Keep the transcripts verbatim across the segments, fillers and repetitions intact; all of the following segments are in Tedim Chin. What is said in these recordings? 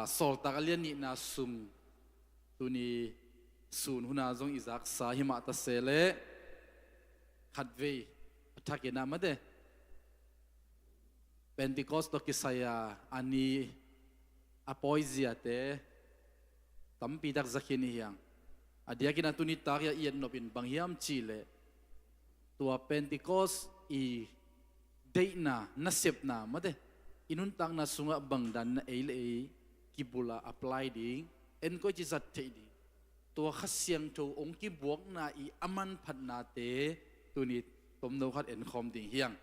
Sawltak a lian nihna sung tuni sun huna zong i zaksa himah ta se leh khatvei a thakin ah mate Pentecost tawh kisai a a ni a pawi ziate tampi tak zakhin i hiang. A diakin a tuni tak i a i etnop in bang hiam cih leh tua Pentecost i deihna nasepna mate i nuntakna sungah bang dan na ei le ei kibula apply ding, en koi ci zat theih ding, tua Kha Siangtho hong kibuakna i a manphatnate tuni tomno khat enkhawm ding hiang.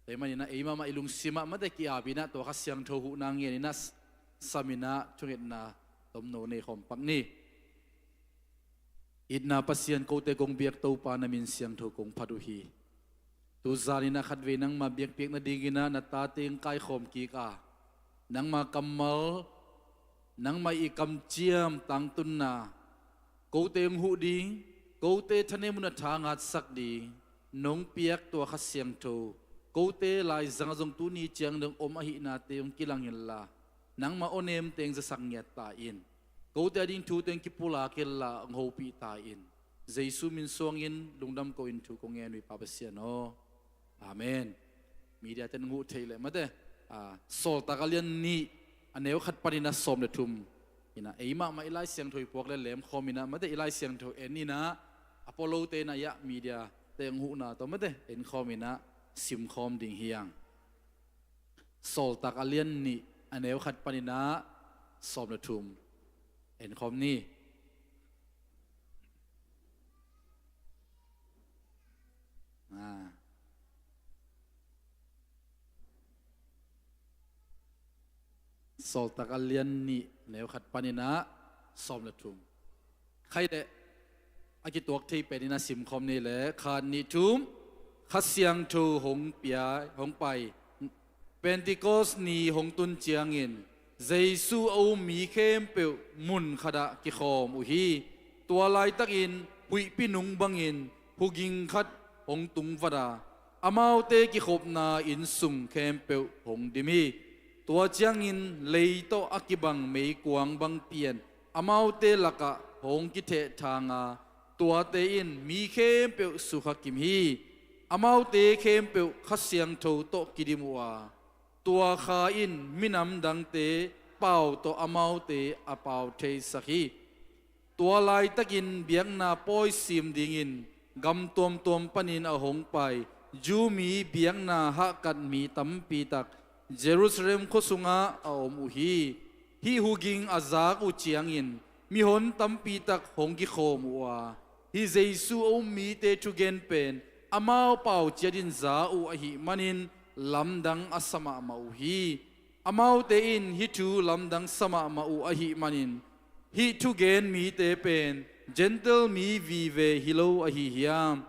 Tua hi maninah ei mahmah i lungsimah mate ki-apinah tua Kha Siangtho huhna ngeninah saminah thungetna tomno nei khawm pak ni. Itna Pasian, kote kong biak Topa, na min siangtho kong phat uh hi. Tuzaninah khatvei nangma biakpiak nadinginah na tate hong kaikhawm kik a, nangma kammal, nangma i kamciam tangtunna, kote hong huh ding, kote thanem un a tha ngatsak ding nong piak tua Kha Siangtho, kote laizang a zong tuni ciang dong om ahihnate hong kilang inla, nangma awnem teng zasak ngiat ta in. Kote a ding thu teng kipulak inla hong hopih ta in. Jesu min suangin lungdam ko in thu kong ngen uh hi Pa Pasian aw. Amen. Media ten hong huh theih leh mate, a, Sawltak a lian nih a neu khat paninah sawm le thum inah ei mahmah i Lai Siangtho i puak le lemkhawm inah mate i Lai Siangtho en inah a pualote inah iah media te hong huhna tawh mate enkhawm inah simkhawm ding hiang. Sawltak a lian nih a neu khat paninah sawm le thum enkhawm ni. A, Sawltak a lian nih neu khat paninah sawm le thum. Khaih leh a kituak thei penin a simkhawm ni le khat nih thum. Kha Siangtho hong pia, hong pai. Pentecost ni hong tun ciangin Jesu a um mi khempeuh mun khatah kikhawm uh hi. Tua laitakin huihpi nung bangin huging khat hong tungvat a, amaute kikhopna innsung khempeuh hong dim hi. Tua ciangin lei tawh a kibang meikuang bang pian amaute lakah hong kithehthang a, tuate in mi khempeuh sukha kim hi. Amaute khempeuh Kha Siangtho tawh kidim uh a, tua Kha in minam dangte pau tawh amaute a pau theisak hi. Tua laitakin biakna pawi sim dingin gam tuamtuam panin a hong pai Jew mi biakna hahkat mi tampi tak Jerusalem khua sungah a om uh hi. Hih huging a zak uh ciangin mihon tampi tak hong kikhawm uh a, hih Jesu a um mite thugen pen amau pau ciatin za uh ahih manin lamdang a sa mahmah uh hi. Amaute in hih thu lamdang sa mahmah uh ahih manin hih thugen mite pen Gentile mi vive hi lo ahi hiam?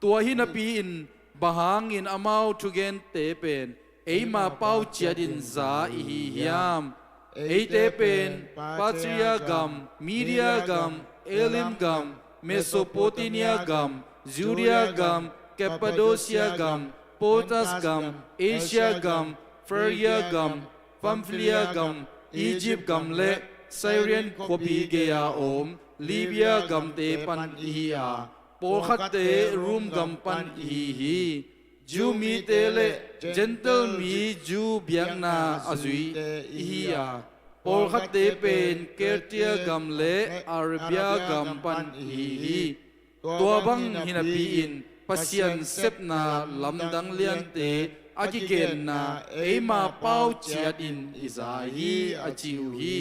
Tua hi napi-in bang hangin amau thugente pen eima pau ciatin za i hi hiam? Eite pen Parthia gam, Media gam, Elam gam, Mesopotamia gam, Judea gam, Cappadocia gam, Pontus gam, Asia gam, Phrygia gam, Pamphylia gam, Egypt gam le Cyrene khuapi gei-a om Libya gamte pan i hi a, pawlkhatte Rome gam pan i hi hi. Jew mite le Gentile mi Jew biakna a zuite i hi a, pawlkhatte pen Keltia gam le Arabia gam pan i hi hi. Tua bang hi napi-in Pasian sepna lamdang liante a kigenna eima pau ciatin i za hi a ci uh hi.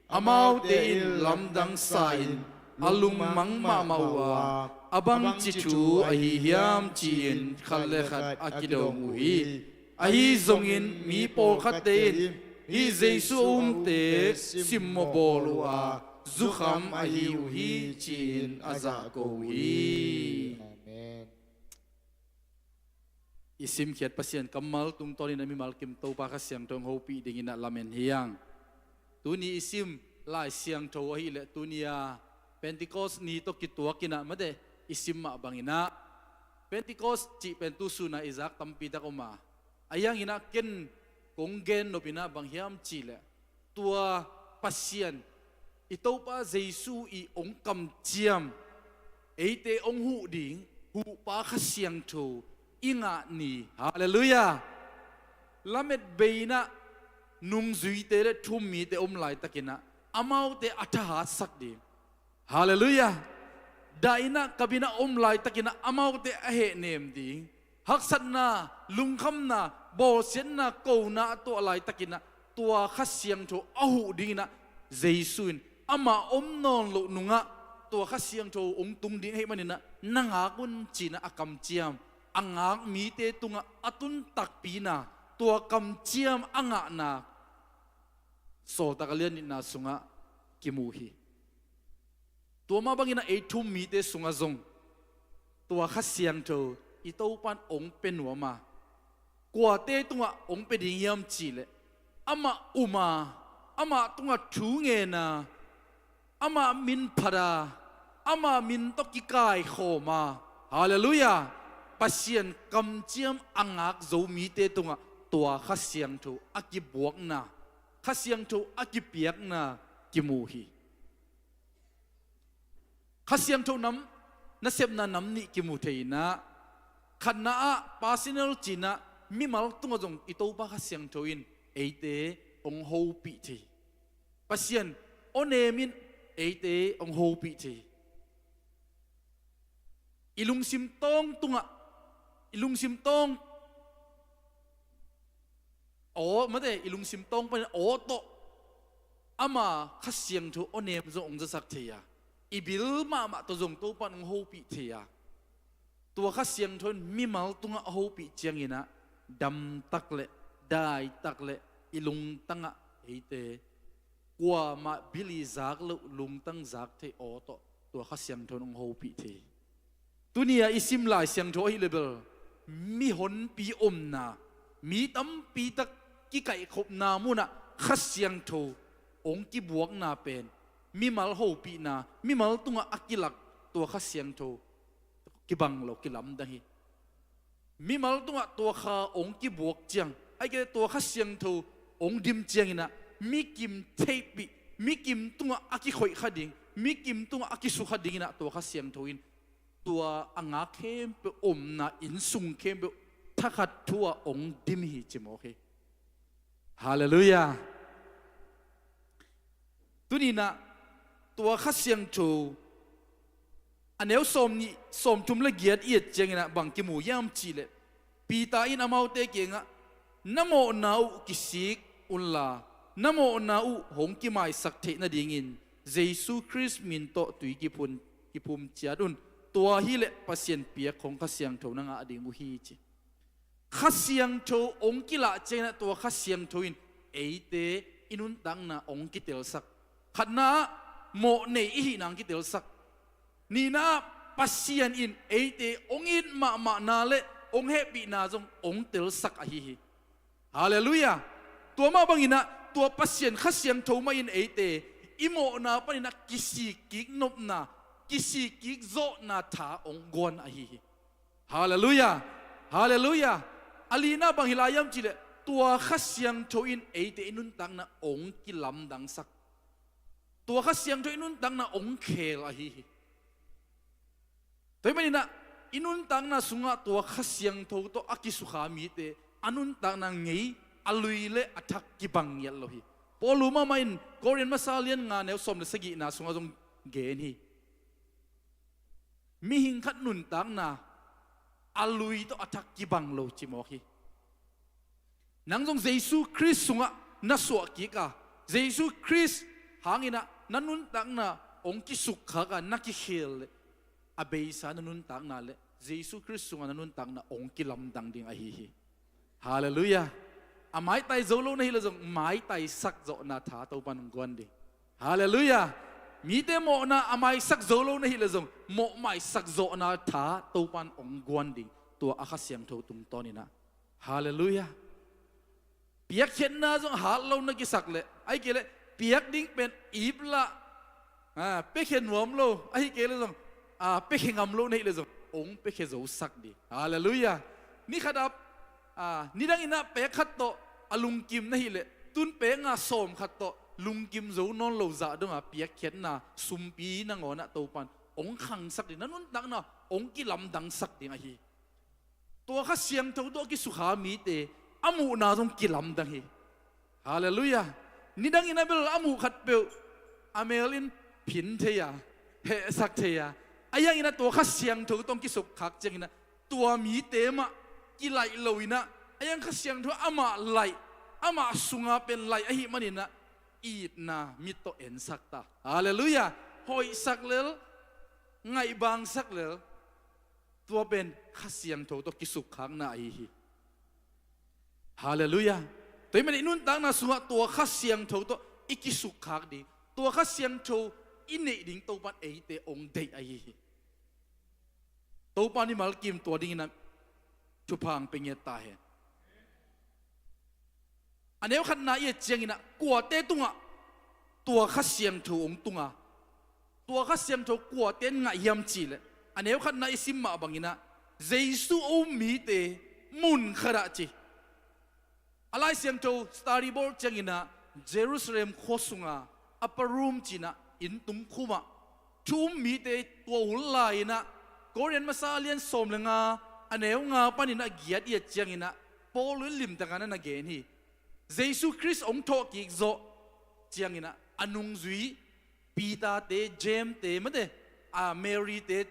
Amaute in lamdang sa-in a lungmang mahmah uh a, a bangci thu ahi hiam ci-in khat le khat a kidawm uh hi. Ahi zongin mi pawlkhatte in hih Jesu a umte simmawh bawl uh a, zukham ahi uh hi ci-in a zahko uh hi. Amen. I simkhiat Pasian kammal tungtawnin a mimal kim Topa Kha Siangtho hong hopih dingin a lamen hi hang. Tuni i sim Lai Siangtho ahih leh tuni a Pentecost ni tawh kituakin ah mate i sim mah bangin ah Pentecost cih pen tu sun a i zak tampi tak om a, ahi hangin ah ken kong gen nop in ah bang hiam cih leh Tua Pasian i Topa Jesu i hong kamciam, eite hong huh ding huhpa Kha Siangtho i ngah ni. Halleluiah. Lamet bei inah nungzuite le thummite om laitakinah amaute a thahatsak ding. Halleluiah. Dah inah kap inah om laitakinah amaute a hehnem ding. Haksatna, lungkhamna, bawlsiatna, kona a tuah laitakinah tua Kha Siangtho a huh dinginah Jesu in amah om nawn loh nungah tua Kha Siangtho hong tung ding ahih maninah na ngak un cinah a kamciam, a ngak mite tungah a tun takpina, tua kamciam a ngahna Sawltak a lian nihna sungah kimu hi. Tua mah banginah ei thummite sungah zong tua Kha Siangtho i Topan hong pia nuam a, kuate tungah hong pia ding hiam cihleh amah um a, amah tungah thu ngen a, amah min phat a, amah min tawh kikaikhawm a, halleluiah, Pasian kamciam a ngak zo mite tungah tua Kha Siangtho a kibuakna, Kha Siangtho a kipiakna kimu hi. Kha Siangtho nam, nasepna nam nih kimu thei inah, khatna ah personal cinah mimal tungah zong i Topa Kha Siangtho in eite hong hopih thei. Pasian awnem in eite hong hopih thei. I lungsim tawng tungah, i lungsim tawng aw, mate, i lungsim tawng panin aw tawh ama Kha Siangtho awnem zong hong zasak thei a, i bil mahmah tawh zong Topan hong hopih thei a, tua Kha Siangtho in mimal tungah a hopih cianginah damtak le daitak le i lungtangah eite kuamah bil i zak loh lungtang zak theih aw tawh tua Kha Siangtho in hong hopih thei. Tuni-a i sim Lai Siangtho ahih leh bel mihonpi omna, mi tampi tak kikaihkhopna munah Kha Siangtho hong kibuakna pen mimal hopihna, mimal tungah a kilak tua Kha Siangtho kibang lo, kilamdang hi. Mimal tungah tua kha hong kibuak ciang, ahih kei leh tua Kha Siangtho hong dim cianginah mi kim theihpih, mi kim tungah a kikhoih kha ding, mi kim tungah a kisukha dinginah tua Kha Siangtho in tua a ngak khempeuh omna, innsung khempeuh thakhat thu-ah hong dim hi ci mawk hi. Halleluiah. Tuninah tua Kha Siangtho a neu sawm nih, sawm thum le giat i et cianginah bang kimu hiam cihleh, Peter in amaute kiangah, na mawhna uh kisik unla, na mawhna uh hong kimaisak theih nadingin Jesu Khrist min tawh tui kiphun, kiphum ciat un. Tua hileh Pasian piak khong Kha Siangtho na ngah ding uh hi ci. Kha Siangtho hong kilah cianginah tua Kha Siangtho in eite i nuntakna hong kitelsak. Khatna ah mawh nei i hihna hong kitelsak. Nihna ah Pasian in eite hong it mahmahna le hong hehpihna zong hong telsak ahi hi. Halleluiah. Tua mah banginah tua Pasian Kha Siangtho mah in eite i mawhna paninah kisikkik nopna, kisikkik zawhna tha hong guan ahi hi. Halleluiah. Halleluiah. A lina bang hi lai hiam cihleh, tua Kha Siangtho in eite i nuntakna hong kilamdangsak. Tua Kha Siangtho i nuntakna hong khel ahi hi. Tua hih maninah i nuntakna sungah tua Kha Siangtho tawh a kisukha mite a nuntakna ngei, a lui le a thak kibang ngiat lo hi. Paul mahmah in Korin masa lian nga neu sawm le sagihna sungah zong gen hi. Mihing khat nuntakna a lui tawh a thak kibang lo ci mawk hi. Nang zong Jesu Khrist sungah na suahkik a, Jesu Khrist hanginah na nuntakna hong kisukkhak a, na kikhel leh, a beisa na nuntakna le Jesu Khrist sungah na nuntakna hong kilamdang ding ahi hi. Halleluiah. A maitai zo lo na hih leh zong maitaisak zawhna tha Topan hong guan ding. Halleluiah. Mite mawhna a maisak zo lo na hih leh zong mawh maisak zawhna tha Topan hong guan ding. Tua a Kha Siangtho tungtawninah. Halleluiah. Piakkhiatna zong hat lo na kisak leh, ahih kei leh piak ding pen ip lah, a, piakhia nuam lo, ahih kei leh zong, a, piakhia ngam lo na hih leh zong hong piakhia zosak ding. Halleluiah. Ni khat ah, a, nidanginah pek khat tawh a lungkim na hih leh, tun pek nga sawm khat tawh lungkim zo nawn lo zah donga piakkhiatna sumpi nangawnah Topan hong khangsak ding, na nuntakna hong kilamdangsak ding ahi. Tua Kha Siangtho tawh kisukha mite a muhna zong kilamdang hi. Halleluiah. Nidangin a bel a muh khatpeuh a mel in phin thei a, hehsak thei a, a hiangin a tua Kha Siangtho tawh kisukkhak ciangin a tua mite mah kilaih loin a, a hiang Kha Siangtho amah laih, amah sunga pen laih ahih manin a itna mit tawh ensak ta. Halleluiah. Hoihsak lel, ngaihbangsak lel, tua pen Kha Siangtho tawh kisukkhakna ahi hi. Halleluiah. Tua ahih manin i nuntakna sungah tua Kha Siangtho tawh i kisukkhak ding, tua Kha Siangtho i neih ding Topan eite hong deih ahi hi. Topan i malkim tua dingin a thupha hong pia ngiat ta hen. A neu khatna i et ciangin a kuate tungah tua Kha Siangtho hong tunga, tua Kha Siangtho kuate in ngah hiam cihleh, a neu khatna i sim mah bangin a Jesu a um mite mun khatah ci. A Lai Siangtho study Bible ciangin a Jerusalem khua sunga upper room ci-in a inn tung khumah thu um mite tua hun lai-in a Korin masa a lian sawm le nga a neu nga panin a giat i et ciangin a Paul in limtakin a na gen hi. Jesu Khrist hong thawhkik zawh ciangin a a nungzui Peter-te, James-te, mate, a Mary-te,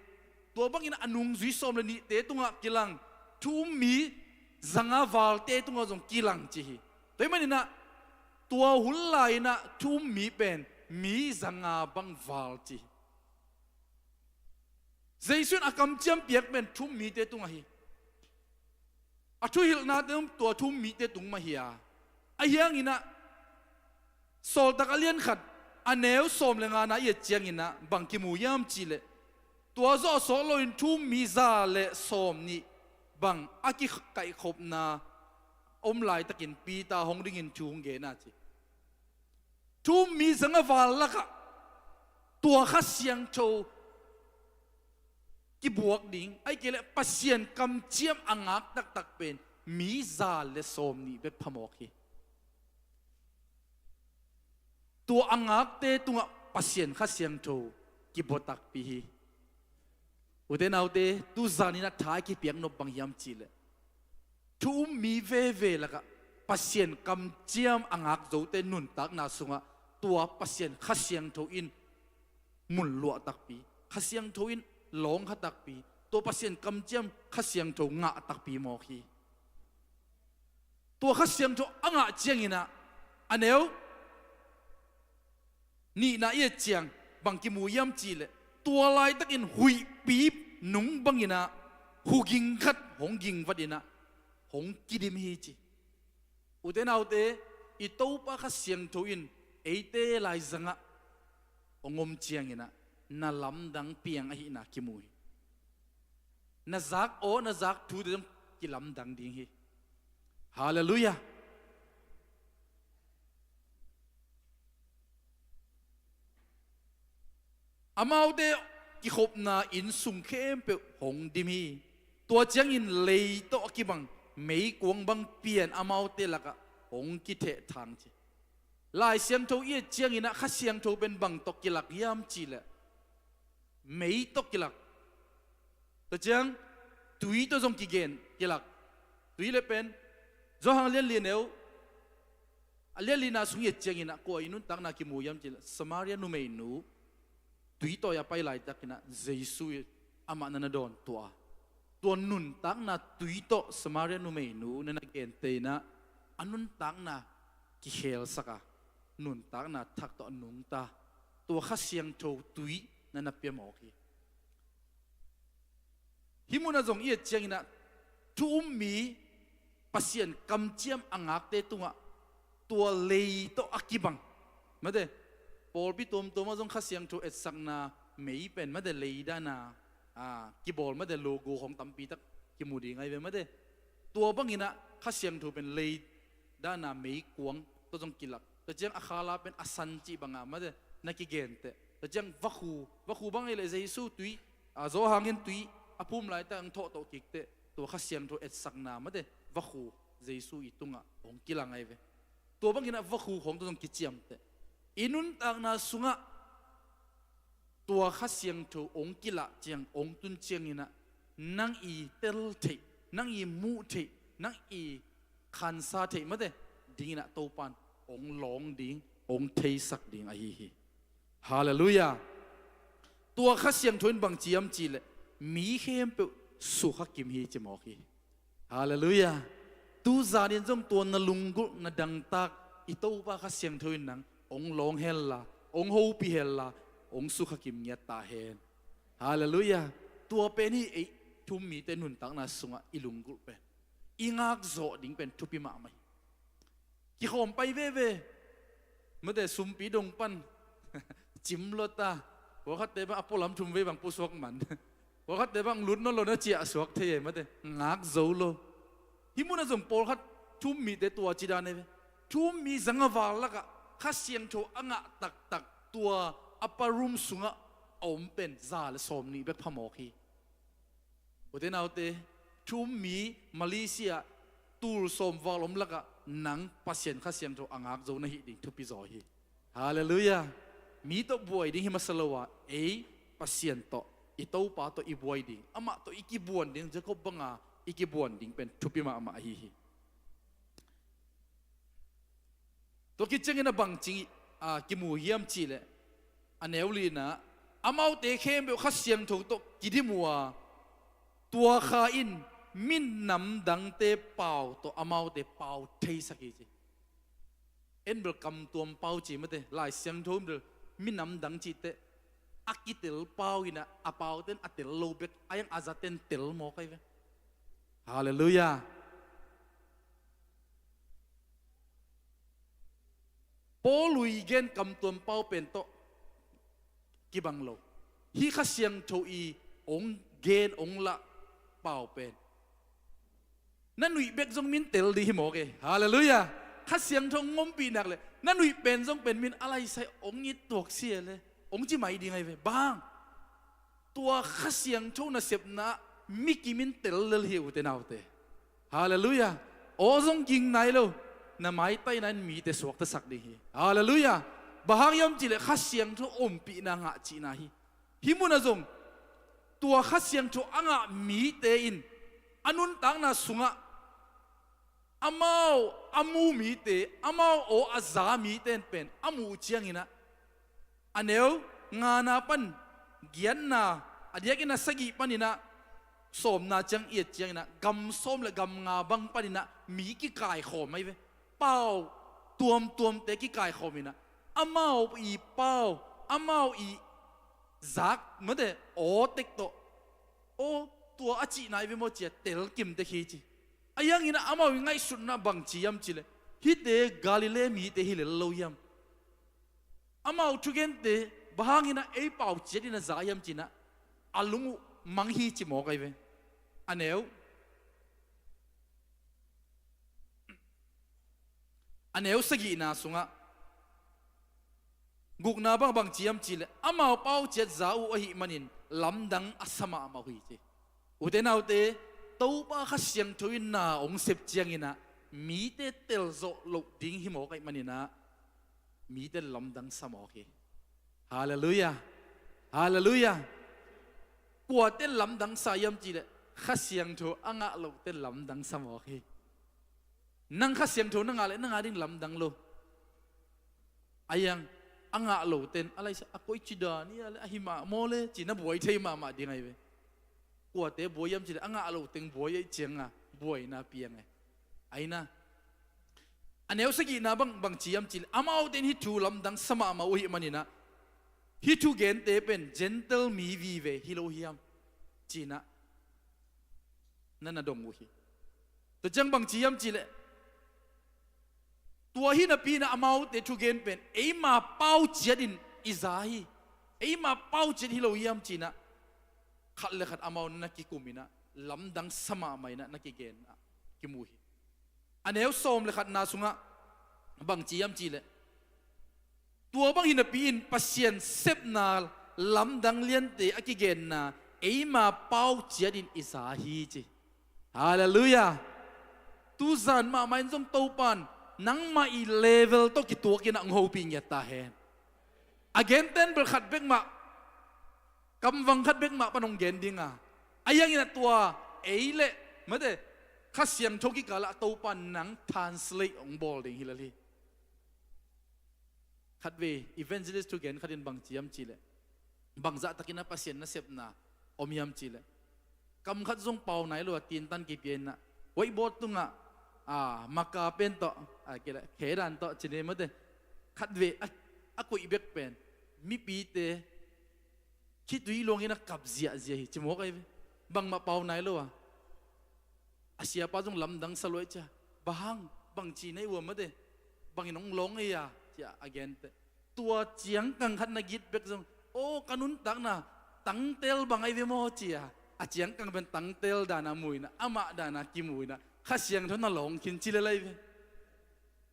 tua bangin a nungzui sawm le nihte tungah kilang thu um mi zanga valte tungah zong kilang ci hi. Tua ahih manin a tua hun lai-in a thu um mi pen mi zanga bang val ci hi. Jesu in a kamciam piak pen thu um mite tungah hi. A thuhilhnate tua thu um mite tung mah hi a, a hiangin a Sawltak a lian khat a neu sawm le ngana i et ciangin a bang kimu hiam cihleh, tua zawh a sawt loin thu um mi za le sawm nih bang a kikaihkhopna om laitakin Peter hong dingin thu hong gen a ci. Thu um mi zanga val lakah tua Kha Siangtho kibuak ding, ahih kei leh Pasian kamciam a ngak taktak pen mi za le sawm nih bek phamawk hi. Tua a ngakte tungah Pasian Kha Siangtho kibua takpi hi. Ute naute, tuzan in a tha i kipiak nop bang hiam cihleh, thu um mi veve lakah Pasian kamciam a ngak zote nuntakna sungah tua Pasian Kha Siangtho in mun luah takpi, Kha Siangtho in lawng kha takpi, tua Pasian kamciam Kha Siangtho ngah takpi mawk hi. Tua Kha Siangtho a ngah ciangin a, a neu nihna i et ciang bang kimu hiam cihleh, tua laitakin huihpi nung bangin a huging khat hong gingvatin a hong kidim hi ci. Ute naute, i Topa Kha Siangtho in eite laizangah hong om ciangin a na lamdang piang ahihna kimu hi. Na zak aw, na zak thute zong kilamdang ding hi. Halleluiah. Amaute kikhopna inn sung khempeuh hong dim hi. Tua ciangin lei tawh a kibang meikuang bang pian amaute lakah hong kithehthang ci. Lai Siangtho i et ciangin a Kha Siangtho pen bang tawh kilak hiam cihleh, mei tawh kilak. Tua ciang tui tawh zong kigen kilak. Tui le pen Johan lian li a neu, a lian lina sung i et ciangin a kua i nuntakna kimu hiam cihleh, Samaria numeinu tui tawi a pai laitakin a Jesu i amah na na dawn tua, tua nuntakna tui tawh Samaria numeinu na na gentehna a nuntakna kikhelsak a, nuntakna thak tawh a nungta, tua Kha Siangtho tui na na pia mawk hi. Hih munah zong i et ciangin a thu um mi Pasian kamciam a ngakte tungah tua lei tawh a kibang, mate, pawlpi tuamtuamah zong Kha Siangtho etsakna mei pen, mate, lei dana, a, kibawl, mate, logo khawng tampi tak kimu ding ahi ve, mate. Tua bangin a Kha Siangtho pen lei dana meikuang tawh zong kilak. Tua ciang a khala pen a san cih banga, mate, na kigenteh. Tua ciang vakhu, vakhu bang ahih leh Jesu tui, a, Johan in tui a phum laitak hong thawh tawh kikteh, tua Kha Siangtho etsakna, mate, vakhu Jesu i tungah hong kilang ahi ve. Tua bangin a vakhu khawng tawh zong kiciamteh. I nuntakna sungah tua Kha Siangtho hong kilah ciang, hong tun cianginah, nang i tel theih, nang i muh theih, nang i khansa theih mate dinginah Topan hong lawng ding, hong theisak ding ahi hi. Halleluiah. Tua Kha Siangtho in bang ci hiam cihleh, mi khempeuh sukha kim hi ci mawk hi. Halleluiah. Tu zanin zong tua na lunggulh, na dangtak i Topa Kha Siangtho in nang hong lawng hella, hong hopih hella, hong sukha kim ngiat ta hen. Halleluiah. Tua pen hi ei thu-um mite nuntakna sungah i lunggulh pen, i ngakzawh ding pen thupi mahmah hi. Kikhawm pai veve. Mate sumpi dong pan cim lua ta. Pawlkhatte bang a pualam thum vei bang pusuak man. Pawlkhatte bang lut nawn lo na ciahsuak thei e mate. Ngak zo lo. Hih munah zong pawlkhat thu-um mite tua ci dan e ve. Thu-um mi zang a val lakah Kha Siangtho a ngah taktak tua upper room sungah a om pen za le sawmnih bek phamawk hi. Ute naute, thu-um mi Malaysia tul sawm val om lakah nang Pasian Kha Siangtho a ngak zo na hih ding thupi zaw hi. Halleluiah. Mi tawh buai ding hi masa lo a, ei Pasian tawh, i Topa tawh i buai ding, amah tawh i kibuan ding, Jacob banga i kibuan ding pen thupi mahmah ahi hi. Tua khit ciangin a bang ci, a, kimu hiam cihleh, a neu lina, amaute khempeuh Kha Siangtho tawh kidim uh a, tua kha in minam dangte pau tawh amaute pau theisak hi ci. En bel kamtuam pau ci mate, Lai Siangtho in bel minam dang cih teh a kitel pau inah, a pauten a tel lo bek, a yang a zaten tel mawk ahi ve. Halleluiah. Paul ii gen kamtuam pau pen tawh kibang lo. Hih Kha Siangtho ii hong gen hong lah pau pen na nuih bek zong min tel ding hi mawk e. Halleluiah. Kha Siangtho hong ompih nak leh na nuih pen zong pen min a laisai hong it tuak si e le hong ci mai ding ahi ve. Bang? Tua Kha Siangtho nasepna ah mi kimin tel lel hi ute naute. Halleluiah. Aw zong ging nai lo, na maitaina in mite suaktasak ding hi. Halleluiah. Bang hang hiam cihleh Kha Siangtho ompihna ngah cihna hi. Hih munah zong tua Kha Siangtho a ngah mite in a nuntakna sungah amau a mu mite, amau aw a za mite in pen a muh uh cianginah, a neu ngana pan giatna, a diakin a sagih paninah sawmna ciang i et cianginah gam sawm le gam nga bang paninah mi kikaikhawm ahi ve. Pau tuamtuamte kikaikhawm inah amau ii pau, amau ii zak mate aw tek tawh, aw tua a cihna ahi ve maw cia tel kim tek hi ci. A yanginah amau ii ngaihsutna bang ci hiam cihleh, hihte Galilee mite hi lel lo hiam? Amau thugente bang hanginah ei pau ciatin a za hiam cinah a lung uh mang hi ci mawk ahi ve. A neu, a neu sagihna sungah gukna bang bang ci hiam cihleh amau pau ciat za uh ahih manin lamdang a sa mahmah uh hi ci. Ute naute, Topa Kha Siangtho in na hong sep cianginah mite telzawh loh ding hi mawk ahih maninah mite lamdang sa mawk hi. Halleluiah. Halleluiah. Kuate lamdang sa hiam cihleh Kha Siangtho a ngah lohte lamdang sa mawk hi. Nang Kha Siangtho na ngah leh na ngah ding lamdang lo. A yang a ngah loten a laisa a koici dan ia le ahi mah maw le ci na buai thei mahmah ding ahi ve. Kuate buai hiam cihleh a ngah loh teng buai ahih cianga buaina piang e. Aina, a neu sagihna bang bang ci hiam cihleh amaute in hih thu lamdang sa mahmah uh ahih maninah hih thugente pen Gentile mi vive hi lo hiam cinah na na dong uh hi. Tua ciang bang ci hiam cihleh, tua hi napi inah amaute thugen pen eima pau ciatin i za hi, eima pau ciat hi lo hiam cinah khat le khat amau na kikum inah lamdang sa mahmah inah na kigen ah kimu hi. A neu sawm le khatna sungah bang ci hiam cihleh, tua bang hi napi-in Pasian sepna lamdang liante a kigenna eima pau ciatin i za hi ci. Halleluiah. Tuzan mahmah in zong Topan nangmah ii level tawh kituakin ah hong hopih ngiat ta hen. A genten bel khat bek mah, kamvang khat bek mah pan hong gen ding a, a hiangin a tua ei le, mate, Kha Siangtho kikalah Topa nang translate hong bawl ding hi lel hi. Khatvei evangelist thugen khatin bang ci hiam cihleh, bangzah takin a Pasian nasepna om hiam cihleh, kam khat zong pau nai lo a tintan kipia inah, whiteboard tungah, a, maka pen tawh, a, kei le khedan tawh cine mate, khatvei a, a koih bek pen mipite khitui luangin a kap ziahziah hi ci mawk ahi ve. Bangmah pau nai lo a, a siapa zong lamdang sa luai cia, bang hang, bang ci na hi ua mate, bangin hong lawng ei a, cia a gente. Tua ciangkang khat na git bek zong, aw, ka nuntakna tangtel bang ahi ve maw cia, a ciangkang pen tangtel dana mu inah, amah dana kimu inah, Kha Siangtho na lawng khin ci lel ahi ve.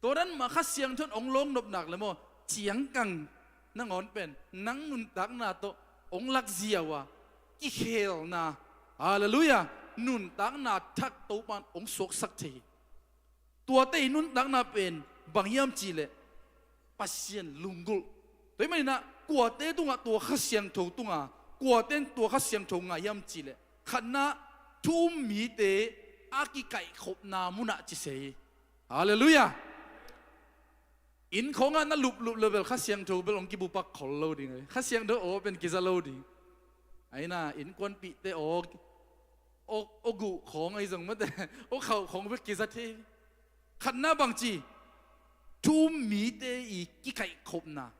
Tua dan mah Kha Siangtho in hong lawng nop nak le maw, ciangkang nangawn pen nang nuntakna tawh hong lakzia uh a, kikhelna, halleluiah, nuntakna thak Topa in hong suaksak thei hi. Tuate i nuntakna pen bang hiam cihleh, Pasian lunggulh. Tua hih maninah kuate tungah tua Kha Siangtho tunga, kuate in tua Kha Siangtho ngah hiam cihleh, khatna, thu um mite a kikaihkhopna munah ci se hi. Halleluiah. Inn khawngah na luplup le bel Kha Siangtho bel hong kibupak khol lo ding ahi. Kha Siangtho aw pen kiza lo ding. Aina innkuanpihte aw, aw, aw guh khawng ahi zong mate, aw khauh khawng bek kiza thei. Khatna bang ci, thu um mite i kikaihkhopna.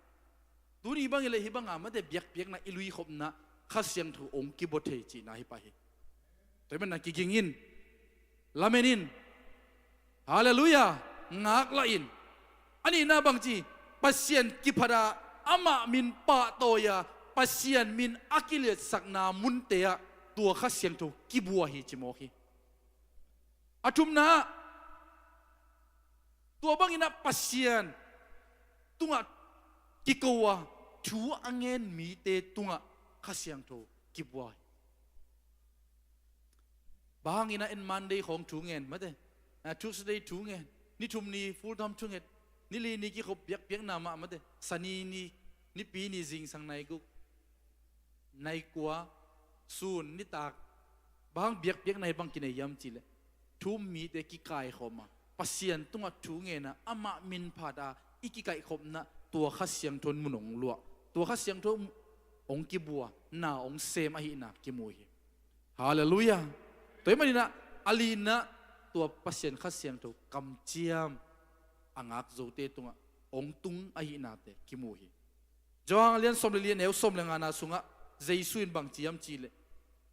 Tuni bang i le hih banga mate biakpiakna i luikhopna Kha Siangtho hong kibua thei cihna hi pah hi. Tua hih maninah kiging in, lamen in, halleluiah, ngaklah in. A nihna bang ci, Pasian kiphat a amah min pahtawi a, Pasian min a kiliatsakna munte ah tua Kha Siangtho kibua hi ci mawk hi. A thumna ah, tua banginah Pasian tungah kiko a thu a ngen mite tungah Kha Siangtho kibua hi. Bang hanginah en Monday khawng thu ngen mate, ah, Tuesday thu ngen, ni thum ni full time thu ngen, ni li ni kikhop biakpiakna mah mate, Sani ni, Nipi ni zingsang nai guk, nai kua, sun, nitak, bang biakpiakna hi bang kinei hiam cihleh, thu um mite kikaikhawm a, Pasian tungah thu ngen a, amah min phat a i kikaihkhopna tua Kha Siangtho in mun hong luah, tua Kha Siangtho hong kibua, na hong sem ahihna kimu hi. Halleluiah. Tua hih maninah a linah tua Pasian Kha Siangtho kamciam a ngak zote tungah hong tung ahihnate kimu hi. Johan a lian sawm le li a neu sawm le ngana sungah Jesu in bang ci hiam cihleh,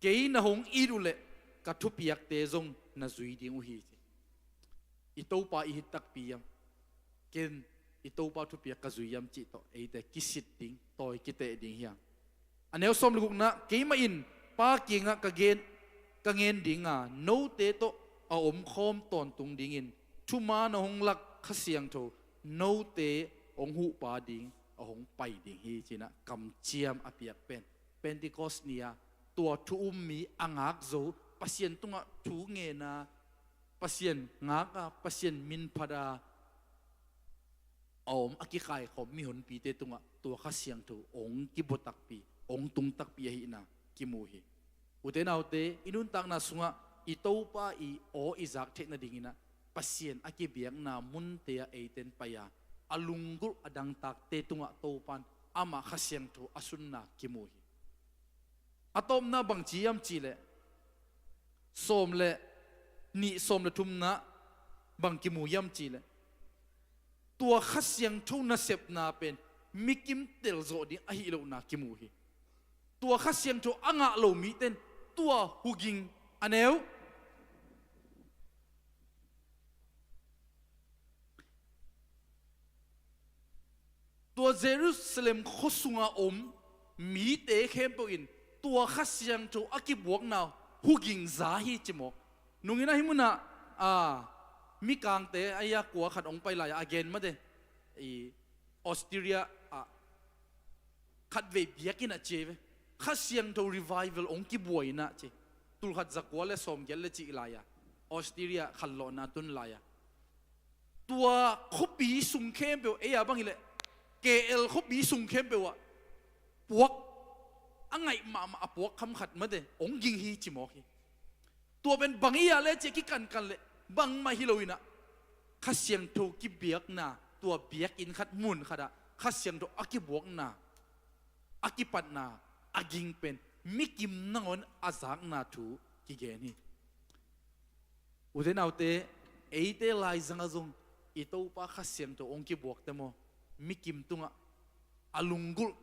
kei na hong it uhleh ka thupiakte zong na zui ding uh hi ci. I Topa i hih takpi hiam? Ken i Topa thupiak ka zui hiam cih tawh eite kisit ding, tawi kiteh ding hi hang. A neu sawm le gukna, keimah in Pa kiangah ka gen, ka ngen dinga note tawh a omkhawm tawntung dingin thuman a hong lak Kha Siangtho note hong huhpa ding a hong pai ding hi cinah kamciam a piak pen Pentecost ni-a tua thu um mi a ngak zo, Pasian tungah thu ngen a, Pasian ngak a, Pasian min phat a, a om a kikaikhawm mihonpite tungah tua Kha Siangtho hong kibua takpi, hong tung takpi ahihna kimu hi. Ute naute, i nuntakna sungah i Topa i aw i zak theih nadinginah Pasian a kibiakna munte ah eite in pai a, a lunggulh a dangtakte tungah Topa in amah Kha Siangtho a sunna kimu hi. A tawpna bang ci hiam cihleh, sawm le nih, sawm le thumna bang kimu hiam cihleh, tua Kha Siangtho nasepna pen mi kimtel zawh ding ahi lohna kimu hi. Tua Kha Siangtho a ngah lo mite in tua huging a neu. Tua Jerusalem khuasunga om mite khempeuh in tua Kha Siangtho a kibuakna huging za hi ci mawk. Nungin ahi munah, a, mikangte a ia kua khat hong pai lai-a a gen mate, i Australia ah khatvei biakinn ah ci ve. Kha Siangtho revival hong kibua inah ci. Tulkhat zakua le sawmgiat le cih lai-a Australia khanlawhna tun lai-a, tua khuapi sung khempeuh ei a bang hileh K L khuapi sung khempeuh ah puak a ngaih mahmah a puak kham khat mate hong ging hi ci mawk hi. Tua pen bang hi a le ci a kikankan leh bangmah hi lo in ah, Kha Siangtho kibiakna, tua biakinn khat mun khat ah Kha Siangtho a kibuakna, a kipatna, a ging pen mikim nangawn a zakna thu kigen hi. Ute naute, eite laizangah zong i Topa Kha Siangtho hong kibuak teh maw, mikim tungah, a lunggulh,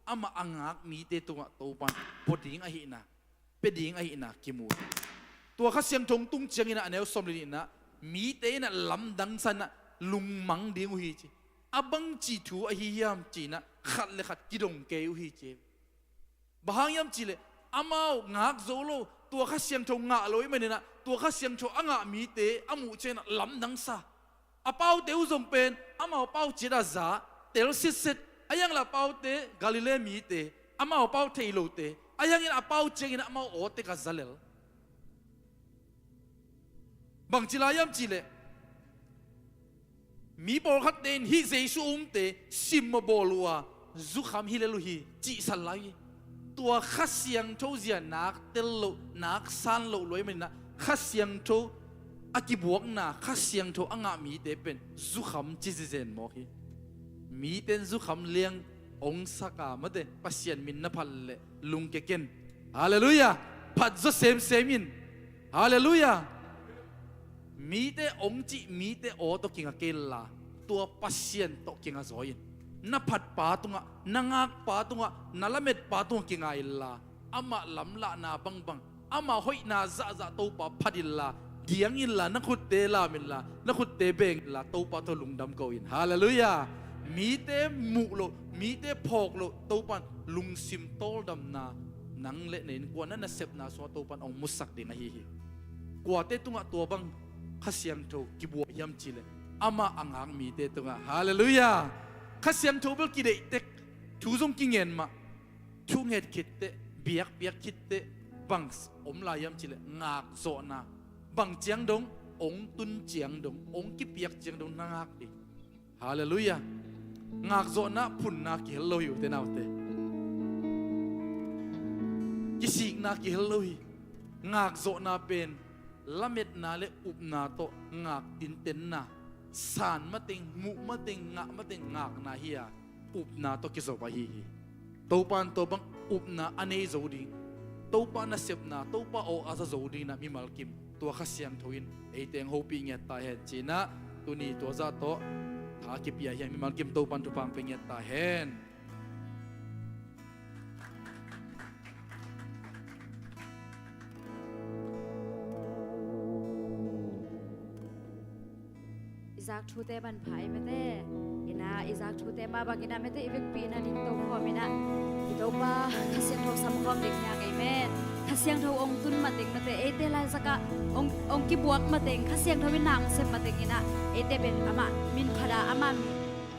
amah a ngak mite tungah Topan pua ding ahihna, pia ding ahihna kimu hi. Tua Kha Siangtho hong tung ciangin ah, a neu sawm le nihna ah, mite in ah lamdang sa in ah lungmang ding uh hi ci. A bangci thu ahi hiam ci in ah khat le khat kidong kei uh hi ci. Bang hang hiam cihleh amau ngak zo lo, tua Kha Siangtho ngah lo ahih manin ah, tua Kha Siangtho a ngah mite a muh ciangin ah lamdang sa. A paute uh zong pen amau pau ciat ah za, tel sitset. Ahi hang leh a paute Galilee mite, amau pau thei lote, ahi hangin a pau ciangin ah amau aw tek ah za lel. Bangci lai hiam cihleh mi pawlkhatte in hih Jesu umte simmawh bawl uh a, zukham hi lel uh hi, cihsan lai uh hi. Tua Kha Siangtho zia nak tel loh, nak san loh lua ahih manin ah, Kha Siangtho a kibuakna, Kha Siangtho a ngah mite pen zukham ci zizen mawk hi. Mite in zukham liang hong sak a, mate, Pasian min na phat leh lungkia ken. Halleluiah. Phat zaw semsem in. Halleluiah. Mite hong cih, mite aw tawh kinga kei inla, tua Pasian tawh kinga zaw in. Na phatpa tungah, na ngakpa tungah, na lametpa tungah kinga inla, amah lamlahna bangbang, amah hoihna zahzah Topa phat inla, diang inla, na khutte lam inla, na khutte beng inla, Topa tawh lungdam ko in. Halleluiah. Mite muh loh, mite phawk loh Topan lungsim tawldamna nang le na innkuan, na nasepna sungah Topan hong musak ding ahi hi. Kuate tungah tua bang Kha Siangtho kibuak hiam cihleh amah a ngak mite tungah. Halleluiah. Kha Siangtho bel kideih tek, thu zong kingen mah. Thunget khitteh, biakpiak khitteh, bang om lai hiam cihleh ngakzawhna. Bang ciang dong, hong tun ciang dong, hong kipiak ciang dong na ngak hi. Halleluiah. Ngakzawhna phunna kihel lo hi, ute naute. Kisikna kihel lo hi. Ngakzawhna pen lametna le upna tawh ngak tintenna, san mateng, muh mateng, ngah mateng ngakna hi a, upna tawh kizop ahi hi. Topan tua bang upna a nei zo ding, Topa nasepna, Topa aw a za zo dingin ah mimal kim tua Kha Siangtho in eite hong hopih ngiat ta hen ci-in ah, tuni tua zah tawh tha kipia hi hang. Mimal kim Topan thupha hong pia ngiat ta hen. I zak thute manpha ei mate. Inah i zak thute mah bangin ah mate, i vekpi inah dingto khawm inah i Topa Kha Siangtho sam khawm ding hi hang ei. Amen. Kha Siangtho hong tun mateng mate, eite laizakah hong, hong kibuak mateng, Kha Siangtho in na hong sep mateng inah eite pen amah min phat a, amah,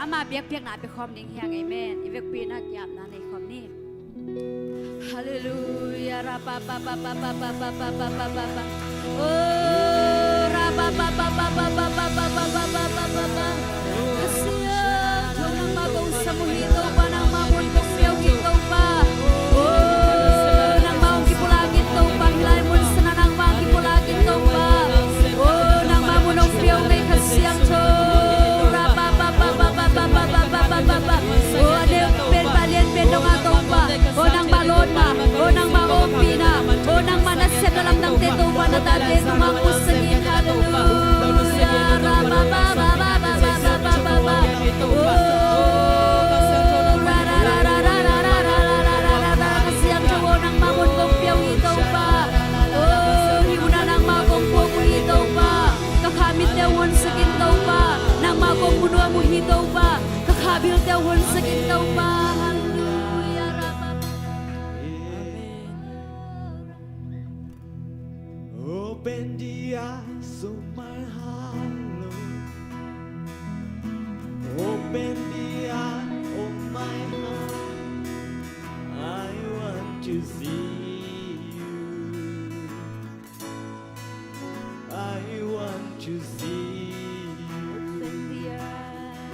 amah biakpiakna pia khawm ding hi hang ei. Amen. I vekpi inah ki-apna nei khawm ni. Halleluiah. Ra pa pa pa pa. Oh, ra pa pa pa. Kha Siangtho nangmah kong sam uh hi Topa, nangmah mun kong pia uh hi Topa. Oh, nangmah hong kipulak in Topa, hih lai mun sanah nangmah hong kipulak in Topa. Oh, nangmah mun hong pia uh hi Kha Siangtho. Ra pa pa pa. Oh, a neu pen, a lian pen dongah Topa. Oh, nangmah lawnna, oh, nangmah ompihna, oh, nangmah nasepna lamdangte Topa, na tate tungah hong musak in. Halleluiah. Ra ba ba ba. Oh, ra ra ra. Kha Siangtho, oh, nangmah mun kong pia uh hi Topa. Oh, hih munah nangmah kong pua uh hi Topa. Ka kha mitte uh honsak in Topa. Nangmah kong mu nuam uh hi Topa. Ka kha bilte uh honsak in Topa. Halleluiah. Ra ba ba. Amen. Open the eyes of my heart, Lord. Open the eyes of my heart. I want to see you. I want to see you. Open the eyes.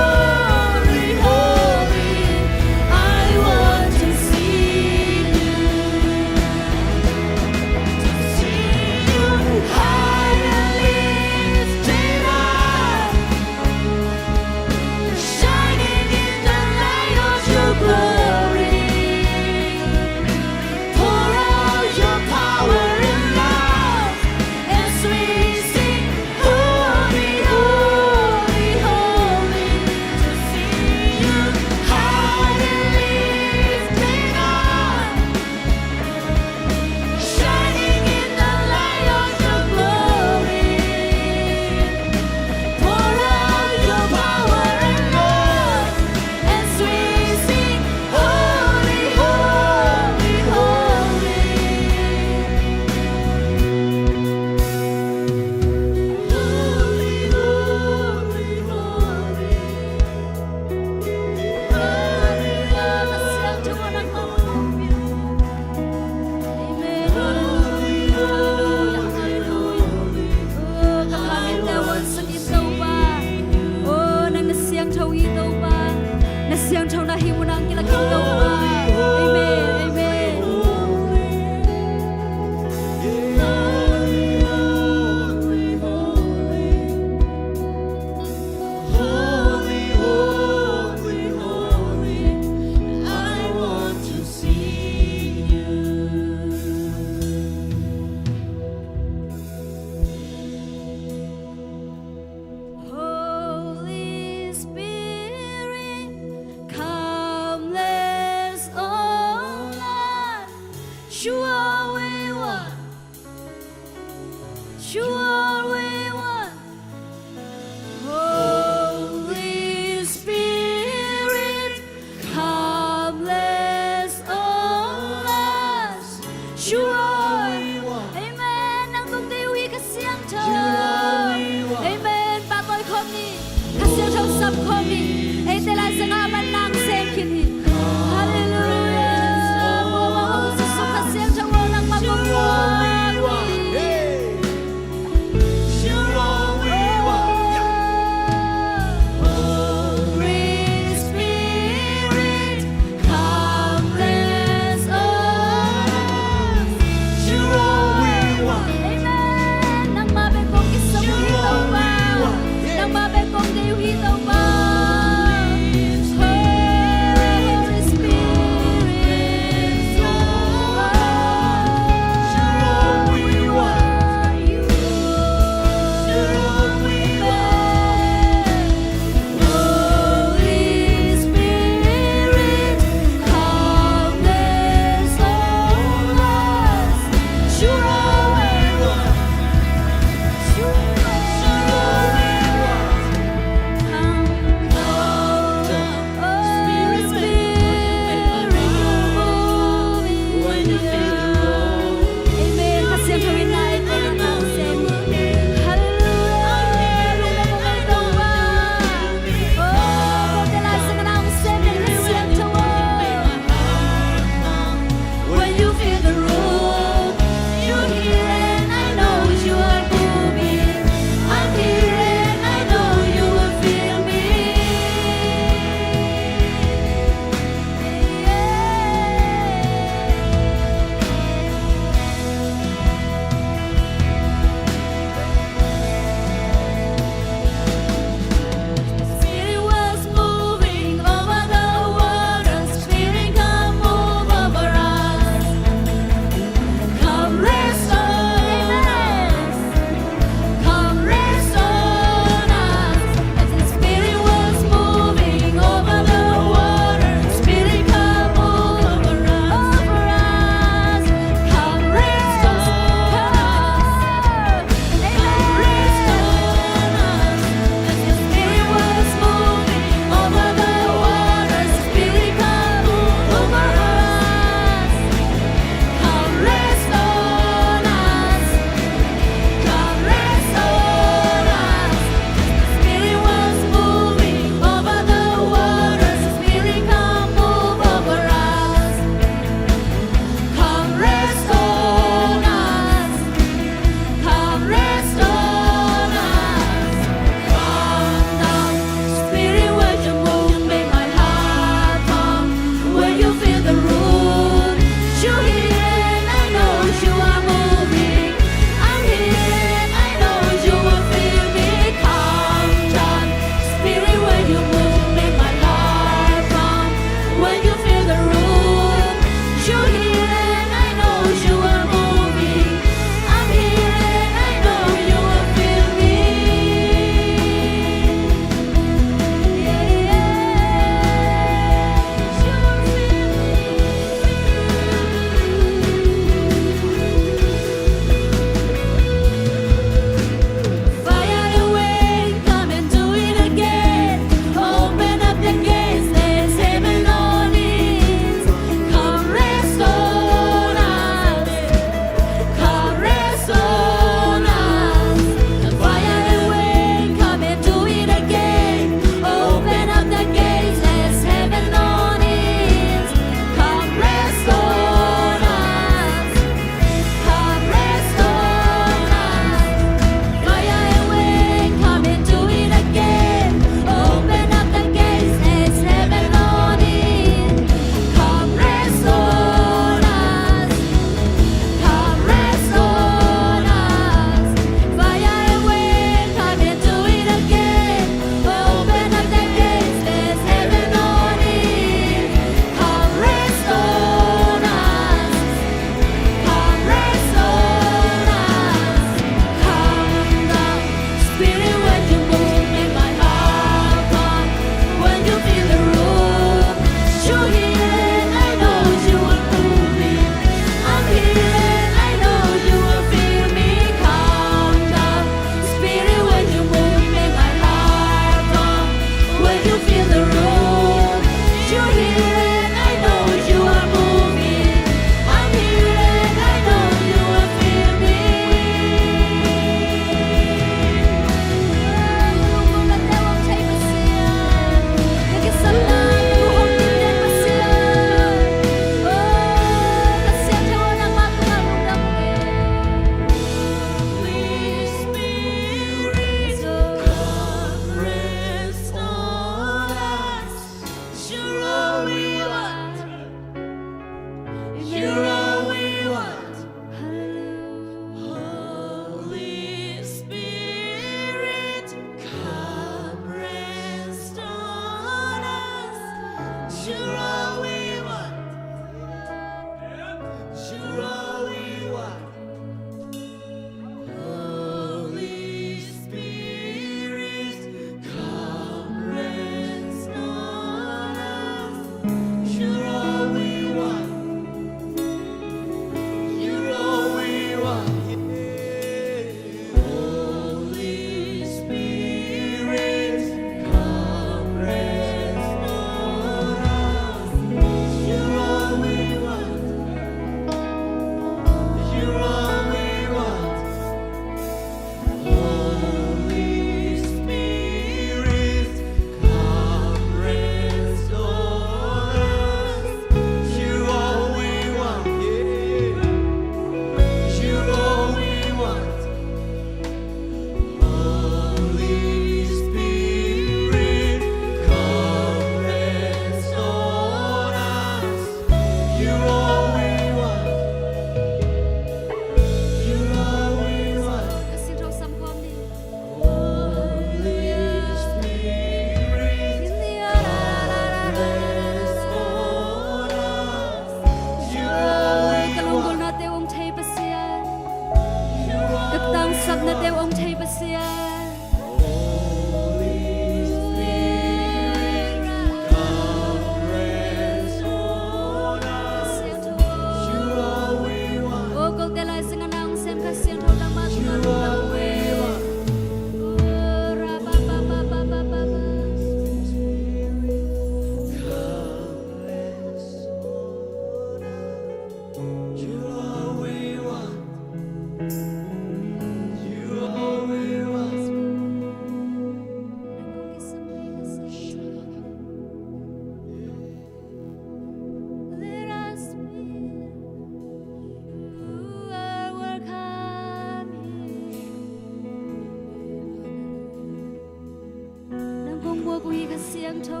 Siangtho.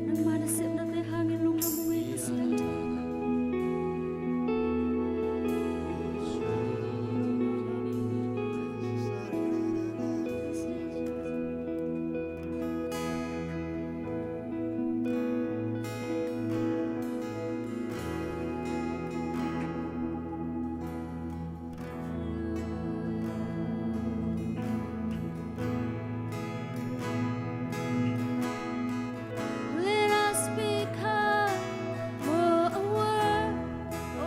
Nangmah nasepnate hangin lungdam ung ei, Pasian. Let us become more aware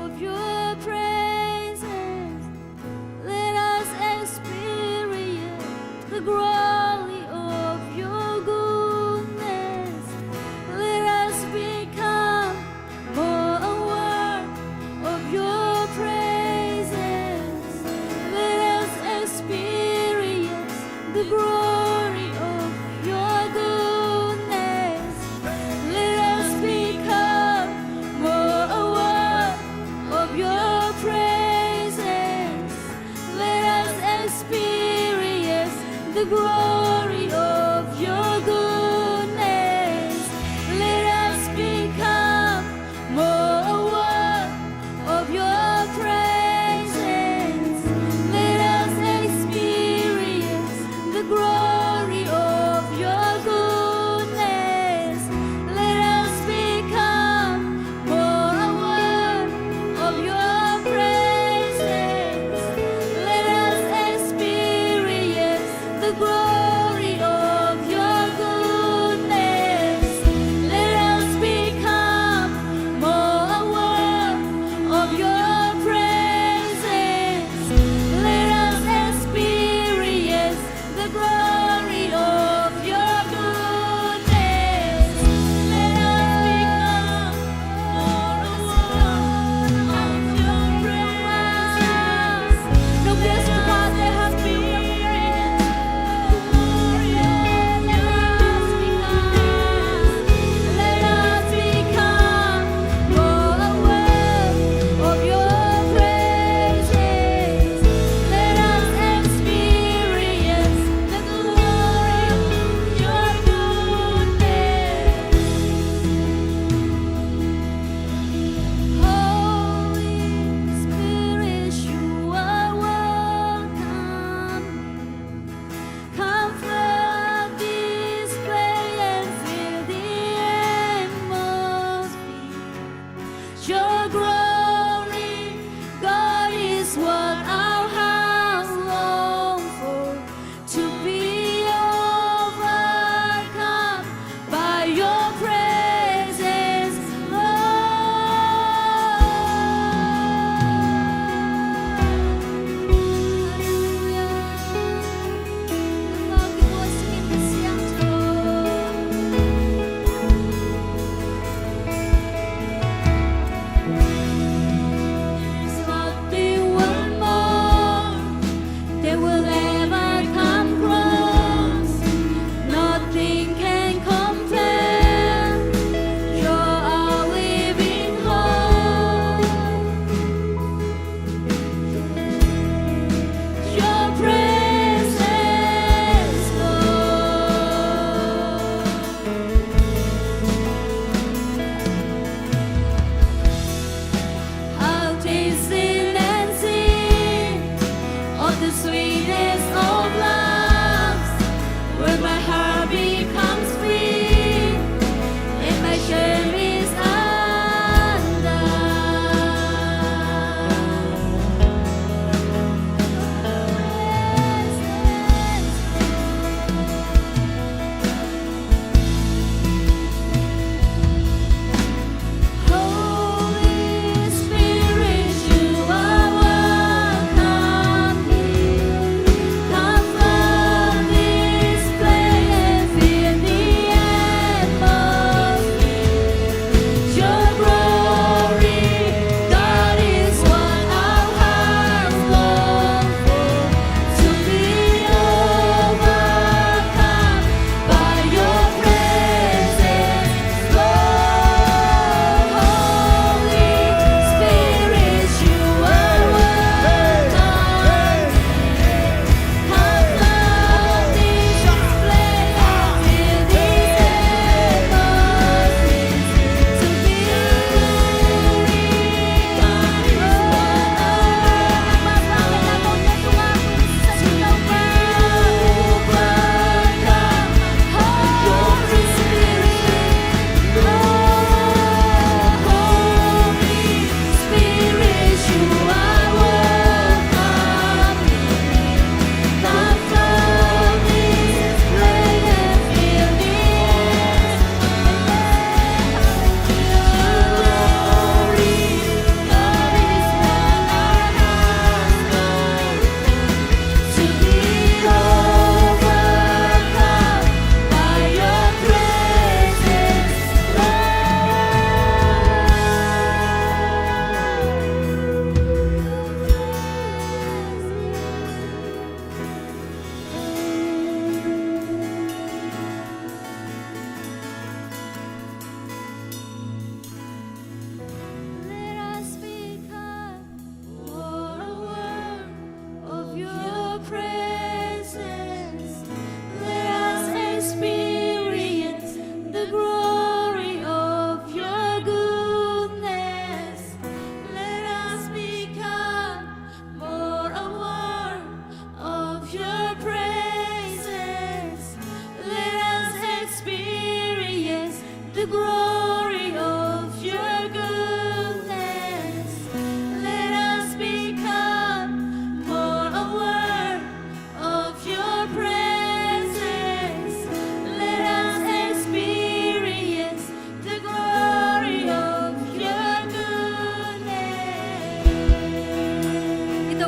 of your presence. Let us experience the glory of your goodness. Let us become more aware of your presence. Let us experience the glory of your goodness. Let us become more aware of your presence. Let us experience the glory of your goodness. Let us become more aware of your presence. Let us experience the glory of your goodness. Let us become more aware of your presence. Let us experience the glory of your goodness. Let us become more aware of your presence. Let us experience the glory of your goodness. Let us become more aware of your presence. Nong biak sungte hangin lungdam ung ei. Let us become, let us become more aware of your presence. Let us experience the glory of your goodness. Holy Spirit, you are welcome. Come flood this place and fill the atmosphere. Your glory, God, is what our hearts long for. To be overcome by your presence, Lord. Hallelujah. Nangmah kiang sungin Pasian tho.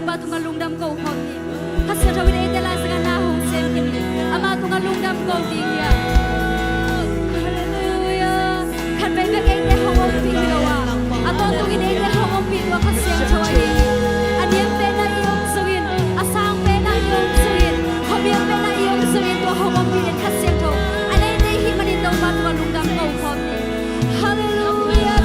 Amah tungah lungdam ko khawm ni. Kha Siangtho in eite laizangah na hong sem khin ni. Amah tungah lungdam ko ding hi a. Halleluiah. Khat vei bek eite hong ompih hi lo a, a tawntungin eite hong ompih tua Kha Siangtho ahi hi. A niam pen ah i om sungin, a sang pen ah i om sungin, khuamial pen ah i om sungin tua hong ompih den Kha Siangtho a neite i hih manin Topa tungah lungdam ko khawm ni. Halleluiah.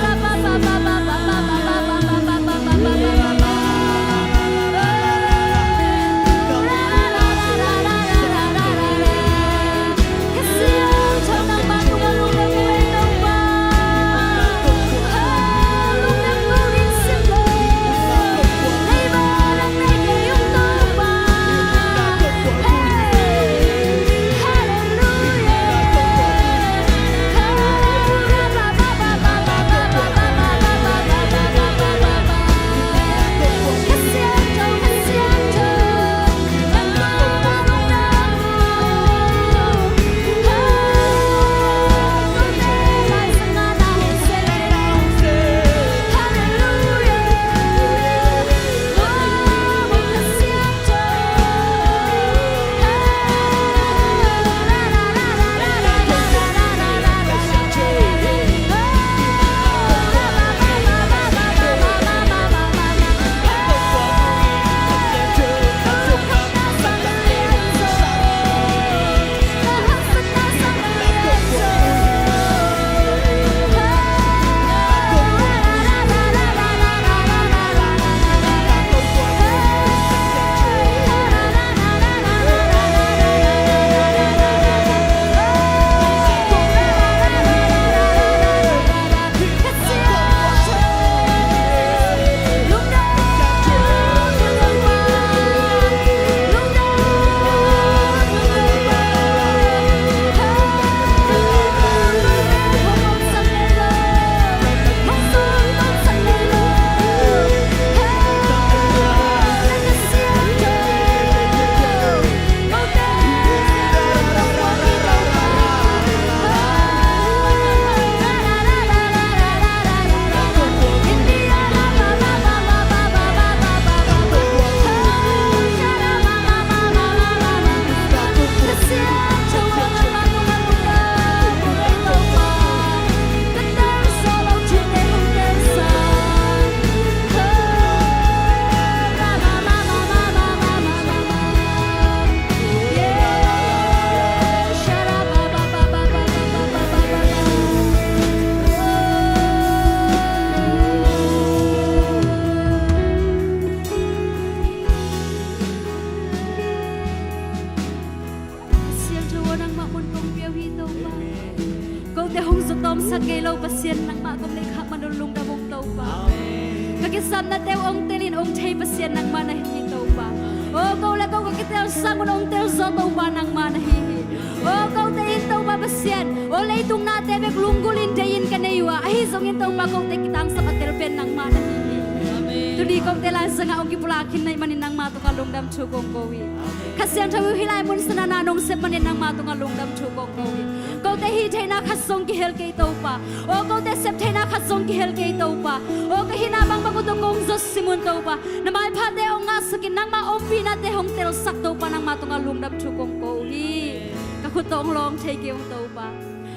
Siangtho aw, nangmah mun kong pia uh hi Topa. Kote hong zutawmsak ngei lo Pasian, nangmah kong neih khak man un lungdam ung Topa. Ka kisapnate uh hong telin hong thei Pasian, nangmah na hi hi Topa. Aw, ko le ko ka kitelsak un hong telzaw Topa, nangmah na hi hi. Aw, kote in Topa Pasian, aw, leitung nate bek lunggulhin deihin ka nei uh a, ahi zongin Topa kote kitangsap a tel pen nangmah na hi hi. Tuni kote laizangah hong kipulak khin na hih manin nangmah tungah lungdam thu kong ko hi. Kha Siangtho uh hih lai mun sanah na nong sep manin nangmah tungah lungdam thu kong ko hi. Kote hih theihna khat zong kihel kei Topa. Aw, kote sep theihna khat zong kihel kei Topa. Aw, ka hihna bangbang uh tawh kong zot sim un Topa. Na maiphate hong ngahsak in, nangmah ompihnate hong telsak Topa, nangmah tungah lungdam thu kong ko hi. Ka khut tawh hong lawng thei kei ung Topa.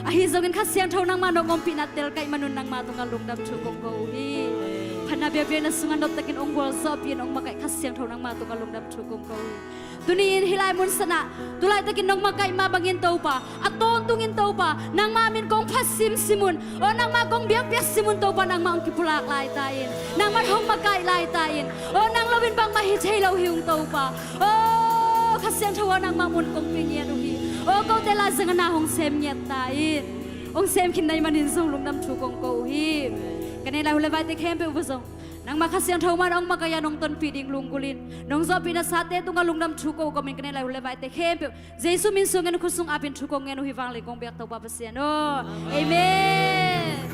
Ahi zongin Kha Siangtho nangmah nong ompihna tel ka hih man un nangmah tungah lungdam thu kong ko hi. Phatna biakpiakna sungah noptakin hong gualzawhpih in, hong makaih Kha Siangtho nangmah tungah lungdam thu kong ko hi. Tuni-in hih lai mun sanah, tu laitakin nong makaih mah bangin Topa, a tawntungin Topa, nangmah min kong phat simsim un, aw, nangmah kong biakpiak sim un Topa, nangmah hong kipulak lai ta in, nangmah hong makaih lai ta in, aw, nang loin bangmah hi thei lo hi ung Topa. Aw, Kha Siangtho aw, nangmah mun kong pia ngiat uh hi. Aw, kote laizangah na hong sem ngiat ta in, hong sem khin na hih manin zong lungdam thu kong ko uh hi. Ka neih lai hun le vaite khempeuh uh zong nangmah Kha Siangtho mah in hong makaih a, nong tonpih ding lunggulhin, nong zawhpih nasate tungah lungdam thu ko kawmin ka neih lai hun le vaite khempeuh Jesu min suangin khut sung apin thu kong ngen uh hi. Vanglian kong biak Topa Pasian aw. Amen.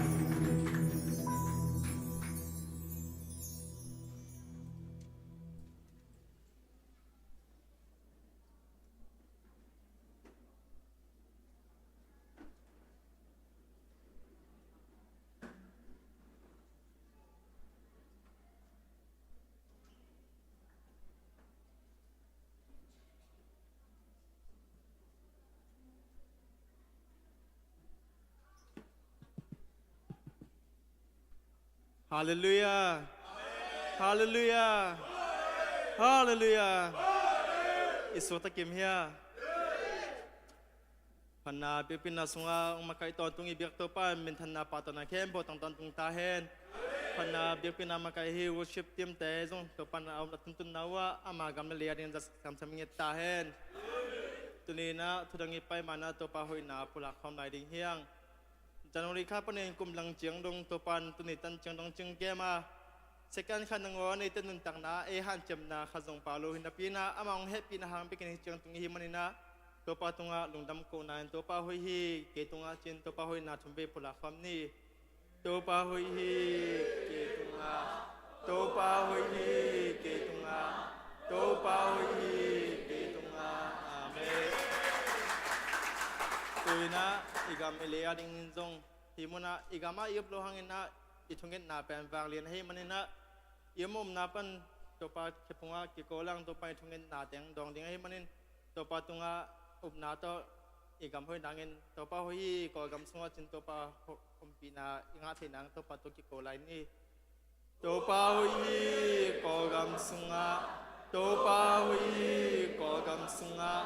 Halleluiah. Halleluiah. Halleluiah. I suakta kim hia? Phatna biakpiakna sungah hong makaih tawntung i biak Topa in minthanna pahtawina khempeuh tang tawntung ta hen. Phatna biakpiakna makaih hi worship team te zong Topa in a omna tuntunna uh ah ama gam le lei a ding zat siamsiam nget ta hen. Tuni in ah thudang i pai ma-in ah Topa hoihna pulak khawm lai ding hi hang. January kha panin kum lang ciang dong Topa in tuni tan ciang dong cing kem a, second kha nangawn eite nuntakna ei hanciamna khat zong pau lo hi napi in ah amah hong hehpihna hang bekin hi ciang tung i hi manin ah Topa tungah lungdam kohna in Topa hoih hi kei tungah ci-in Topa hoihna thum vei pulak khawm ni. Topa hoih hi kei tungah, Topa hoih hi kei tungah, Topa hoih hi kei tungah. Amen. Tu-in ah i gam i lei a dingin zong hih munah i gam ah i up loh hangin ah i thungetna pen vanglian ahih manin ah i um umna pan Topa khe phungah kiko lang Topa i thungetna teng dawng ding ahih manin Topa tungah upna tawh i gam hoih nangin Topa hoih hi Kawlgam sungah cin Topa ompihna i ngah theih nang Topa tawh kiko lai ni. Topa hoih hi Kawlgam sungah, Topa hoih hi Kawlgam sungah,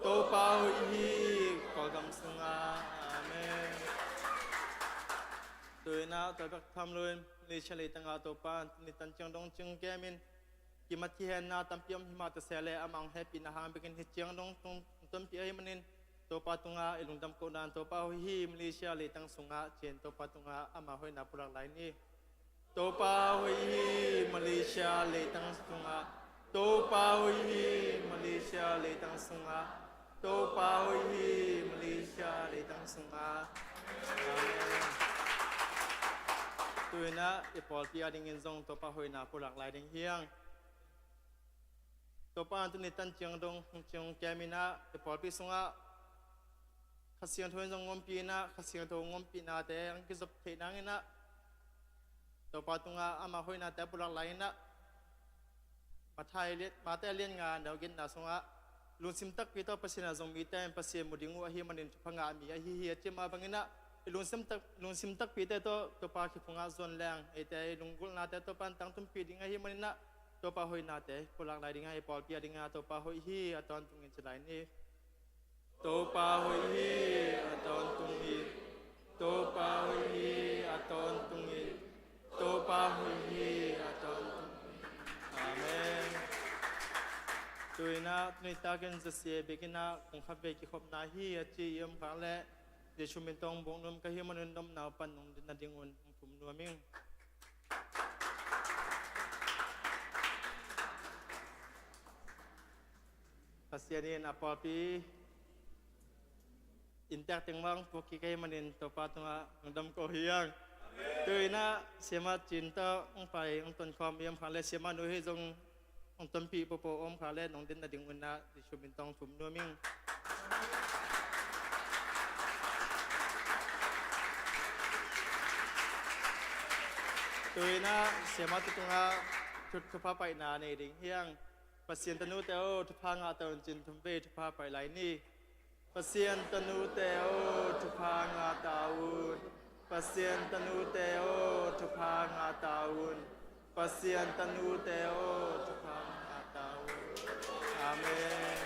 Topa hoih hi Kawlgam sungah. Amen. Tu-in ah tua bek tham loin Malaysia leitangah Topa in tuni tan ciang dong cing kem in kimat kihenna tampi om hi mah ta se leh amah hong hehpihna hang bekin hi ciang dong tung tonpih ahih manin Topa tungah i lungdam kohna in Topa hoih hi Malaysia leitang sungah ci-in Topa tungah ama hoihna pulak lai ni. Topa hoih hi Malaysia leitang sungah, Topa hoih hi Malaysia leitang sungah, Topa hoih hi Malaysia leitang sungah. Amen. Tu-in ah i pawlpi a dingin zong Topa hoihna pulak lai ding hi hang. Topa in tuni tan ciang dong hong cing kem in ah i pawlpi sungah Kha Siangtho in zong ompih in ah Kha Siangtho hong ompihnate hong kizop theih nangin ah Topa tungah ama hoihnate pulak lai in ah Matthai lian, Matthai lian nga neu genna sungah lungsim takpi tawh Pasian a zong mite in Pasian mu ding uh ahih manin thupha ngah mi ahi hi a ci mah bangin ah i lungsim tak, lungsim takpite tawh Topa khe phungah zuan leng eite i lunggulhnate Topa in tangtunpih ding ahih manin ah Topa hoihnate pulak lai ding a, i pawlpi a ding a Topa hoih hi a tawntungin ci lai ni. Topa hoih hi a tawntung hi. Topa hoih hi a tawntung hi. Topa hoih hi a tawntung hi. Amen. Tu-in ah tuni takin zasia biakinn ah kong khat vei kikhopna hi a ci i om khak leh Jesuh min tawh hong buk nuam ka hih manin nopna uh pan nong din nading un hong thum nuam ing. Pasian in a pawlpi inntek teng mah hong puak kik ahih manin Topa tungah lungdam ko hi hang. Tu-in ah siamah Cin tawh hong pai hong tonkhawm i om khak leh siamah nu hi zong hong tonpih pohpoh om khak leh nong din nading un ah Jesuh min tawh hong thum nuam ing. Tu-in ah siamahte tungah thut thupha paihna nei ding hi hang. Pasian tanute aw, thupha ngah ta un ci-in thum vei thupha pai lai ni. Pasian tanute aw, thupha ngah ta un. Pasian tanute aw, thupha ngah ta un. Pasian tanute aw, thupha ngah ta un. Amen.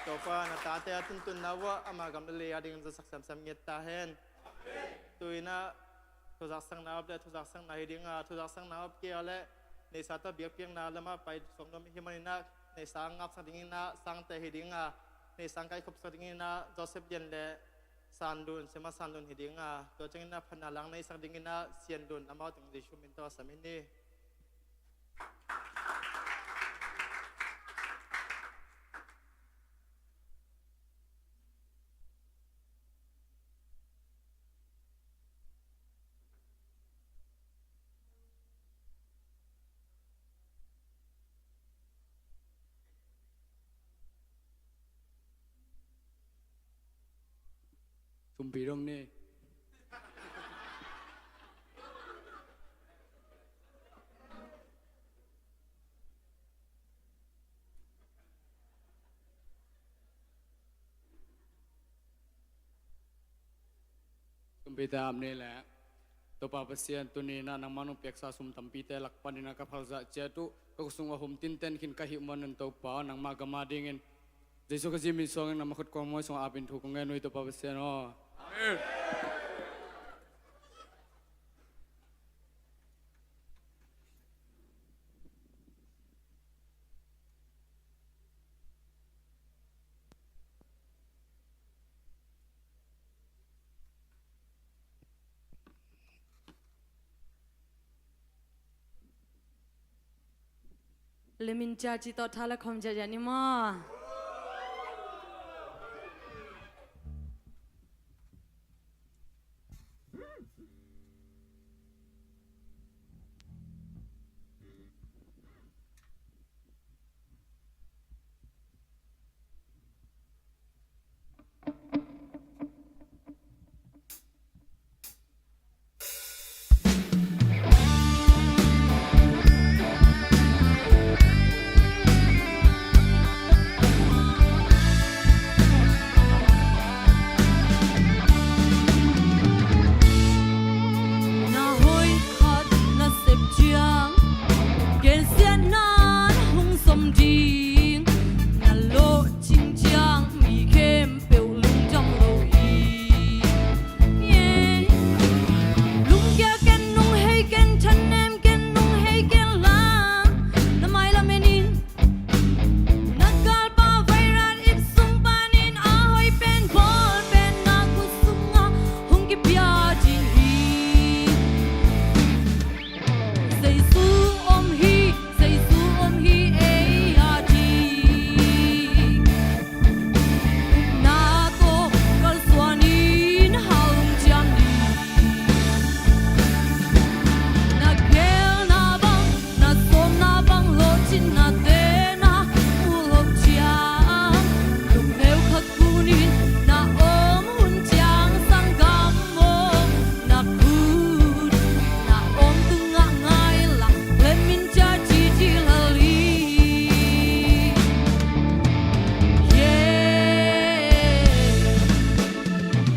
Topa in a tate a tuntunna uh ah ama gam le lei a ding zatsak semsem nget ta hen. Tu-in ah thuzaksakna a om leh thuzaksakna hi ding a, thuzaksakna a om kei a leh neihsa tawh biakpiakna lamah pai suak nuam i hih manin ah neihsa ngapsak dingin ah Sangte hi ding a, neihsa kaikhopsak dingin ah Joseph Lian le San Lun, siamah San Lun hi ding a, tua ciangin ah phatna lang neisak dingin ah Sian Lun amau teng Jesuh min tawh a sam hi ni. Sumpi dong ni. Sumpi tam ni leh. Topa Pasian, tuni-in ah nangmah nong piaksa sum tampite lak panin ah ka phalzah ciat uh, ka khut sung a hum tinten khin ka hih manin Topa, nangmah gam a dingin Jesu Khazih min suangin nangmah khut kawlmawi sungah apin thu kong ngen uh hi, Topa Pasian aw. Amen. Lemin ciaci tawh tha la khawm ciaci ni maw? Na hoih khat na sep ciang, gensiatna na hong zom ding. Na lawhcing ciang mi khempeuh lungdam lo hi. Lungkia ken, nunghei ken, thanem ken, nunghei ken la, na mailam en in. Na galpa Vairat ip sung panin a hoih pen bawl pen na khut sungah hong kipia ding hi. Jesu om hi, Jesu om hi ei a ding. Upna tawh kalsuan in hal hong ciam ni. Na geelna bang, na sawmna bang, lawhcinna te na muh loh ciang, lungneu khat kunin na om hun ciang sanggam aw, na khut na om tungah ngai la, lemin ciaci ci lel hi. Yeah.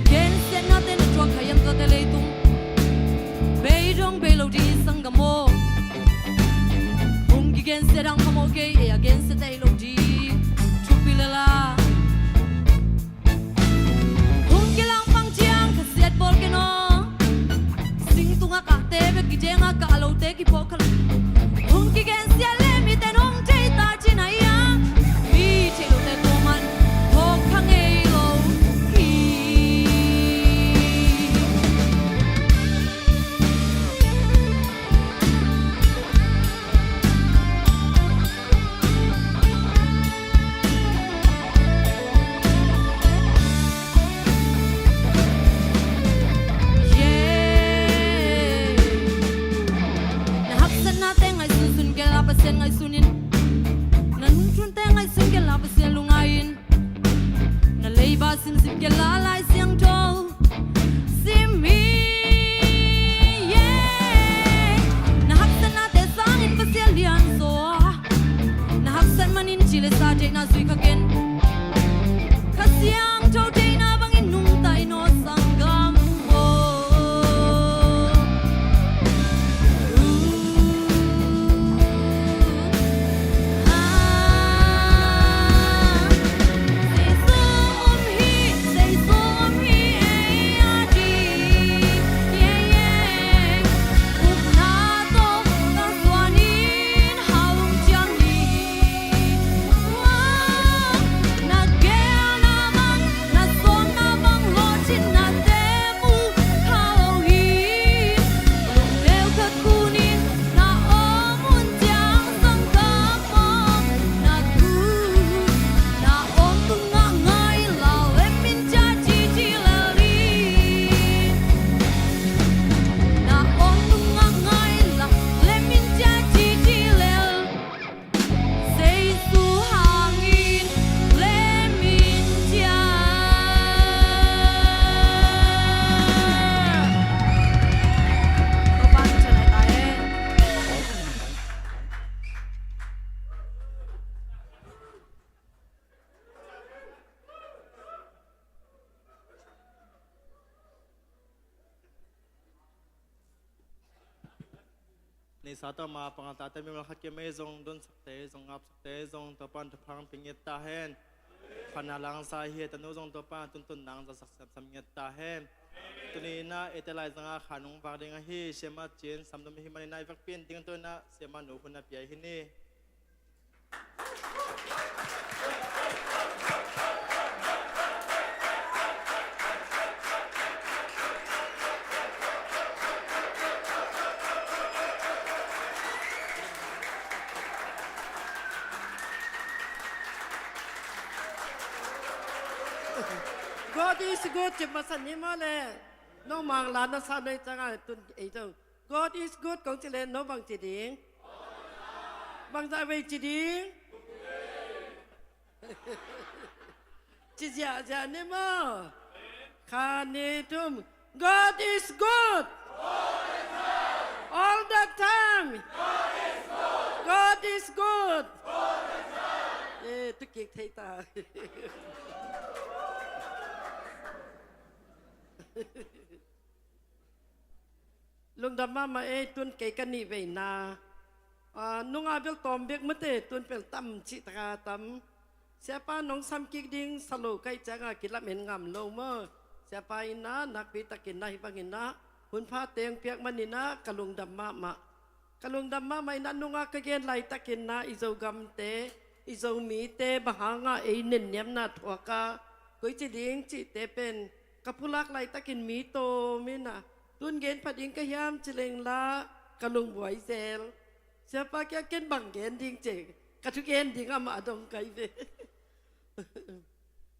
Gensiatnate na tuak kha hiam tuate leitung? Bei dong bei lo ding sanggam aw. Hong kigensiat hang phamawh kei, ei a gensiat ahi lo ding. Thupi lel a. Hong kilangpang ciang khasiat bawl ken aw. Sing tungah kahte bek kideng a, kah lote kiphawk kha lo. Hong kigensiat leh miten hong thei ta cin a ia, mi theih lote kuaman phawk kha ngei lo hi. Yeah. Na haksa Nisa tawh ma pangal tate mimal khat kim ei zong, dunsakte ei zong, ngapsakte ei zong, Topa'n thupha hong pia ngiat ta hen. Phatna la hong sa hi, tanu zong Topa'n a tuntun nang za sak siamsam ngiat ta hen. Tuni in ah eite laizang ah khan hong vak ding ahi, siamah Cin Sam Lum ahih manin ah i vekpi in ding, tu in ah siamah nu hun a pia hi ni. God is good, ci masa ni maw le. Nong Mang la na sa noi ciang a tun ei zong God is good kong ci le, no bang ci ding? Bangzah vei ci ding? Ci ziahziah ni maw? Khat, nih, thum. God is good. All the time. God is good. Eh, tu kik thei ta. Lungdam mahmah ei, tun kei ka nih veina. Ah, nunga bel tawm bek mate, tun pel tam cih taka tam. Siapa nong sam kik ding sa lo ka hih cianga kilamen ngam lo maw. Siapa in ah nakpi takin ah hih bangin ah hun pha teng piak manin ah ka lungdam mahmah. Ka lungdam mahmah in ah nunga ka gen laitakin ah i Zogamte, i Zomite bang hanga ei nenniamna thuak a, koi ci ding cihte pen ka pulak laitakin mi tawm in ah, tun gen pha ding ka hiam ci leng lah ka lungbuai zel. Siapa kiang ken bang gen ding ci, ka thu gen ding amah dong kai ve.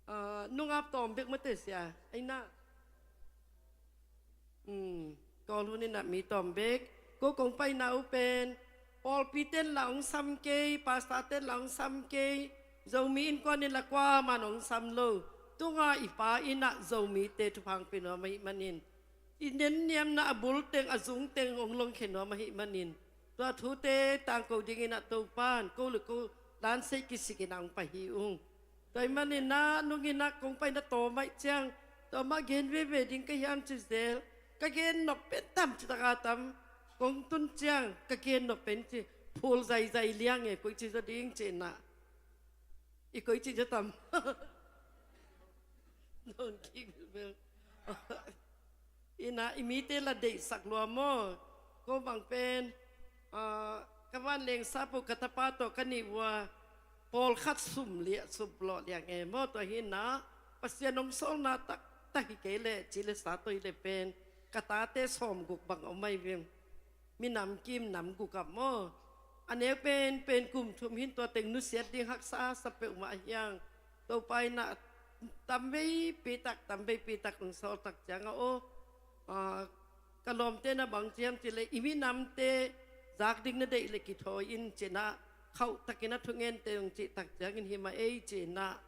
Ah, nungak tawm bek mate sia, ai na. Hmm, Kawl hun in ah mi tawm bek. Ko kong paina uh pen pawlpi ten la hong sam kei, pastor ten la hong sam kei, Zomi innkuan in la kuaman hong sam lo. Tunga i pa in ah Zomite thupha hong pia nuam ahih manin, i nenniamna a bul teng a zung teng hong longkhia nuam ahih manin, tua thute tangko dingin ah Topa'n ko le ko lansei kisik in ah hong pai hi ung. Tua ahih manin ah nungin ah kong paina tawm ahih ciang, tua mah gen veve ding ka hiam ci zel. Ka gen nop pen tam cih taka tam. Kong tun ciang ka gen nop pen ci phul zaizai liang e, koi ci zaw ding ci in ah. I koi ci zaw tam. Nong kik bel. In ah i mite la deihsak lua maw. Ko bang pen, ah, ka vanleng sap uh ka tapa tawh ka nih uh a, pawlkhat sum liah, sum lawh liang e maw. Tua hi in ah Pasian hong sawlna taktak hi kei leh ci le sa toi le pen ka tate sawmguk bang om ahi veng. Minam kim nam guk ah maw. A neu pen, pen kum thum hi in tua teng nusiat ding haksa sa peuhmah hi hang. Topa in ah tamveipi tak, tamveipi tak hong sawl tak ciang a aw. Ah, ka lawmte na bang ci hiam ci le, i minamte zak ding na deih le kithawi in ci in ah, khauh takin a thungente hong cih tak ciangin hi mah ei ci in ah.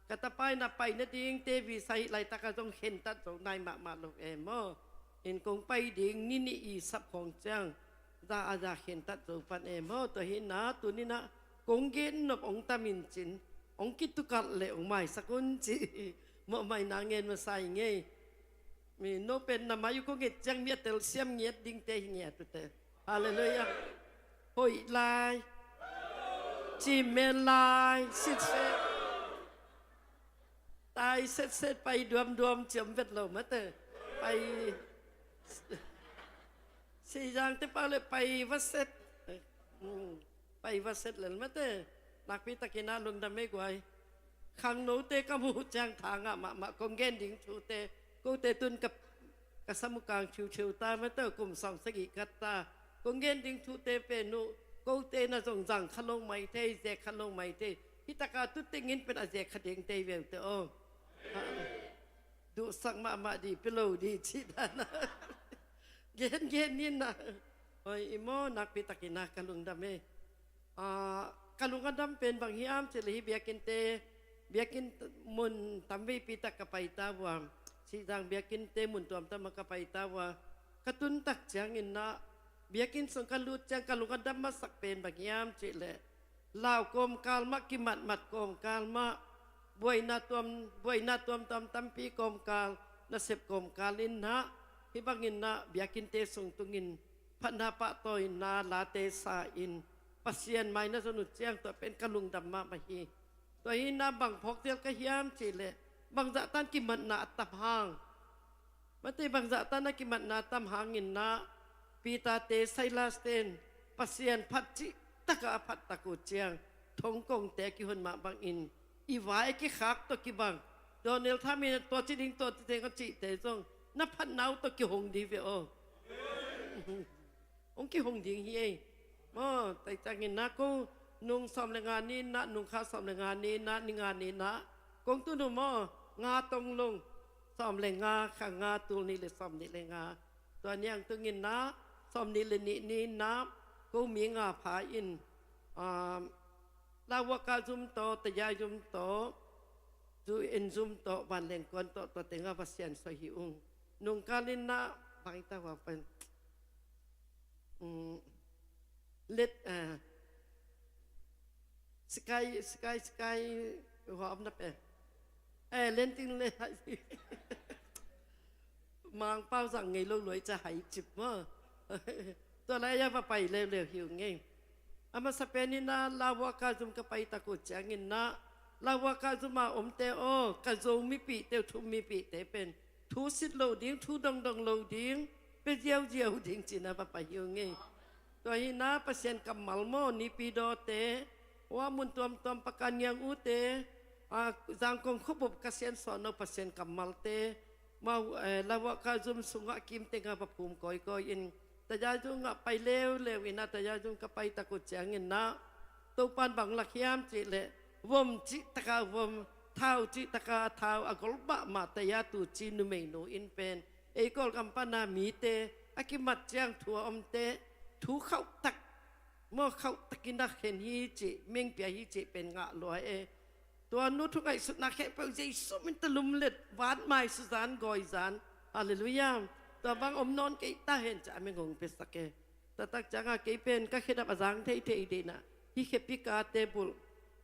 Ka tapa in ah pai nadingte visa hih laitak ah zong khentat zo nai mahmah lo e maw. In kong pai ding ni nih i sap khawng ciang za a za khentat zo pan e maw. Tua hi in ah tuni in ah kong gen nop hong tam in cin, hong kitukalh le hong maisak un ci. Mawhmaina ngen masa ing ei. Mi no pen na mai uh kong et ciang mi a telsiam ngiat dingte hi ngiat uh te. Halleluiah. Hoih lai. Cimmen lai. Sitset. Tai setset, pai duamduam ci om vet lo mate. Pai. Sizang te pau le pai vaset. Hmm. Pai vaset lel mate. Nakpi takin ah lungdam ei guai. Khangnote ka muh ciang tha ngah mahmah, kong gen ding thute. Kote tun ka, ka sam uh kang thiuthiu ta mate, kum sawm sagih kat ta. Kong gen ding thute pen uh kote na zong zang kha lo mai thei, zek kha lo mai thei. Hih taka tu tengin pen a zek kha ding tei veu te aw. Duhsak mahmah di, pia lo di cih dan a. Gen gen ni na. Hoi, i maw, nakpi takin ah ka lungdam e. Ah, ka lung a dam pen bang hiam cih leh hih biakinnte, biakinn mun tamveipi tak ka pai ta uh a, Sihzang biakinnte mun tuamtuam ah ka pai ta uh a, ka tun tak ciangin ah biakinn sung ka lut ciang ka lung a dam masak pen bang hiam cih leh, lau kawmkal mah, kimatmat kawmkal mah, buaina tuam, buaina tuamtuam tampi kawmkal, nasep kawmkal in ah, hih bangin ah biakinnte sung tungin phatna pahtawina late sa-in Pasian mai na zon uh ciang tua pen ka lungdam mahmah hi. Tua hi-in ah bang phawk zel ka hiam cih leh bangzah tan kimatna a tam hang, mate bangzah tan a kimatna a tam hangin ah Peter-te Silas-te in Pasian phat cih takah a phat tak uh ciang thongkongte a kihon mah bangin i vai a kikhak tawh kibang Donald Trump in tua ci ding tua ci ding a cihte zong na phatna uh tawh kihong ding ve aw. Hong kihong ding hi ei. Maw, tua ciangin ah ko nung sawm le nga ni-in ah, nung kha sawm le nga ni-in ah, ni nga ni-in ah kong tun uh maw, nga tong lung, sawm le nga, kha nga, tul nih le sawm nih le nga. Tua ni-in tungin ah sawm nih le nih ni-in ah ko mi nga pha in, um, Lawaka zum tawh, Taya zum tawh, Zu En zum tawh, Vanleng Kuan tawh, tua tengah va siansuah hi ung. Nungkal in ah bang ta va pen, um, let, ah, Sky, Sky, Sky, hua om na pe. Eh, Lenting le, Mangpau zang ngei lo luai ca hai cip maw. Tua lai-ah va pai leuleu hi ung ei. A masa pen in ah Lawaka zum ka pai tak uh ciangin ah, Lawaka zum a omte aw, ka Zo mipihte uh, thu mipihte pen thu sit lo ding, thu dongdong lo ding, pia ziauziau ding ci-in ah va pai hi ung ei. Tua hi-in ah Pasian kammal maw, Naypyidaw-te, hua mun tuamtuam Pakan Ngiang U-te, ah, Zangkong khuabup ka siansuah no Pasian kammalte, mau, eh, Lawaka zum sungah kim tengah va phum kawikawi in, Taya zum ah pai leuleu in ah, Taya zum ka pai tak uh ciangin ah Topa'n bang lak hiam cih leh vom cih takah vom, thau cih takah thau a gol mahmah Taya tu ci numeinu in pen ei Kawlgam pana mite a kimat ciang thu a omte thu khauhtak, maw, khauhtakin a khen hi cih, mengpia hi cih pen ngah lua e. Tua nu thu ngaihsutna khempeuh Jesu min ta lumlet, van mai suzan gawizan. Halleluiah. Tua bang om nawn kei ta hen ci-a meng hong piasak e. Tua tak ciangah kei pen ka khedap a zang theithei ding in ah, hih khepi kate bulh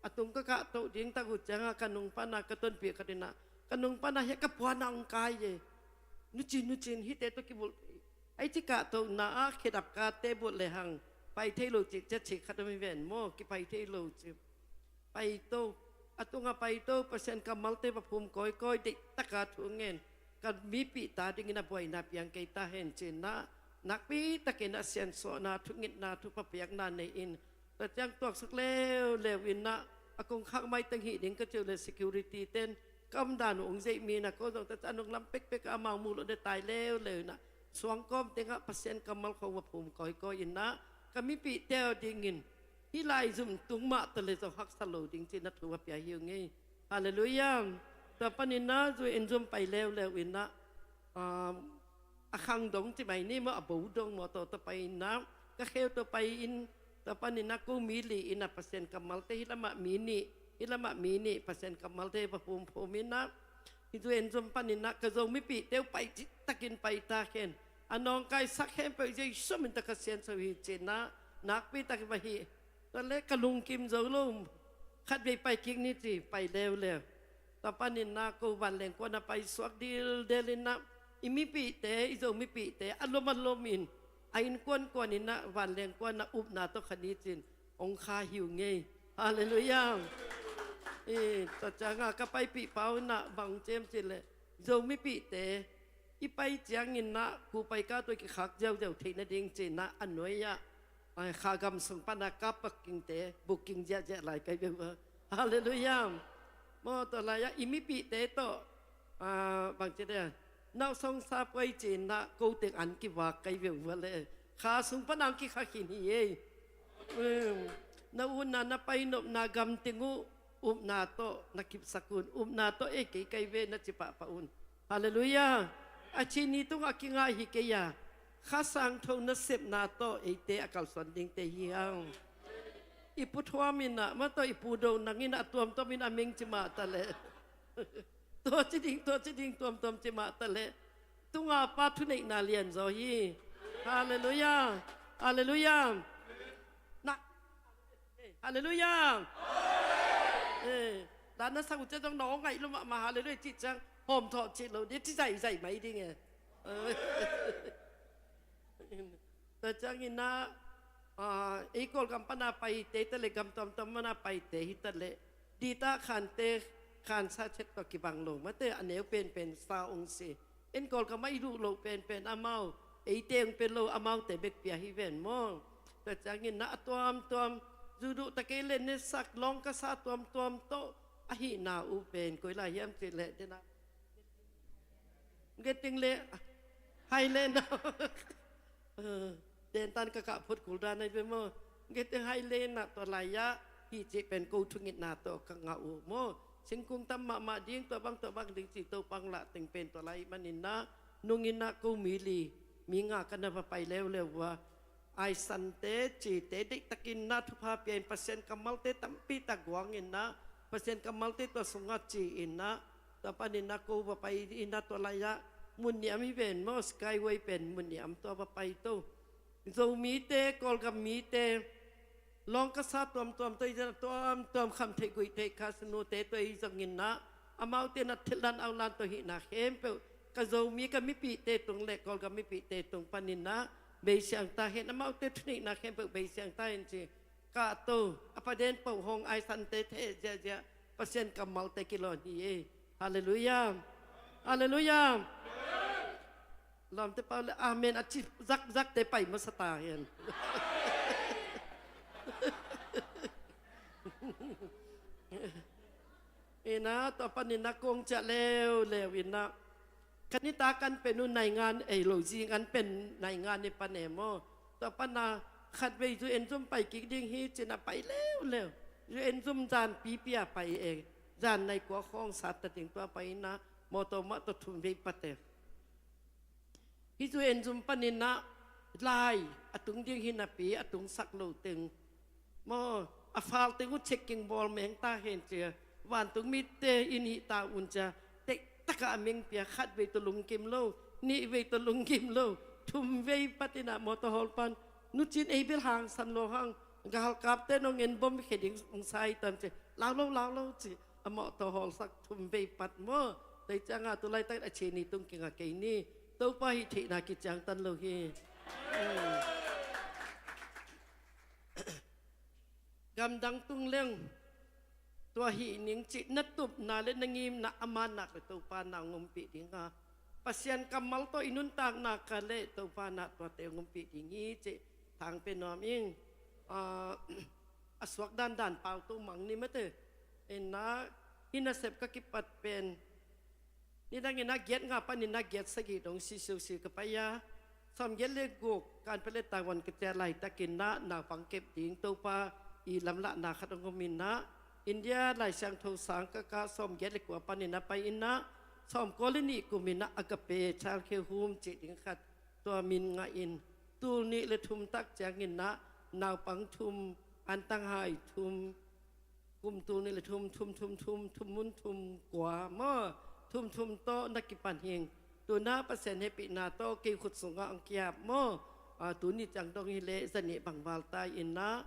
a tung ka kahtoh ding tak uh ciangah ka nung pana ka tonpih khat in ah, ka nung pana hiah ka puan ah hong kai e. Nucin, nucin, hihte tawh kibulh thei. Ai ci kahtohna ah khedap kate bulh lehang pai thei lo cih, cia cih khat om hi ven maw, kipai thei lo cih. Paito, a tungah paito, Pasian kammalte va phum kawikawi, deih taka thu ngen, ka mipihte adingin a buaina piang kei ta hen ci-in ah, nakpi takin a siansuahna, thungetna, thupha piakna nei-in, tua ciang tuaksak leuleu in ah, a kongkhak maitang hih ding ka ci uh leh security-te'n ka omdan uh hong zeih mi in ah, ko zong tua ciang a nunglam pekpek ah amau muh loh ding tai leuleu in ah, suangkawm tengah Pasian kammal khawng va phum kawikawi in ah, ka mipihte adingin hih lai zum tung mah ta leh zong haksa lo ding ci-in ah thu va pia hi ung ei. Halleluiah. Tua panin ah Zu En zum pai leuleu in ah, um, a khang dong ci mai ni maw, a bo dong maw, tua tawh pai in ah, ka kheu tawh pai in, tua panin ah ko mi li in ah Pasian kammalte, hih lamah mi nih, hih lamah mi nih Pasian kammalte va phumphum in ah, hih Zu En zum panin ah ka Zo mipihte uh pai cihtakin pai ta hen. A nawngkaisak khempeuh Jesu min tawh ka siansuah hi ci-in ah, nakpi tak va hih. Tua leh ka lungkim zo lo, khatvei pai kik ni ci, pai leuleu. Tua panin ah ko Vanleng Kuan ah paisuak dildel in ah, i mipihte, i Zo mipihte a lom a lomin, a innkuan kuan in ah Vanleng Kuan ah upna tawh kha ni ci-in hong kha hi ung ei. Halleluiah. Eh, tua ciangah ka paipih pau in ah bang ci hiam cih leh, Zo mipihte i pai ciangin ah kupai ka tawh kikhak ziauziau theih nading ci-in ah a nuai-ah, ai, kha gam sung pana ka parking-te booking ziahziah lai kai beuh a. Halleluiah. Maw, tua lai-ah i mipihte tawh, ah, bang ci dia, nauhsong sa puai ci-in ah ko teng an kivak kai beuh a leh, kha sung pana ang kikhak khin hi ei. Um, na utna, na painopna gam teng uh upna tawh na kipsak un, upna tawh ei kei kai ve na ci pahpah un. Halleluiah. A cih ni tungah a kingah hi kei a, Kha Siangtho nasepna tawh eite a kalsuan dingte hi hang. I Pu Thuam in ah, mah tawh i Pu Do Nang in ah, a tuamtuam in a meng ci mah ta leh, tua ci ding, tua ci ding, tuamtuam ci mah ta leh, tunga pa thuneihna lianzaw hi. Halleluiah. Halleluiah. Na, halleluiah. Eh, dan na sak uh ciang zong nawng ngaih lua mahmah, halleluiah cih ciang hawmthawh cih lo ding, ci zaizai mai ding e. Eh. Tua ciangin ah, ah, ei Kawlgam pana paite ta le, gam tuamtuam pana paite hi ta le, dita khante khansa chet tawh kibang lo mate, a neu penpen sa ung si. En Kawlgam ah i duh loh penpen amau, eite ung pen lo, amaute bek pia hi ven maw. Tua ciangin ah a tuamtuam, zu duh ta kei le nesak lawng ka sa tuamtuam tawh ahihna uh pen koi lai hiam cih leh dena. Getting le, hai le na. Eh, dentan ka kah phot kul dan ai ve maw. Getting hai le na tua lai-ah hih cih pen ko thungetna tawh ka ngah uh maw. Singkung tam mahmah ding, tua bang tua bang ding cih Topa hong lah teng pen tua lai manin ah, nungin ah ko mi li, mi nga ka na va pai leuleu uh a. Aisante, cite deihtakin ah thupha pia in, Pasian kammalte tampi tak guangin ah, Pasian kammalte tua sungah ci-in ah, tua panin ah ko va pai in ah, tua lai-ah mun niam hi ven maw, Skyway pen mun niam tua va pai to. Zomite, Kawlgam mite, lawng ka sa tuamtuam tawh i zan tuamtuam, kham theih guih theih kha sinute tawh i zongin ah, amaute na thillan aulan tawh hihna khempeuh ka Zomi ka mipihte tung le Kawlgam mipihte tung panin ah beisiang ta hen, amaute thuneihna khempeuh beisiang ta hen ci. Kah to, a paden poh hong Aisante theh ziahziah, Pasian kammalte kilawn hi e. Halleluiah. Halleluiah. Lawmte pau le amen a ci zakzakte pai masa ta hen. Ina, tua panin ah kong ciah leuleu ina, ka nita kan pen uh naingan ei lo, zingan pen naingan i pan e maw. Tua pana khatvei zu en zum pai kik ding hi cina pai leuleu. Zu en zum zan pipia pai e. Zan nai kua khawng sat ta ding tua pai ina, mawtaw mah tua thum vei pat e. Hih zu en zum panin ah lai a tung ding hi napi a tungsak lo teng maw, a fal teng uh checking bawl meng ta hen cia, vantung mite in hih ta un cia, teihtaka a meng pia, khat vei tawh lungkim lo, nih vei tawh lungkim lo, thum vei patin ah mawtaw hawl pan, nucin ei bel hangsan lo hang, galkapte nong en bom khe ding ung sai tam cia, lau lo, lau lo ci. A mawtaw hawlsak thum vei pat maw. Tei cianga tu laitak a cini tung kinga kei ni. Topa hih theihna kiciangtan lo hi. Hmm. Gamdang tung leng tua hih ning cih na tupna le na ngimna a mannak le Topa na ngumpih dinga, Pasian kammal tawh i nuntakna ka le Topa na tuate ngumpih ding hi cih thang pe nuam ing. Ah, a suak dandan pau to mang ni mate. Ina, hi nasep ka kipat pen, nidang ina giat nga pan ina giat sagih dong sisiusi ka pai a, sawm giat le guk kan pele Taiwan ka tia laitakin na naupang kep ding Topa i lamlahna khat ong om ina, India Lai Siangtho sang ka ka sawm giat le kua pan ina pai ina, sawm kua le nih kum ina Agape Childcare Home cih ding khat tua min ngah in, tul nih le thum tak ciangin na naupang thum, antang hai thum, kum tul nih le thum, thum, thum, thum, thum mun thum kua maw, thum, thum tawh na kipan hing. Tuna Pasian hehpihna tawh kei khut sungah ang kiap maw. Ah, tuni ciang dong hi leh zanih bangval ta in na.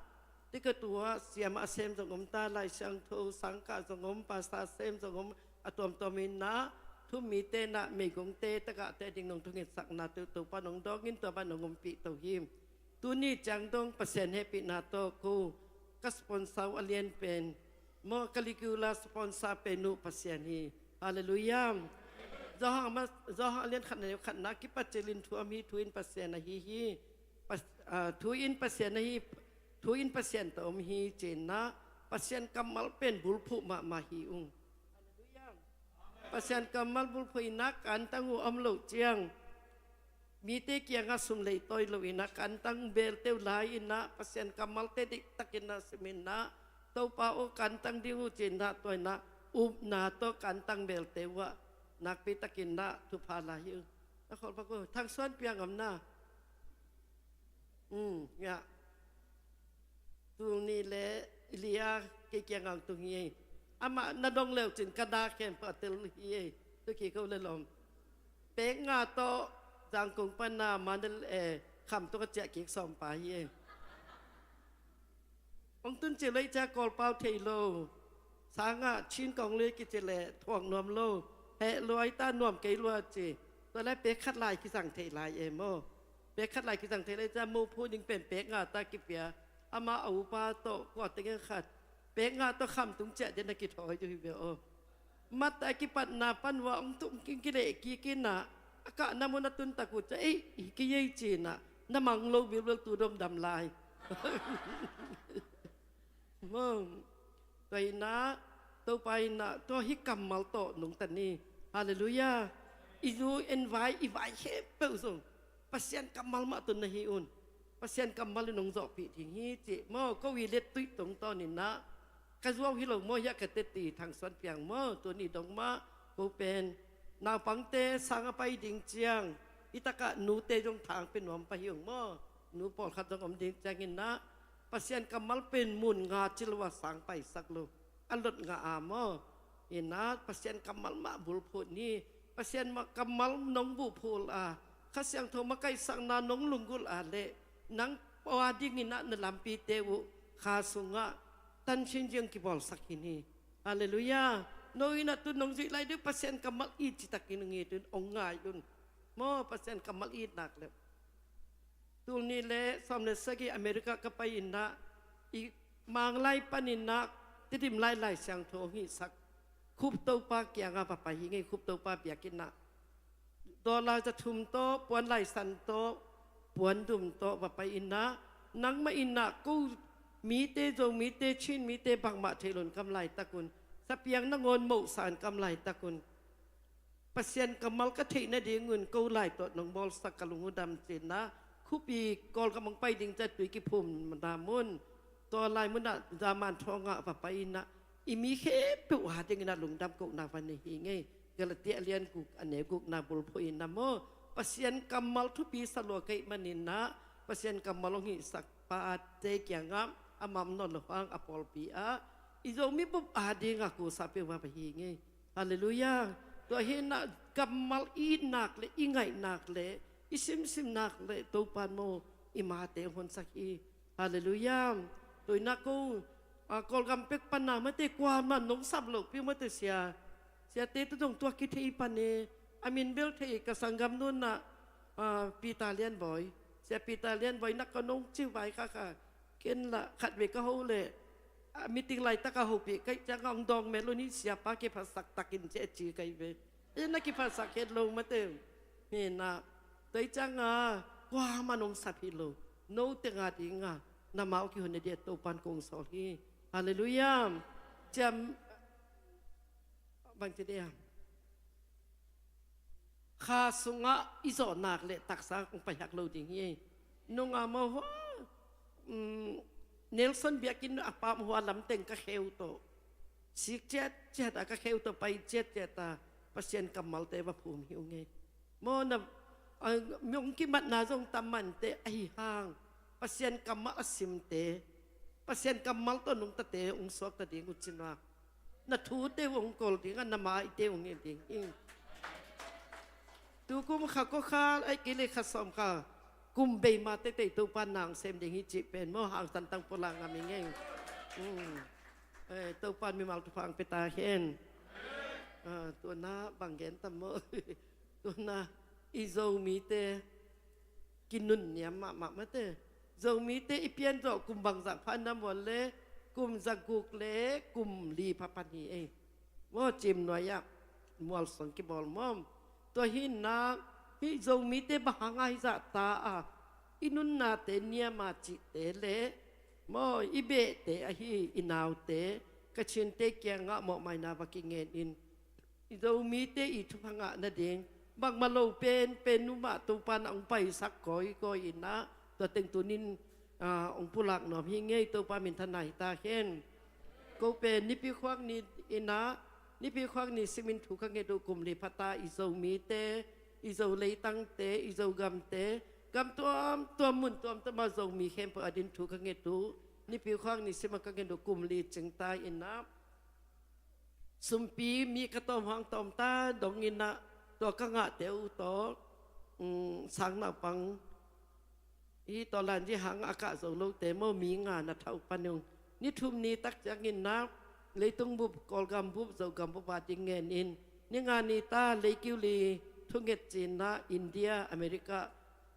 Tika tua siama a sem zong om ta, Lai Siangtho sangkah zong om, pasta sem zong om, a tuamtuam in na. Thum mite na meigongte tagahte ding nong thungetsakna tu Topa nong dawngin tua ban nong umpih to hi. Tuni ciang dong Pasian hehpihna tawh ko ka sponsor uh a lian pen maw, ka regular sponsor pen uh Pasian hi. Halleluiah. Zawhang a lian khatna, khatna kipat cilin thu om hi, thu in Pasian ahi hi. Pas, ah, thu in Pasian ahi, thu in Pasian tawh om hi cihna, Pasian kammal pen bulphuh mahmah hi ung. Pasian kammal bulphuh ina kantang uh om loh ciang, mite kiangah sum leitawi lo ina kantang belte uh lai ina Pasian kammalte diktak ina sim ina, Topa aw kantang ding uh ci ina tua ina upna tawh kantang belte uh ah nakpi takin na thupha lai hi uh. Na kholpak uh, Thangsuan piang om na. Um, ya. Tul nih le li a kei kiangah tung hi ei. Amah na dong leu cin ka na khempeuh a tel hi ei. Tu ki ko le lom. Pek nga tawh Zangkong pan na Mandalay, eh, Khamtung a ciah kik sawm pa hi ei. Ong tun ci lei cia Kawlpau thei lo. Sangah Chin kong lui kici le thuak nuam lo. Heh luai ta nuam kei lua ci. Tua le pek khat lai kizang thei lai e maw. Pek khat lai kizang thei lai ciang, mo phu ding pen pek nga ta kipia. Ama a upa tawh kua teng khat pek nga tawh khamtung ciah den a kithawi tu hi ve aw. Mat a kipatna pan ua ong tum king kileh kik in ah, a kahna mun a tun tak uh ciah, ei, hi kei ei ci in ah, na mang lo bilbil tu dom dam lai. Mong. Tua in ah, Topa in ah, tua hi kammal tawh nungta ni. Halleluiah. I zu en vai, i vai khempeuh zong Pasian kammal mah tawh na hi un. Pasian kammal in hong zawhpih ding hi cih maw, ko i let tuih tongtawn in ah, ka zuau hi lo maw hiah ka teci Thang Suan Piang maw, tuni dong mah ko pen naupangte sang a pai ding ciang, i takah nute zong thang pia nuam pah hi ung maw, nu pawlkhat zong om ding ciangin ah, Pasian kammal pen mun nga ci lo a sang paisak lo. A lot nga a maw. In ah Pasian kammal mah bulphuh ni. Pasian mah kammal nong bulphuh a, Kha Siangtho makaihsakna nong lunggulh a leh, nang pua dingin ah na lampite uh kha sungah tansin ziang kibawlsak hi ni. Halleluiah. No in ah tu nong zuih lai deuh Pasian kammal it citakin ngi tun ong ngai un. Maw, Pasian kammal it nak leh. Tul nih le sawm le sagih America ka pai in ah, i Manglai panin ah Tedim Lai Lai Siangtho hong hihsak Khup Topa kiangah va pai hi ing ei, Khup Topa biakinn ah. Dollar za thum tawh, puan lai san tawh, puan dum tawh va pai in ah, nangmah in ah ko mite, Zomite, Chinmite bangmah theih lo in kam laitak un, sapiang nangawn mohsa in kam laitak un. Pasian kammal ka theih nadingun ko lai tawh nong bawlsak ka lung uh dam ci in ah, khupi Kawlgam hong pai ding ciang tui kiphumna mun, tua lai munah German thawngah va pai in ah, i mi khempeuh a dingin ah lungdam kohna va nei hi ing ei. Galatia a lian guk a neu gukna bulphuh in ah maw, Pasian kammal thupi sa lua ka hih manin ah, Pasian kammal hong hihsak pate kiangah, amah om nawn lo hang a pawlpi ah, i Zomi bup a dingah kusa peuh va va hi ing ei. Halleluiah. Tua hi in ah kammal i it nak leh, i ngaih nak leh, i simsim nak leh Topa in maw i mate hong honsak hi. Halleluiah. Tua in ah ko, ah, Kawlgam pek pan ah mate, kuamah nong sap lohpi uh mate sia. Siate tawh zong tua kithei pan e. A min bel thei, ka sanggamnu in ah, ah, Peter Lian Bawi. Sia Peter Lian Bawi in ah ka nong ci vai kha kha. Ken lah khatvei ka ho leh, a, meeting laitak a hopih ka hih ciangah hong dawng mel un hi, siapa kiphatsak tak in ci a ci ka hi ve. Ei, na kiphatsak het lo mate. Hi in ah, tua hi ciangah kuamah nong sap hi lo. No teng a dingah na mau kihon na ding a Topa in kong sawl hi. Halleluiah. Ciam, bangci ding a, kha sungah i zawh nak leh taksa hong pai hak lo ding hi. Nunga maw hua, um, Nelson biakinn a pam hua lam teng ka kheu tawh, sik ciatciat a ka kheu tawh pai ciatciat a, Pasian kammalte va phum hi ung ei. Maw na, a, mi hong kimatna zong tam mah inteh, ahi hang Pasian kammal a simte, Pasian kammal tawh nungtate hong suakta ding uh cin uh a, na thute uh hong kawl ding a, na maite uh hong en ding hi. Tukum kha kua kha, ahih kei leh kha sawm kha, kum bei ma teitei Topa in na hong sem ding hi cih pen maw, hangsan tang pulak ngam ing ei. Um. Eh, Topa in mimal thupha hong pia ta hen. Ah, tua in ah bang gen tam maw. Tua in ah i Zomite kinunniam mahmah mate. Zomite i pian zawh kum bangzah pha na mual leh, kum zaguk leh kum li pha pan hi ei. Maw, Ciimnuai ah mualsuang kibawl maw. Tua hi in ah, hih Zomite bang hang a hih zah ta a, i nunnate niam a cihte leh, maw, i behte ahi i naute, Kachinte kiangah mawhmaina va kingen in. I Zomite i thupha ngah nading bangmah lo pen, pen nu mah Topa in ah hong paisak kawikawi in ah, tua teng tuni in, ah, hong pulak nuam hi ing ei. Topa minthanna hi ta hen. Ko pen Nipi khuak ni in ah, Nipi khuak ni simin thu ka nget uh, kum li pha ta i Zomite, i Zo leitangte, i Zogamte, gam tuamtuam, mun tuamtuam ah Zomi khempeuh adingin thu ka nget uh. Nipi khuak ni simah ka nget uh, kum li cing ta in ah, sumpi mi ka tawm hang tawm ta dong in ah, tua ka ngahte uh tawh, um, sang naupang, hih tawh lan zi hang a kah zo lote maw, mi nga na thah uh pan ung. Ni thum ni tak ciangin ah, leitung bup, Kawlgam bup, Zogam bup a ding ngen in, ni nga ni ta leikiu li thunget ci in ah, India, America,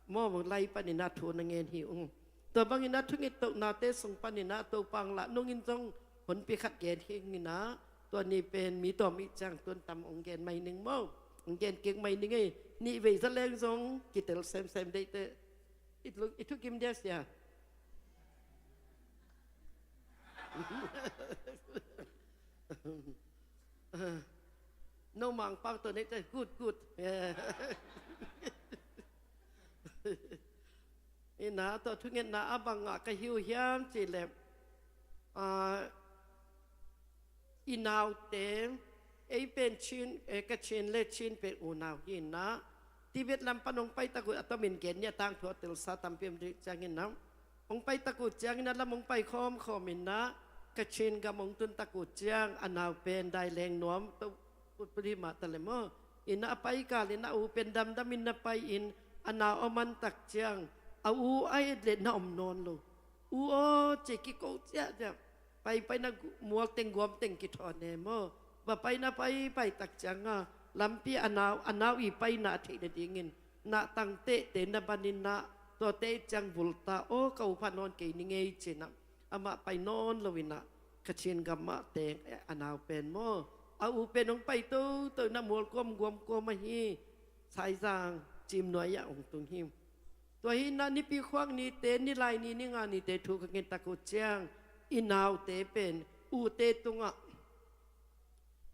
Maw, lai panin ah thu na ngen hi ung. Tua bangin ah thungettohnate sung panin ah Topa hong lah nungin zong honpi khat gen hi ing in ah, tua ni pen mi tawm ih ciang tun tam hong gen mai ning maw. Hong gen kik mai ning ei. Nih vei za leng zong kitel semsem deihte. I thu, i thukim dia sia. No Mangpau tawh neite, good, good. Ina, tua thungetna a bang ngah ka hi uh hiam cih leh, ah, i naute, ei pen Chin, eh, Kachin le Chin pen unau hi in ah, Tibet lam pan hong pai tak uh, a tomin gen ni a, tangthu a telsa tampi om ding ciangin ah, hong pai tak uh ciangin ah, lam hong pai khawmkhawm in ah, Kachin gam hong tun tak uh ciang, a nau pen dai leng nuam to, putput hi mah ta leh maw. In ah a pai kal in ah, a u pen damdam in na pai in, a nau a man tak ciang, a u a et leh na om nawn lo. U aw, ci kiko ciahciah. Paipai na gu-, mual teng guam teng kithawn e maw. Va pai na paipai tak ciang a, lampi a nau, a nau i paina a theih nadingin, nah tangtehte na ban in ah, tuate ciang vulta aw, ka u pha nawn kei ning ei ci in ah, amah pai nawn lo in ah, Kachin gam mah teng, eh, a nau pen maw. A u pen hong pai toto in ah, mual kuam guam kuam ahi, Saizang Cimnuai ah hong tung hi. Tua hi in ah, Nipi khuak nite, Nilai ni, Ninga nite thu ka ngen tak uh ciang, i naute pen ute tungah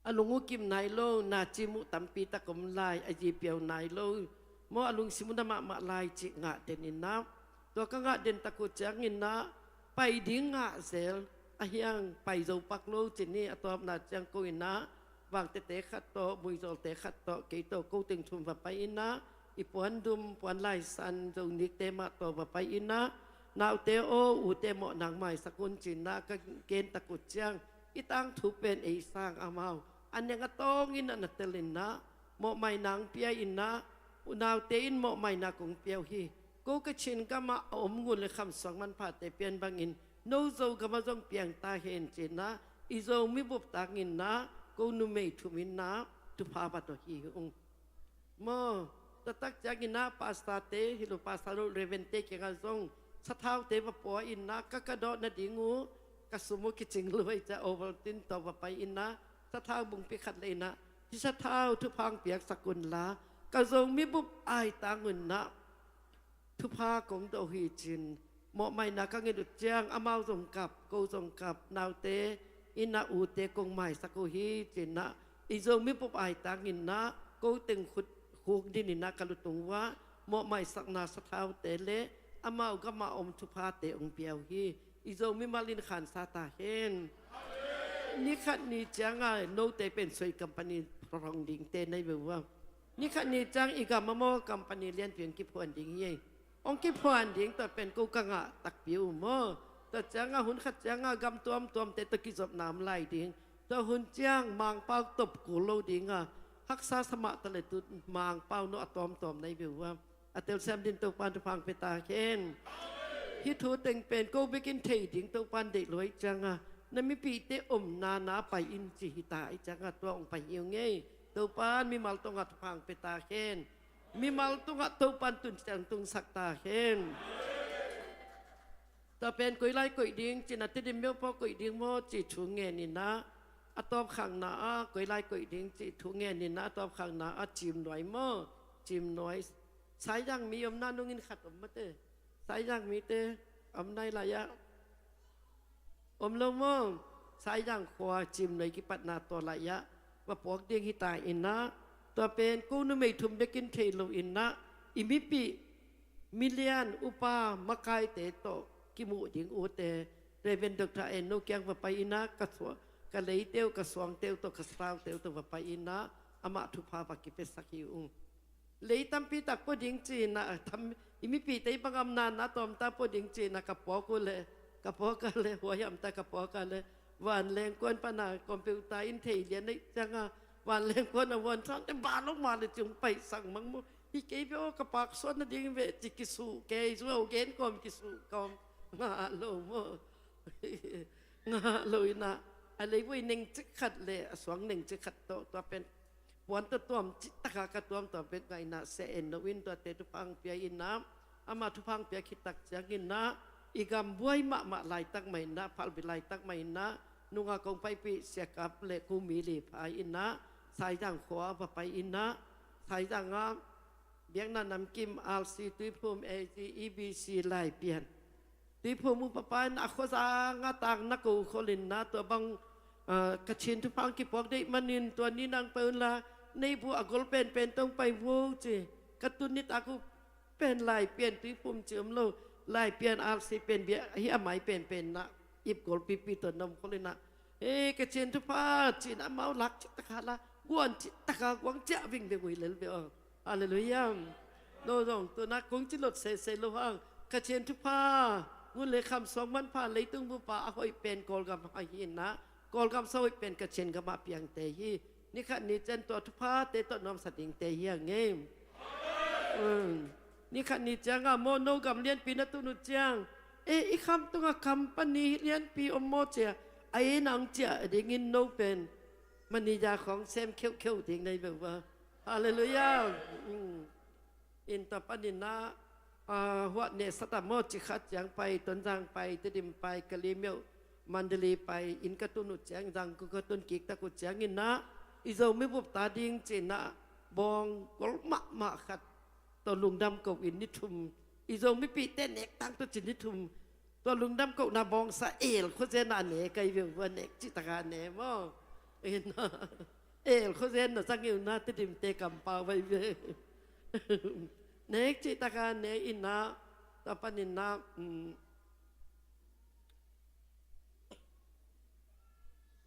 a lung uh kim nai lo, na cim uh tampi tak om lai, a zi piau nai lo maw, a lungsim uh na mahmah lai cih ngah den in ah, tua ka ngah den tak uh ciangin ah, pai ding ngah zel, a hiang pai zo pak lo ci ni. A tawpna ciang ko in ah, Vangtete khat tawh, Muizawlte khat tawh, kei tawh, ko teng thum va pai in ah, i puandum, puanlaisan, Zonikte mah tawh va pai in ah, naute aw, ute mawh nang maisak un ci in ah, ka gen tak uh ciang, i tangthu pen ei sang amau a neng a tawng in ah na tel in ah, mawhmaina hong pia in ah, unaute in mawhmaina kong pia uh hi. Ko Kachin gam ah a om ngun le kham suang manphate pian bangin, no Zogam ah zong piang ta hen ci in ah, i Zomi bup tang in ah, ko numei thum in ah, thupha va tawh hi ung. Maw, tua tak ciangin ah, pastorte, hi lo pastor lo, reverendte kiangah zong, sathaute va pua in ah, ka, ka dawh nading uh, ka sum uh kicing luai ciah, Ovaltine tawh va pai in ah, sathau bungpi khat lei in ah, hih sathau thupha hong piaksak un la, ka Zomi bup aitang un ah, thupha kong dawh hi ci in, mawhmaina ka nget uh ciang, amau zong kap, ko zong kap, naute in ah ute kong maisak uh hi ci in ah, i Zomi bup aitang in ah, ko teng khut khuk din in ah ka lutung uh ah, mawhmaisakna sathaute le amau gam ah om thuphate hong pia uh hi. I Zomi mal in khansa ta hen. Ni khat ni ciang a, note pen soi company rong dingte nei ve uh ah. Ni khat ni ciang i gam ah maw, company lianpi hong kiphuan ding hi ei. Hong kiphuan ding, tua pen ko ka ngah takpi uh maw. Tua ciang a, hun khat ciang a, gam tuamtuamte tawh kizopna om lai ding. Tua hun ciang Mangpau top kul lo ding a, haksa sa mah ta leh tu Mangpau no a tuamtuam nei ve uh ah. A telsiam din Topa'n thupha hong pia ta hen. Hih thu teng pen ko bekin thei ding Topa'n deih lua ahih ciang a, na mipihte omna na pai in ci hi ta ahih ciang a, tua hong pai hi ung ei. Topa'n mimal tungah thupha hong pia ta hen. Mimal tungah Topa'n tun ciang tungsak ta hen. Tua pen koi lai koih ding ci in a, Tedim Myo paw koih ding maw ci thu ngen in a, a tawpkhakna ah koi lai koih ding ci thu ngen in a, a tawpkhakna ah Cimnuai maw, Cimnuai. Saizang mi omna nungin khat om mate. Saizang mite om nai lai ah. Om lo maw? Saizang khua Cimnuai kipatna tua lai ah va puak ding hi ta in a, tua pen ko numei thum bekin thei lo in a, i mipih, milian, upa, makaite tawh kimuh ding ute, Reverend Doctor En No kiang va pai in a, ka sua-, ka leite uh, ka suangte uh tawh, ka sathau te uh tawh va pai in a, amah thupha va kipiasak hi ung. Lei tampi tak pua ding ci in a, tham, i mipihte i bang omna na tawm ta pua ding ci in a, ka puak uh leh, ka puak a leh, huaihamta ka puak a leh, vanleng kuan pan a computer in thei lian ahih ciang a, vanleng kuan a vuan thang te ba lo mah leh ci hong paisak mang maw. Hi kei ve aw, ka paksuan nading ve ci kisuh kei, zu aw gen kawm kisuh kawm. Ngah lo maw. Ngah lo in a, a leivui nengcik khat leh a suang nengcik khat tawh, tua pen puan tawh tuam cih tak a ka tuam, tua pen ngah in a, Sia En No in tuate thupha hong pia in a, Ama thupha hong piak khit tak ciangin ah, i gam buai mahmah laitak mah in ah, phalbi laitak mah in ah, nunga kong paipih Sia Kap le Kumi Li Phai in ah, Saizang khua va pai in ah, Saizang ah, biakna namkim, R C, Tuiphum, A G, E B C, Laipian. Tuiphum upapa in a khuazang a tang na ko khol in ah, tua bang, ah, Kachin thupha hong kipuak deih manin, tua ni nang pai un la, neibu a gol penpen tong pai vo ci. Ka tun nitak uh pen Laipian, Tuiphum ci om lo, Laipian R C pen bia hi a mai penpen na, ip gol pipi tua na om khol in ah. Ei, Kachin thupha ci-in amau lak cih tak a la, guan cih tak a guang ciah vingveng uh hi lel ve aw. Halleluiah. No zong tu-in ah kong ci lot sese lo hang, Kachin thupha, ngun le kham suang manpha, leitung bup a a hoih pen Kawlgam hi in ah, Kawlgam sawt hoih pen Kachin gam ah piangte hi. Ni khat ni ciang tua thuphate tawh nuamsa dingte hi hang e. Um, ni khat ni ciang ah maw, no gam lianpi na tun uh ciang, e, i kham tungah company lianpi om maw ci-a, a, e, nang ciah dingin no pen manager khawng sem kheuhkheuh ding na hi ve uh a. Halleluiah. Um. In tua panin ah, ah, huah nehsat ah maw, Cikha ciang pai, Tonzang pai, Tedim pai, Kalemyo, Mandalay pai, inn ka tun uh ciang, Zangkong ka tun kik tak uh ciangin ah, i Zomi bup ta ding ci-in ah, bawng gol mahmah khat, tua lungdam ko in ni thum, i Zomipihte nek tang tua ci ni thum, tua lungdam kohna bawngsa el khuazen a ne ka hi ve uh a, nek cih tak a ne maw. In ah, el khuazen na zang hi uh na, Tedimte kampau vai ve. Nek cih tak a ne in ah, tua panin ah, um,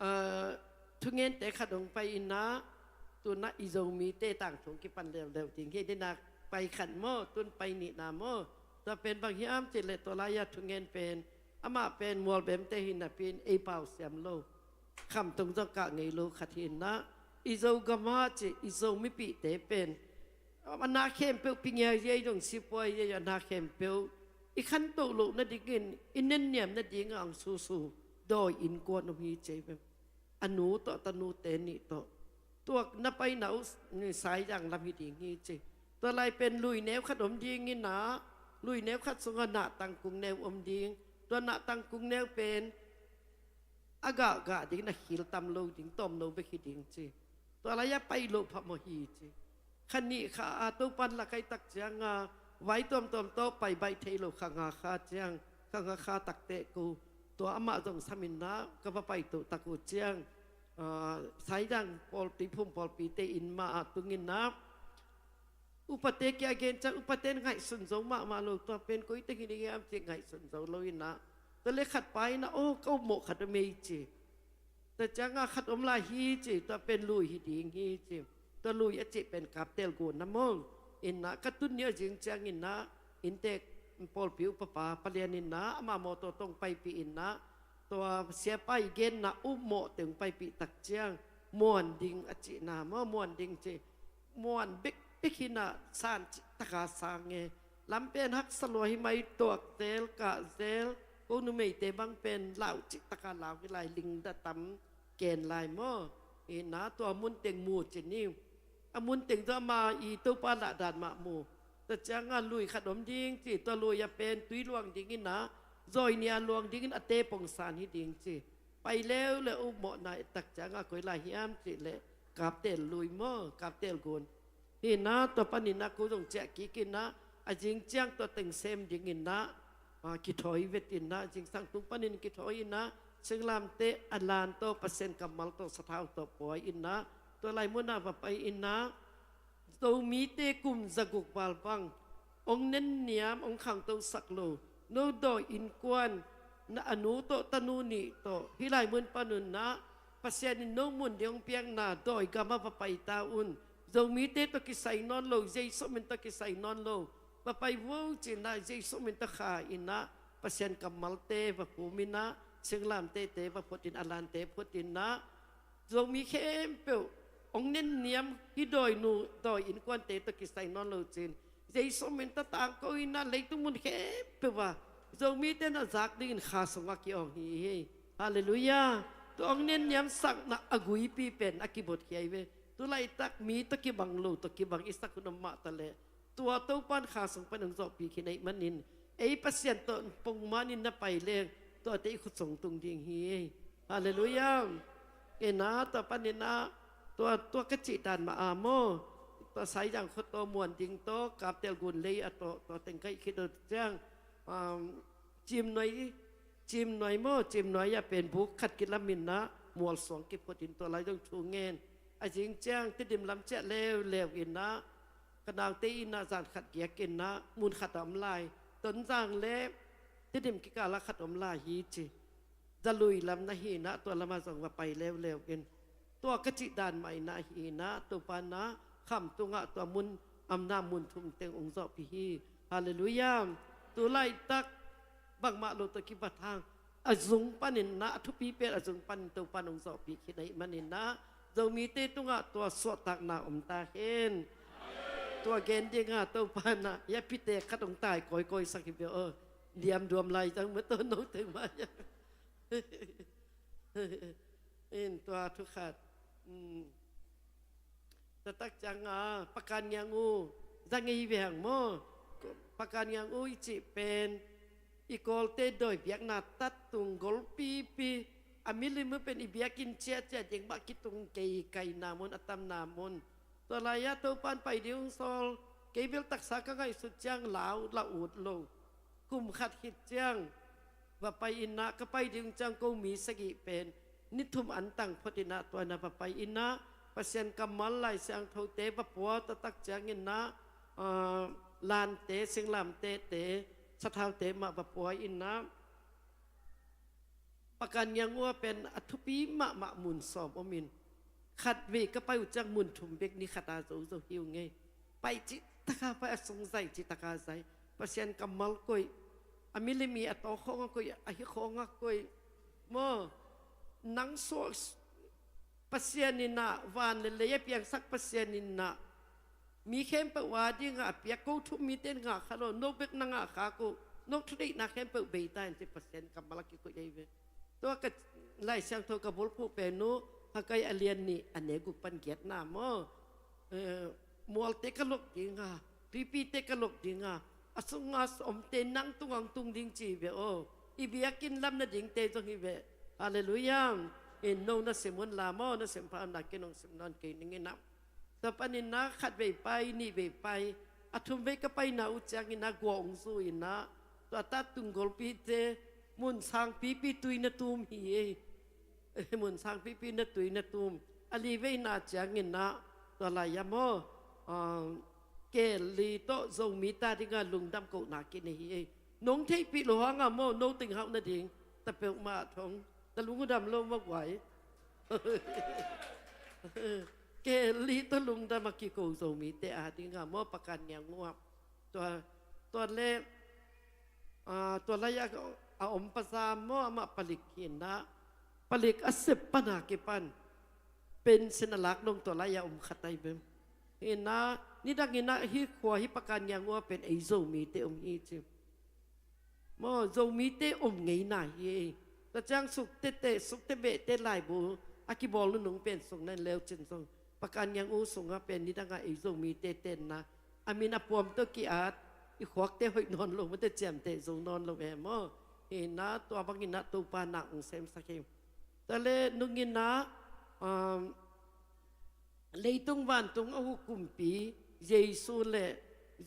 ah, thungente khat hong pai in ah, tu-in ah i Zomite tangthu hong kipan leuleu ding hi, ding ah pai khat maw, tu-in pai nihna maw. Tua pen bang hiam cih leh tua lai-a thungen pen, amah pen Mualbemte hi napi-in ei pau siam lo, khamtung zong kah ngei lo khat hi in ah, i Zogam ah ci, i Zomipihte pen a na khempeuh, pingia ziai zong, sipuai ziai, a na khempeuh i khantoh loh nadingin, i nenniam nadingah hong susu dawi innkuan om hi ci ve. A nu tawh, a tanute nih tawh. Tua na paina uh Saizang lam hi ding hi ci. Tua lai pen lui neu khat om ding in ah, lui neu khat sungah nahtang kung neu om ding. Tua nahtang kung neu pen a gahgah ding, na khil tam lo ding, tawmno bek hi ding ci. Tua lai-ah pai loh phamawh hi ci. Kha nih kha a, Topan lak ahih tak ciangah, vai tuamtuam tawh pai baih thei lo, kha nga kha ciang, kha nga kha takteh ko, tua amah zong sam in ah, ka va paito tak uh ciang, ah, Saizang pawl, Tuiphum pawlpite inn mah ah tung in ah, upate kia gen ciang, upate in ngaihsun zo mahmah lo, tua pen koi teng hi ding hiam ci, ngaihsun zo lo in ah, tua leh khat pa in ah, aw, ka upmawh khat om ei ci. Tua ciangah khat om lai hi ci, tua pen lui hi ding hi ci. Tua lui a cih pen Kaptel Gun na maw. In ah ka tun ni a zing ciangin ah, inntek pawlpi upapa palian in ah, amah mawtaw tawh hong paipih in ah, tua siapa i genna upmawhte hong paipih tak ciang, Muan Ding a cihna maw, Muan Ding ci. Muan bekbek hi in ah, san cih tak a sang e. Lam pen haksa lua hi mai, tuak zel, kah zel, ko numeite bang pen lau cih tak a lau hi lai, ling da tam, ken lai maw. In ah tua mun teng mu ci ni. A mun teng zong amah i Topa lahdan mah mu. Tua ciangah lui khat om ding ci, tua lui ah pen tui luang ding in ah, zawi nih a luang dingin a te pongsan hi ding ci. Pai leuleu, upmawhna et tak ciangah koi lai hiam cih leh, Kaptel lui maw, Kaptel Gun. Hi in ah, tua panin ah ko zong ciah kik in ah, a zing ciang tua teng sem ding in ah, ah, kithawi vet in ah, zingsang tung panin kithawi in ah, singlamteh a lan tawh, Pasian kammal tawh, sathau tawh pua in ah, tua lai munah va pai in ah, Zomite kum zaguk val bang hong nenniam, hong khangtosak lo, no dawi innkuan, na a nu tawh, tanu nih tawh, hih lai mun pan un ah, Pasian in no mun ding hong piakna dawi gamah va pai ta un. Zomite tawh kisai nawn lo, Jesu min tawh kisai nawn lo, va pai vo ci in ah, Jesu min tawh kha in ah, Pasian kammalte va phum in ah, singlamtehte va phut in, a lante phut in ah, Zomi khempeuh hong nenniam, hih dawinu, dawi innkuante tawh kisai nawn lo ci-in, Jesu min tawh tangko in ah, leitung mun khempeuh ah Zomite na zak dingin kha sungah ki-awng hi hi. Halleluiah. Tua hong nenniamsakna a guipi pen a kibotkhia hi ve. Tu laitak mi tawh kibang, lo tawh kibang i sak hun om mah ta leh, Tua Topa'n kha sung pan hong zawhpih khin ahih manin, ei Pasian tawh pongmanin na pai leng, tuate i khut sung tung ding hi. Halleluiah. Ina, tua panin ah, tua, tua ka cih dan mah a maw, tua Saizang khua tawh, Muan Ding tawh, Kaptel Gun Lei a tawh, tua teng ka hih khit uh ciang, um, Cimnuai, Cimnuai maw, Cimnuai ah pen buk khat kilamin ah, mualsuang kiphutin tua lai zong thu ngen. A zing ciang Tedim lam ciah leuleu in ah, ka naute in ah zan khat giak in ah, mun khat a om lai. Tonzang le Tedim kikal ah khat om lai hi ci. Zalui lam na hi in ah, tua lamah zong va pai leuleu in. Tua ka cih dan mah in ah hi in ah, Topa'n ah Khamtung ah tua mun, amna mun thum teng hong zawhpih hi. Halleluiah. Tu laitak bangmah lo tawh kibat hang, a zung panin ah, a thupi pen a zung panin Topa'n hong zawhpih khin ahih manin ah, Zomite tungah tua suahtakna om ta hen. Tua gen dingah Topa'n ah, ya pite khat hong tai kawikawi sak hi bia aw. Diamduam lai zang mah tawh no teng mah ya. In tua thu khat. Mm. Tua tak ciang a, Pakan Ngiang U, za ngei ve hang maw. Pakan Ngiang U i cih pen, i Kawlte dawi biakna tat tung golpipi, a milim uh pen i biakinn ciahciah ding mah kitung kei, kaina mun, a tamna mun. Tua lai-ah Topa'n pai ding hong sawl, kei bel taksa ka ngaihsut ciang lau, la ut lo. Kum khat khit ciang va pai in ah, ka pai ding ciang ko mi sagih pen ni thum an tang phot in ah, tua in ah va pai in ah, Pasian kammal, Lai Siangthote va pua, tua tak ciangin ah, ah, lante, singlamtehte, sathaute mah va pua in ah, Pakan Ngiang U ah pen a thupi mahmah mun sawm om in, khatvei ka pai uh ciang mun thum bek ni khat a zo zo hi uh ngei. Pai cihtak a pai, a sung zai cihtak a zai. Pasian kammal koih, a milim i a taw khawng a koih, a hi khawng a koih. Maw, nang suak Pasian in ah, van le lei a piangsak Pasian in ah, mi khempeuh a dingah a piak, ko thu-um mite in ngah kha lo, no bek na ngah khak uh, no thuneihna khempeuh bei ta in ci, Pasian kammal a kikoih ahi ve. Tua ka Lai Siangtho ka bulphuh pen uh, Haggai a lian nih, a neu guk pan giatna maw. Eh, mualte ka lok ding a, tuipite ka lok ding a, a sunga omte nang tungah hong tung ding ci hi ve aw. I biakinn lam nadingte zong hi ve. Halleluiah. In no na sim un la maw, na sim pha un la, ken hong sim nawn kei ning in ah. Tua panin ah khatvei pai, nihvei pai, a thumvei ka paina uh ciangin ah gua hong zu in ah, tua tat tung golpite mun sangpipi tui na tum hi ei. Mun sangpipi na tui na tum. A liveina ciangin ah, tua lai-ah maw, ah, Kelli tawh Zomite a dingah lungdam kohna kinei hi ei. Nong theihpih loh hangah maw, no ting hauh nading, ta peuhmah thong, ta lungdam lo maw guai. Kelli tawh lungdam a kiko Zomite a dingah maw, Pakan Ngiang U ah. Tua, tua le, ah, tua lai-ah a om pazam maw, amah palik hi in ah, palik a sep pan a kipan, pension a lak dong tua lai-ah om khat ahi bem. Hi in ah, nidang in ah hih khua, hih Pakan Ngiang U ah pen ei Zomite om hi ci. Maw, Zomite om ngeina hi ei. Tua ciang Sukte te, Sukte Behte laibu a kibawl nunung pen sung na en leu cin zong, Pakan Ngiang U sungah pen nidangah ei Zomite tenna, a min a puam tawh ki-at, i khuakte hoih nawn lo, mate ciamteh zo nawn lo e maw. Hi in ah, tua bangin ah Topa na hong semsak hi. Tua le nung in ah, um, leitung vantung a uk kumpi Jesu le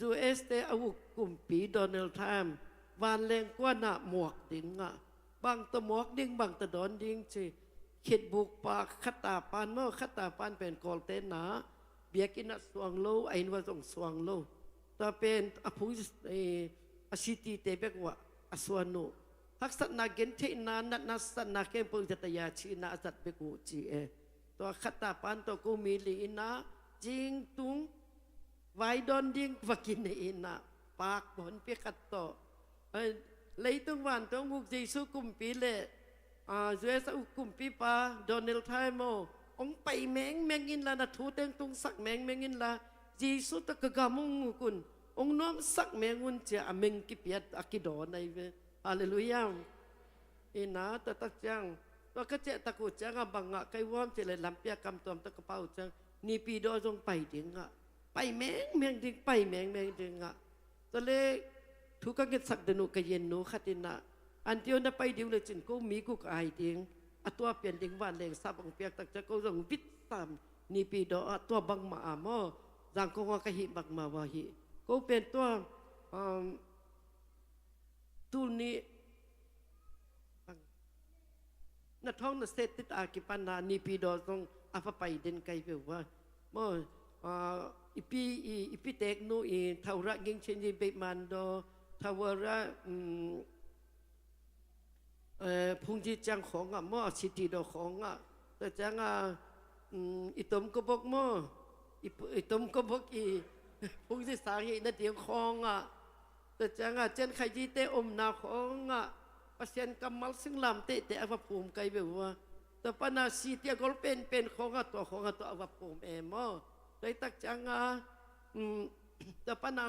U S te a uk kumpi Donald Trump vanleng kuanah muak dingah, bang tawh muak ding, bang tawh dawn ding ci. Khitbuk pa, Khata pan maw, Khata pan pen Kawlte na biakinn ah suang lo, a inn uah zong suang lo. Tua pen a phung, eh, a city te bek uah a suan uh. Haksatna, gentheihna, natna, satna khempeuh zat a, ya cihna a zat bek uh ci e. Tua Khata pan tawh ko mi li in ah, zingtung vai dawn ding va kinei in ah, paak honpi khat tawh. Ai, leitung vantung uk Jesu kumpi le, ah, U S a uk kumpipa Donald Trump aw, hong pai mengmeng inla, na thu teng tungsak mengmeng inla, Jesu tawh ka gam hong uk un, hong nuamsak meng un ci-a a meng kipiat a kidawn ahi ve. Halleluiah. Hi in ah, tua tak ciang, tua ka ciahtak uh ciangah bang ngah ka hi uh hiam cih leh, lampi-a kamtuam tawh ka pau uh ciang, Naypyidaw zong pai dingah, pai mengmeng ding, pai mengmeng ding ah. Tua le thu ka ngetsak den uh ka yennu khat in ah, Antio na pai ding uh le cin ko mi guk ai ding, a tua pian ding vanleng sap hong piak tak ciang ko zong vitsam Naypyidaw ah tua bangmah a maw, Zangkong ah ka hih bangmah uh ahi. Ko pen tua, um, tul nih na thawng na set tit a kipan a Naypyidaw zong a va pai den kai ve uh a. Maw, ah, i pi, i, i pi tek nu i Thaura Ging Chin i Beih Man Daw, Thaura, um, eh, Phungji Ciang khawng ah maw, City Daw khawng ah. Tua ciang a, um, i Tom Kobok maw, i, i Tom Kobok i Phungji Sang hih na ding khawng ah. Tua ciang a, Cian Khai Ji te omna khawng ah, Pasian kammal singlamteh te a va phum kai ve uh a. Tua pan a City a gol penpen khawng ah, tua khawng ah tua a va phum e maw. Tua i tak ciang a, um, tua pan a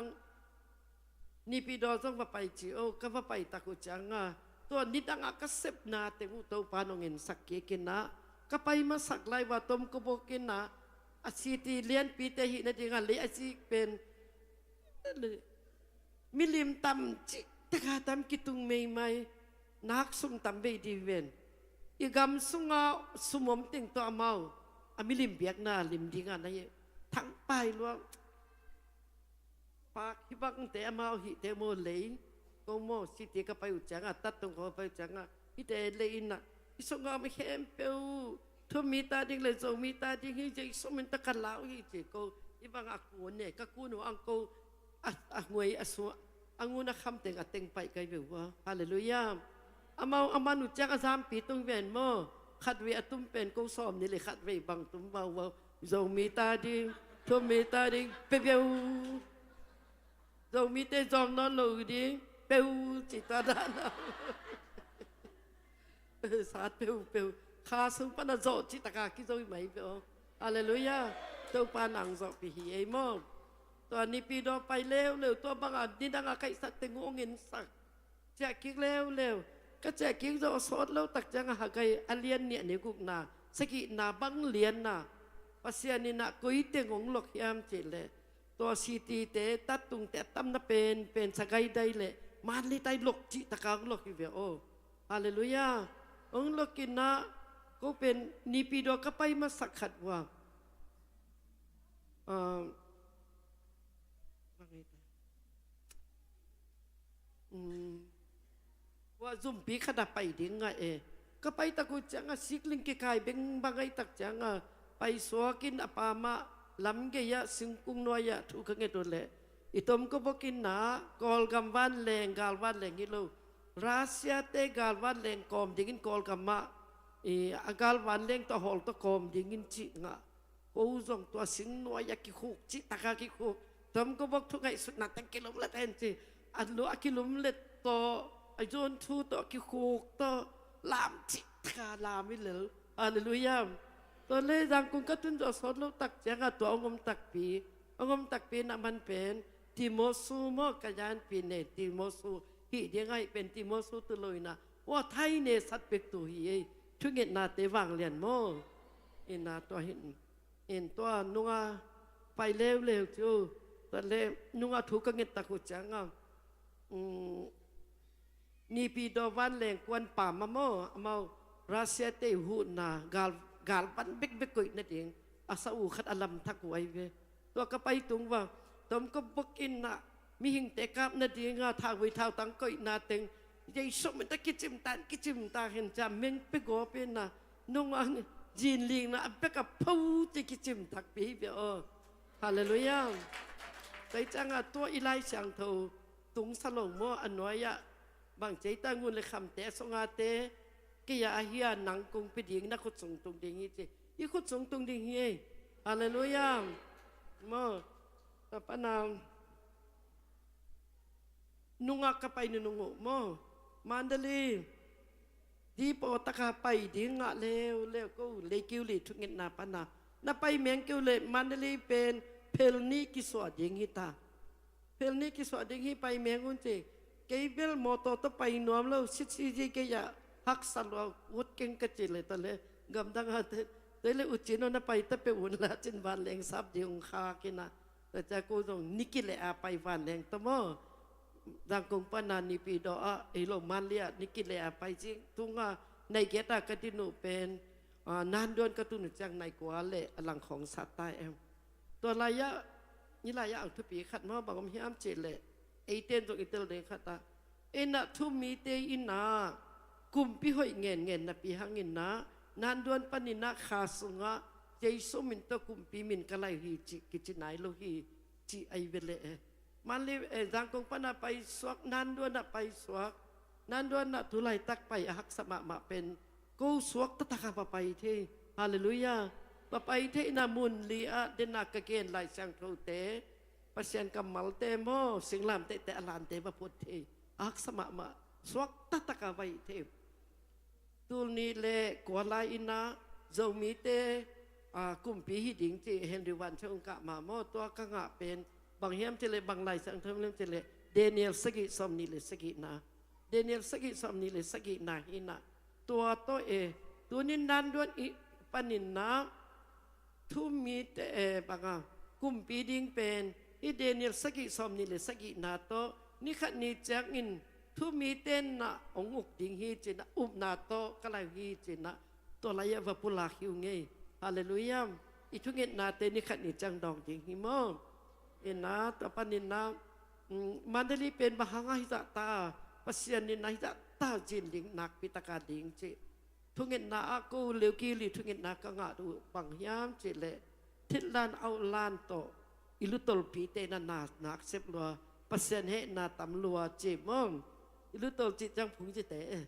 Naypyidaw zong va pai ci o, ka va pai tak uh ciang a, tua nidang a ka sepna teng uh Topa nong ensak kik in ah, ka pai masak lai uh a Tom Kobok in ah, a City lianpi te hih na ding a lei a zik pen, milim tam cih tak a tam kitung meimai, nak sum tam bei di ven. I gam sung a sum om teng tawh amau a milim biakna lim ding a na hi, thangpai lua. Pak hih bangte amau hihte maw lei, ko maw City ka pai uh ciang a, Tattung ka pai uh ciang a, hihte lei in ah, i sung a mi khempeuh, Thumi ta ding le Zomi ta ding hi, Jesu min ta ka lau hi ci ko, hih bang a kun ne, ka kun uh ang ko, a, a nguai a sua, a ngun a kham teng a teng pai kai ve uh a. Halleluiah. Amau a man uh ciang a zampi tung ven maw, khatvei a tum pen ko sawm nih le khatvei bang tum bau bau, Zomi ta ding, Thumi ta ding, pe beu. Zomite zawng nawn lo ding, peu ci ta dan a. Sat peupeu. Kha sung pan a zawh cih taka kizo hi mai ve aw. Halleluiah. Topa nang zawhpih hi ei maw. Tua Naypyidaw pai leuleu, tua banga nidang a ka hihsak teng uh hong ensak. Ciah kik leuleu. Ka ciah kik zawh sawt lo tak ciang a Haggai a lian nih a neu gukna, sagihna bang lianna, Pasian in ah koi teng hong lok hiam cih leh, tua City te, Tattung te a tamna pen, pen Sagaing dai le Mandalay dai lok cih taka hong lok hi ve aw. Halleluiah. Hong lok in ah, ko pen Naypyidaw ka pai masak khat uh a, ah, bang ei ta. Um, tua zumpi khat a pai ding ngah e. Ka pai tak uh ciang a sikling kikai beng bang ahi tak ciang a, pai suak in a pa mah lam gei ah singkung nuai ah thu ka nget uh leh, i tom ka bok in ah, Kawlgam vanleng, gal vanleng hi lo, Russia te gal vanleng kawm dingin Kawlgam ah, i, a gal vanleng tawh hawl tawh kawm dingin cih ngah. Ko zong tua sing nuai a kikhuk cih taka kikhuk. Tom ka bok thu ngaihsutna teng kilumlet hen ci. A lu a kilumlet tawh, a zon thu tawh kikhuk tawh, lam cih taka lam hi lel. Halleluiah. Tua le Zangkong ka tun zawh sawt lo tak ciang a tua hong om takpi, hong om takpi na man pen Timosu maw, ka zanpi ne Timosu hih ding ahi pen Timosu tu lo in ah, ua thai ne sat pek tu hi ei. Thungetnate vanglian maw. In ah tua hin. In tua nunga pai leuleu cu, tua le nunga thu ka nget tak uh ciang a, um, Naypyidaw vanleng kuan pam a maw, amau Russia te huhna gal, gal van bekbek koih nading a sa uh khat a lam thak uh ahi ve. Tua ka pai tung va, tom ka bok in ah, mihingte kap nading a thauvei thautang koihna teng, Jesu min ta kicim tan, kicim ta hen ca meng pe gawp in ah, nung ang zinlingna a bek a pho ci kicim thak pi hi ve aw. Halleluiah. Tua ciang a tua i Lai Siangtho tung sa lo maw, a nuai ah bang ci ei ta, ngun le khamte a sungate, kei a ahi a nang kong pe ding, na khut sung tung ding hi ci. I khut sung tung ding hi ei. Halleluiah. Maw. Tua pan a nungak ka pai nunung uh maw, Mandalay dipawtaka pai ding ngah leuleu ko, lei kiu li thungetna pana na pai meng keu le Mandalay pen phel nih kisuah ding hi ta. Phel nih kisuah ding hi, pai meng un ci. Kei bel mawtaw tawh pai nuam lo, sitsi zi kei ah haksa lua ut keng ka ci le ta le, gamdang a te, te le u cin aw na pai ta peuh un la cin vanleng sap ding ung khak in ah. Tua ciang ko zong ni kile a pai vanleng tawh maw. Zangkong pana Naypyidaw ah, ei lo Mandalay ah ni kile a pai cing. Tunga nai giat a ka din uh pen, ah, Nanduan ka tun uh ciang nai kua le a lang khawng sat ta em. Tua lai-ah, ni lai-ah ang thupi khat maw bang om hiam cih leh, eite in zong i tel ding khat ah, ei na thu mite in ah kumpi hoih ngenngen napi hangin ah, Nanduan panin ah kha sungah Jesu min tawh kumpi min ka lai uh hi cih kici nai lo hi, cih ahi ve leh e. Mandalay, eh, Zangkong pana paisuak, Nanduan ah paisuak, Nanduan ah tu laitak pai a haksa mahmah pen ko suak taktak a va pai thei. Halleluiah. Va pai thei na mun li ah, den a ka gen Lai Siangthote, Pasian kammalte maw, singlamtehte a lante va phut thei. A haksa mahmah, suak taktak a va hi thei. Tul nih le kua lai in ah Zomite, ah, kumpi hi ding cih Henry Van Chong kah ma maw, tua ka ngah pen bang hiam cih leh, bang Lai Siangtho hiam cih leh, Daniel sagih sawmnih le sagihna. Daniel sagih sawmnih le sagihna hi in ah, tua tawh e, tuni in Nanduan i panin ah thu mite, eh, banga, kumpi ding pen, hih Daniel sagih sawmnih le sagihna tawh, ni khat ni ciangin thu mite in ah hong uk ding hi ci in ah, upna tawh ka lai uh hi ci in ah, tua lai-ah va pulak hi uh ngei. Halleluiah. I thungetnate ni khat ni ciang dawng ding hi maw. In ah, tua panin ah, mm, Mandalay pen bang hang a hi zah ta, Pasian in ah hi zah ta zin ding nakpi taka ding cih. Thungetna ah ko leukili thungetna ka ngah uh bang hiam cih leh, thitlan auhlan tawh i lutolpite in ah na, nak sep lua, Pasian hehna tam lua ci maw. I lutol cih ciang phung cite, eh,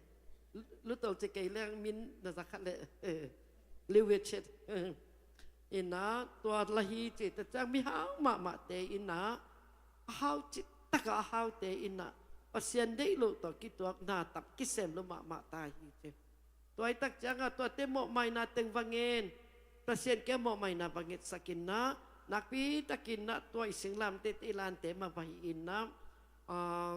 lutol ci kei leng min na za khat leh, eh, liu ve chet. In ah tua la hi cih ta ciang mihau mahmahte in ah, a hau cih taka a haute in ah Pasian deih loh tawh kituak na tam kisem lo mahmah ta hi ci. Tua hi tak ciangah tuate mawhmaina teng va ngen, Pasian kiang mawhmaina va ngetsak in ah, nakpi takin ah tua i singlamtehte i lante mah va hi in ah, ah,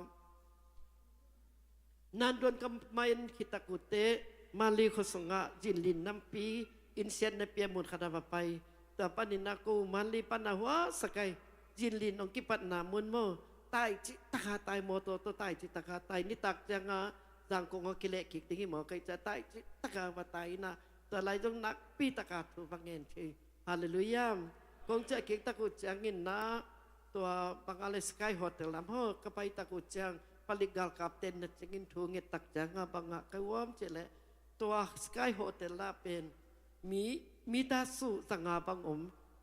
Nanduan ka man khit tak uh teh, Mandalay khua sungah zinlin nampi, innsiatna pi a mun khat ah va pai. Tua panin ah ko Mandalay pan ah hua sakai, zinlin hong kipatna mun maw, tai cih taka tai, mawtaw tawh tai cih taka tai, nitak ciangah Zangkong ah kileh kik ding hi maw, kai ciah tai cih taka va tai in ah, tua lai zong nakpi taka thu va ngen thei. Halleluiah. Kong ciah kik tak uh ciangin ah, tua bang a le Sky Hotel lam haw ka pai tak uh ciang, palik galkapte in na cingin thu nget tak ciangah bang ah ka uam cih leh, tua Sky Hotel ah pen mi, mi ta suh zanga bang om.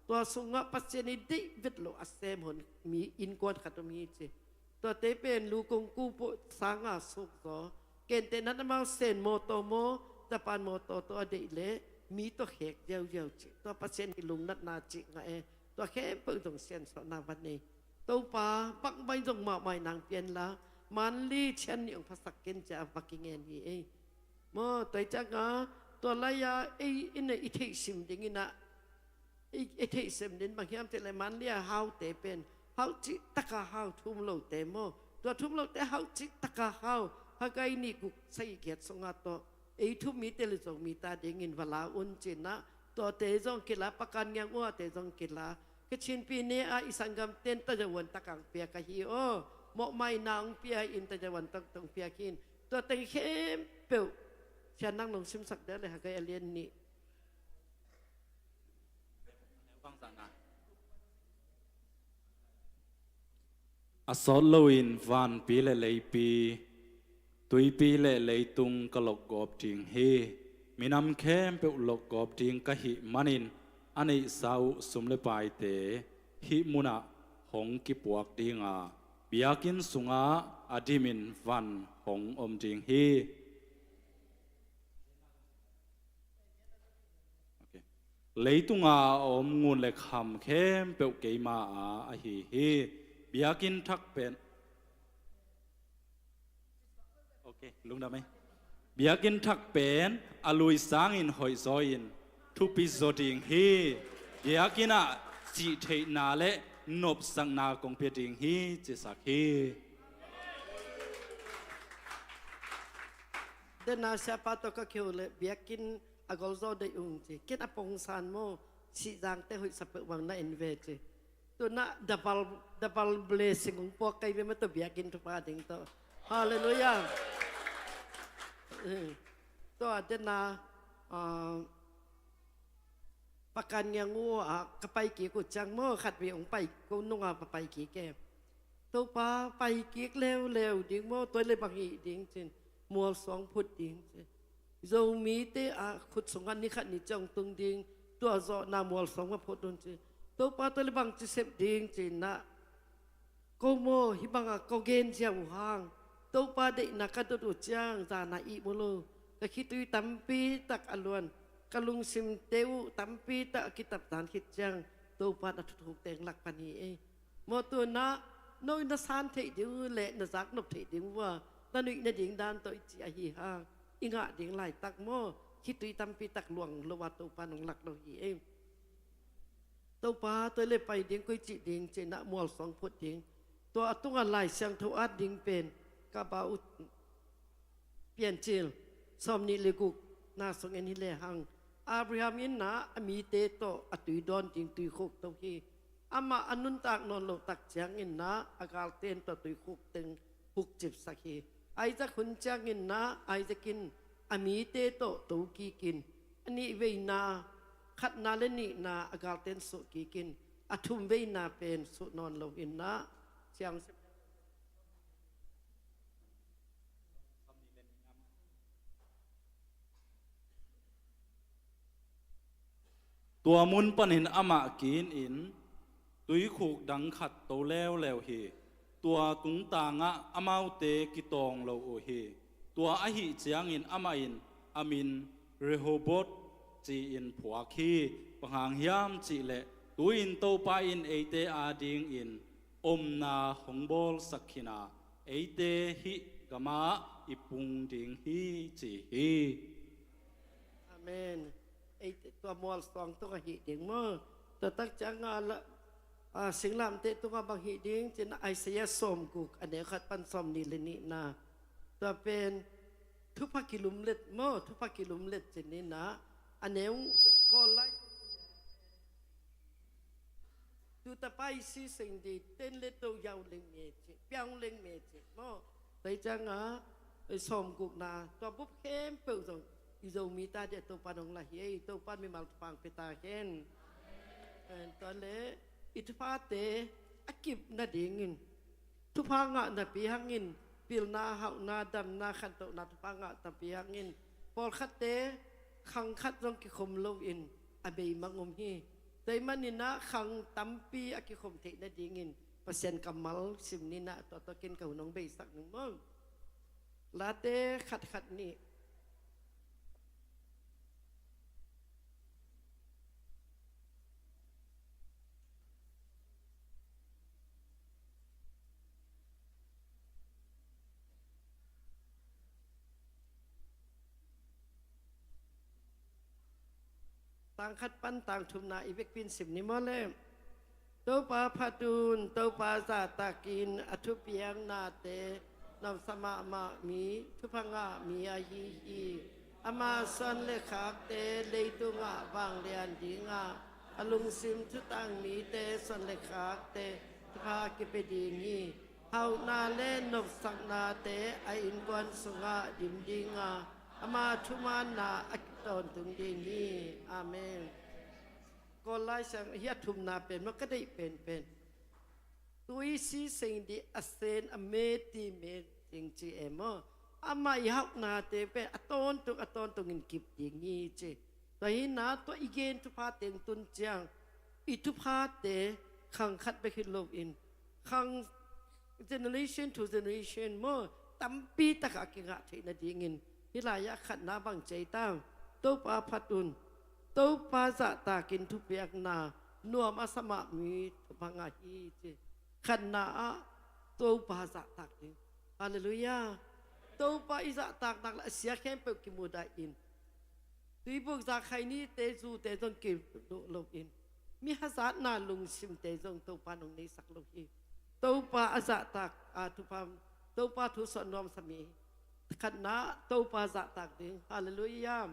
Tua sungah Pasian i deih vet loh a sem hon mi innkuan khat om hi ci. Tuate pen lu kong ku pawh sanga suk zaw. Kente nan amau sen mawtaw maw, Japan mawtaw tawh a deih leh mi tawh khek ziauziau ci. Tua Pasian i lungnatna cih ngah e. Tua khempeuh zong siansuahna va nei. Topa, bangbang zong mahmah in nang pian la, Mandalay ciang nih hong phasak ken ci a va kingen hi ei. Maw, tua hi ciangah, tua lai-ah ei in ah i theihsim ding in ah, i, i theihsim ding bang hiam cih leh Mandalay a haute pen, hau cih taka hau, thum lote maw. Tua thum lote hau cih taka hau, Haggai nih guk sagih giat sungah tawh, ei thu mite le Zomi ta dingin va la un ci in ah, tuate zong kila, Pakan Ngiang Ua te zong kila. Ka Chin pi ne ah i sanggamte in tazawan tak ang piak ahi aw. Mawhmaina ang pia in tazawan tak tong piak hi in. Tua teng khempeuh Sian nang nong simsak dia le Haggai a lian nih. A sawt loin vanpi le leipi, tuipi le leitung ka lokgawp ding hi. Minam khempeuh lokgawp ding ka hih manin a neihsa uh sum le paite hih munah hong kipuak ding a, biakinn sungah a dimin van hong om ding hi. Ok. Leitunga a om ngun le kham khempeuh keima a ahi hi. Biakinn thak pen, ok, lungdam ei. Biakinn thak pen a lui sangin hoih zaw in thupi zaw ding hi. Biakinn ah cihtheihna le nopsakna kong pia ding hi, cisak hi. Dena siapa tawh ka keu le biakinn a golzaw deih ung ci. Ken a pongsan maw, Sihzangte hoihsa peuh bang na en ve ci. Tunah double, double blessing hong puak kei ve mah, tua biakinn thupha ding tawh. Halleluiah. Tua dena, ah, Pakan ngiang uh ah ka pai kik uh ciang maw, khatvei hong pai, ko nunga pa pai kik e. Topa pai kik leuleu ding maw, tua le bang hih ding cin, mualsuang phut ding ci. Zomite ah khut sungah ni khat ni ciang tung ding, tua zawhna mualsuang mah phut un ci. Topa tua le bang ci sep ding cinah, ko maw, hih bangah ko gen ziau uh hang, Topa deihna ka dot uh ciang zana ihmu lo, ka khitui tampi tak a luan, ka lungsimte uh tampi tak a kitap zan khit ciang, Topa na thuthuk teng lak pan hi ei. Maw tunah, no in na san theih ding uh le na zaknop theih ding uh a, na nuih nading dan tawh i ci ahi hang, i ngah ding laitak maw, khitui tampi tak luang lo a Topa nong lak lo hi ei. Topa tua le pai ding, koi cih ding cinah mualsuang phut ding. Tua a tungah Lai Siangtho at ding pen ka ba uh Piancil sawmnih le gukna sung en hi lehang, Abraham innah a mite tawh a tui dawn ding tuikhuk to hi. Amah a nuntak nawn loh tak cianginnah a galten tawh tuikhuk teng hukcipsak hi. Isaac hun cianginnah Isaac in a mite tawh to kikin, a nihveina, khatna le nihna a galten suh kikin, a thumveina pen suh nawn lo innah, siang tua mun panin amah kinin tuikhuk dang khat to leuleu hi. Tua tungtangah amaute kitawng lo uh hi. Tua ahih ciangin amah in a min Rehoboth ci-in phuak hi. Bang hang hiam cihleh, tu-in Topa in eite adingin omna hong bawlsak khin a, eite hih gamah i pung ding hi, ci hi. Amen. Ei, tua mualsuang tungah hih ding maw? Tua tak ciangah la, a, singlamteh tungah bang hih ding cin, Isaiah sawmguk a neu khat pan sawmnih le nihna. Tua pen thupha kilumlet maw, thupha kilumlet cin innah a neu Kawl lai Tuta pai si seng di ten le to yau leng me ci, piang leng me ci maw. Tua ciangah, eh, sawmgukna, tua bup khempeuh zong i Zomi ta dia Topa nong la hi ei, Topa mimal thupha pia ta hen. Eh, tua le i thuphate a kip nadingin, thupha ngah napi hangin, pilna, hauhna, damna, khantohna thupha ngah napi hangin, pawlkhatte khang khat zong kikhom loin a beimang om hi. Tua ahih maninah khang tampi a kikhom theih nadingin Pasian kammal sim ninah, tua tawh ken ka hun hong beisak ning maw. Late khat khat nih. Tang khat pan tang thumna i vekpi in sim ni maw le. Topa phat un, Topa zahtakin a thupiaknate nuamsa mahmah mi, thupha ngah mi ahi hi. Ama suan le khakte leitungah vanglian dingah, a lungsim thutang mite suan le khakte thupha kipia ding hi. Hauhna le nopsaknate a innkuan sungah dim dinga, ama thumaanna a kitawntung ding hi. Amen. Kawl Lai Siang hi a thumna pen maw ka deih penpen. Tui si seng di a sen a me ti me ding ci e maw. Amah i hauhnate pen a tawntung a tawntungin kip ding hi ci. Tua hi na tua i gen thupha teng tun ciang i thuphate khang khat bek hi loin khang generation to generation maw, tampi takah a kingah theih nadingin hih lai-ah khatna bang ci ei ta. Topa phat un, Topa zahtakin thupiakna nuam a sa mah mi thupha ngah hi ci. Khatna ah Topa zahtak ding. Halleluiah. Topa i zahtak nak le a sia khempeuh kimudah in tuibuk za khainite zute zong kiduh loin mi hazatna lungsimte zong Topa nong neisak lo hi. Topa a zahtak a thupha, Topa thu suah nuamsa mi khatna Topa zahtak ding. Halleluiah.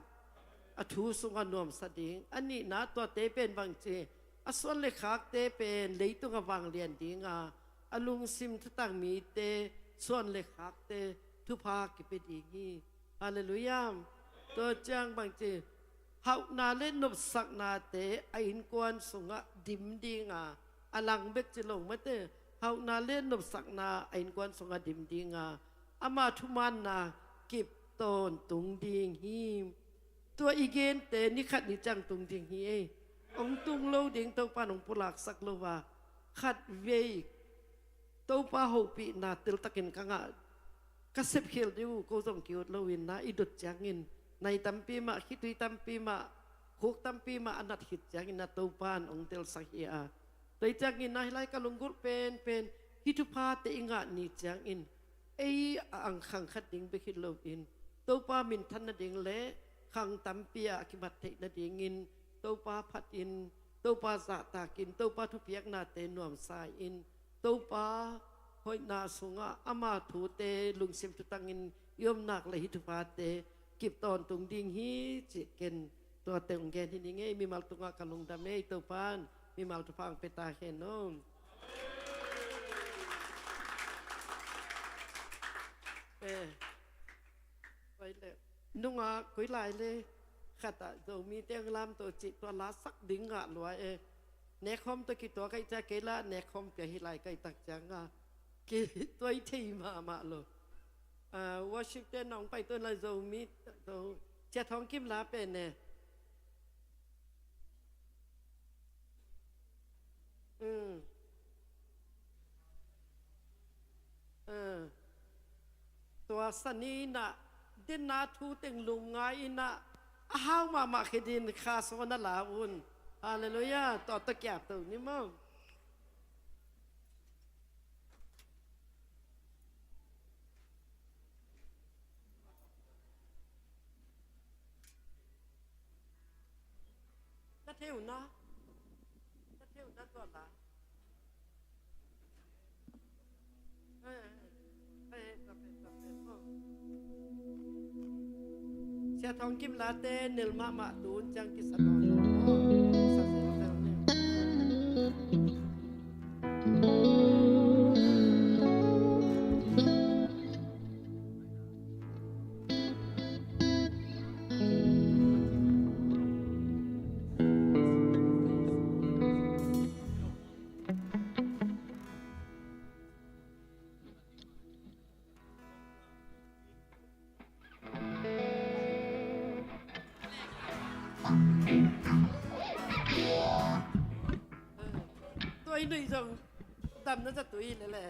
A thu sungah nuamsa ding. A nihna tuate pen bang ci, A suan le khakte pen leitung a vanglian dinga, a lungsim thutang mite suan le khakte thupha kipia ding hi. Halleluiah. Tua ciang bangci, hauhna le nopsaknate a innkuan sungah dim dinga, a lang bek ci lo mate, hauhna le nopsakna a innkuan sungah dim dinga, ama thumaanna kip tawntung ding hi. Tua i gente ni khat ni ciang tung ding hi ei. Hong tung lo ding, Topa in hong pulaksak lo a, khat vei Topa hopihna teltakin ka ngah, ka sepkhial ding uh ko zong ki-ut loin na, i dot ciangin nai tampi mah, khitui tampi mah, khuk tampi mah a nat khit ciangin na Topa in hong telsak hi a. Tua hi ciangin na hih lai ka lunggulh penpen, hih thuphate i ngah ni ciangin ei a ang khang khat ding bek hi loin, Topa minthan nading le khang tampi ah a kimat theih nadingin Topa phatin, Topa zahtakin, Topa thupiaknate nuamsa-in, Topa hoihna sungah ama thute lungsim thutangin i om nak leh hih thuphate kip tawntung ding hi cih ken tuate hong gen hi ning ei. Mimal tungah ka lungdam ei. Topa in mimal thupha hong pia ta hen aw. Eh, nunga koi lai le khat ah Zomite hong lamto cih tua la sak ding ngah lua e. Nekhawm tawh kituak ahih ciang kei lah nekhawm pia hi lai ka hih tak cianga, kei tua i thei mahmah lo. Ah, worship te nong pai tuan lai Zomi, Zo, Sia Thawng Kim la pen ne. Mm. Ah. Tua sani inah, denna thu teng lum ngai inah, a hau mahmah khedin kha sawn a la un. Halleluiah. Tua tawh kiap to ni maw. Na theu na. Na theu na tua la. Eh, eh, eh, tua pen, tua pen, oh. Sia Thawng Kim late nel mahmah tun ciang kisa nawn lo. Oh, sa zel zel ni. Tua i nuih zong dam na zat uh hi lele.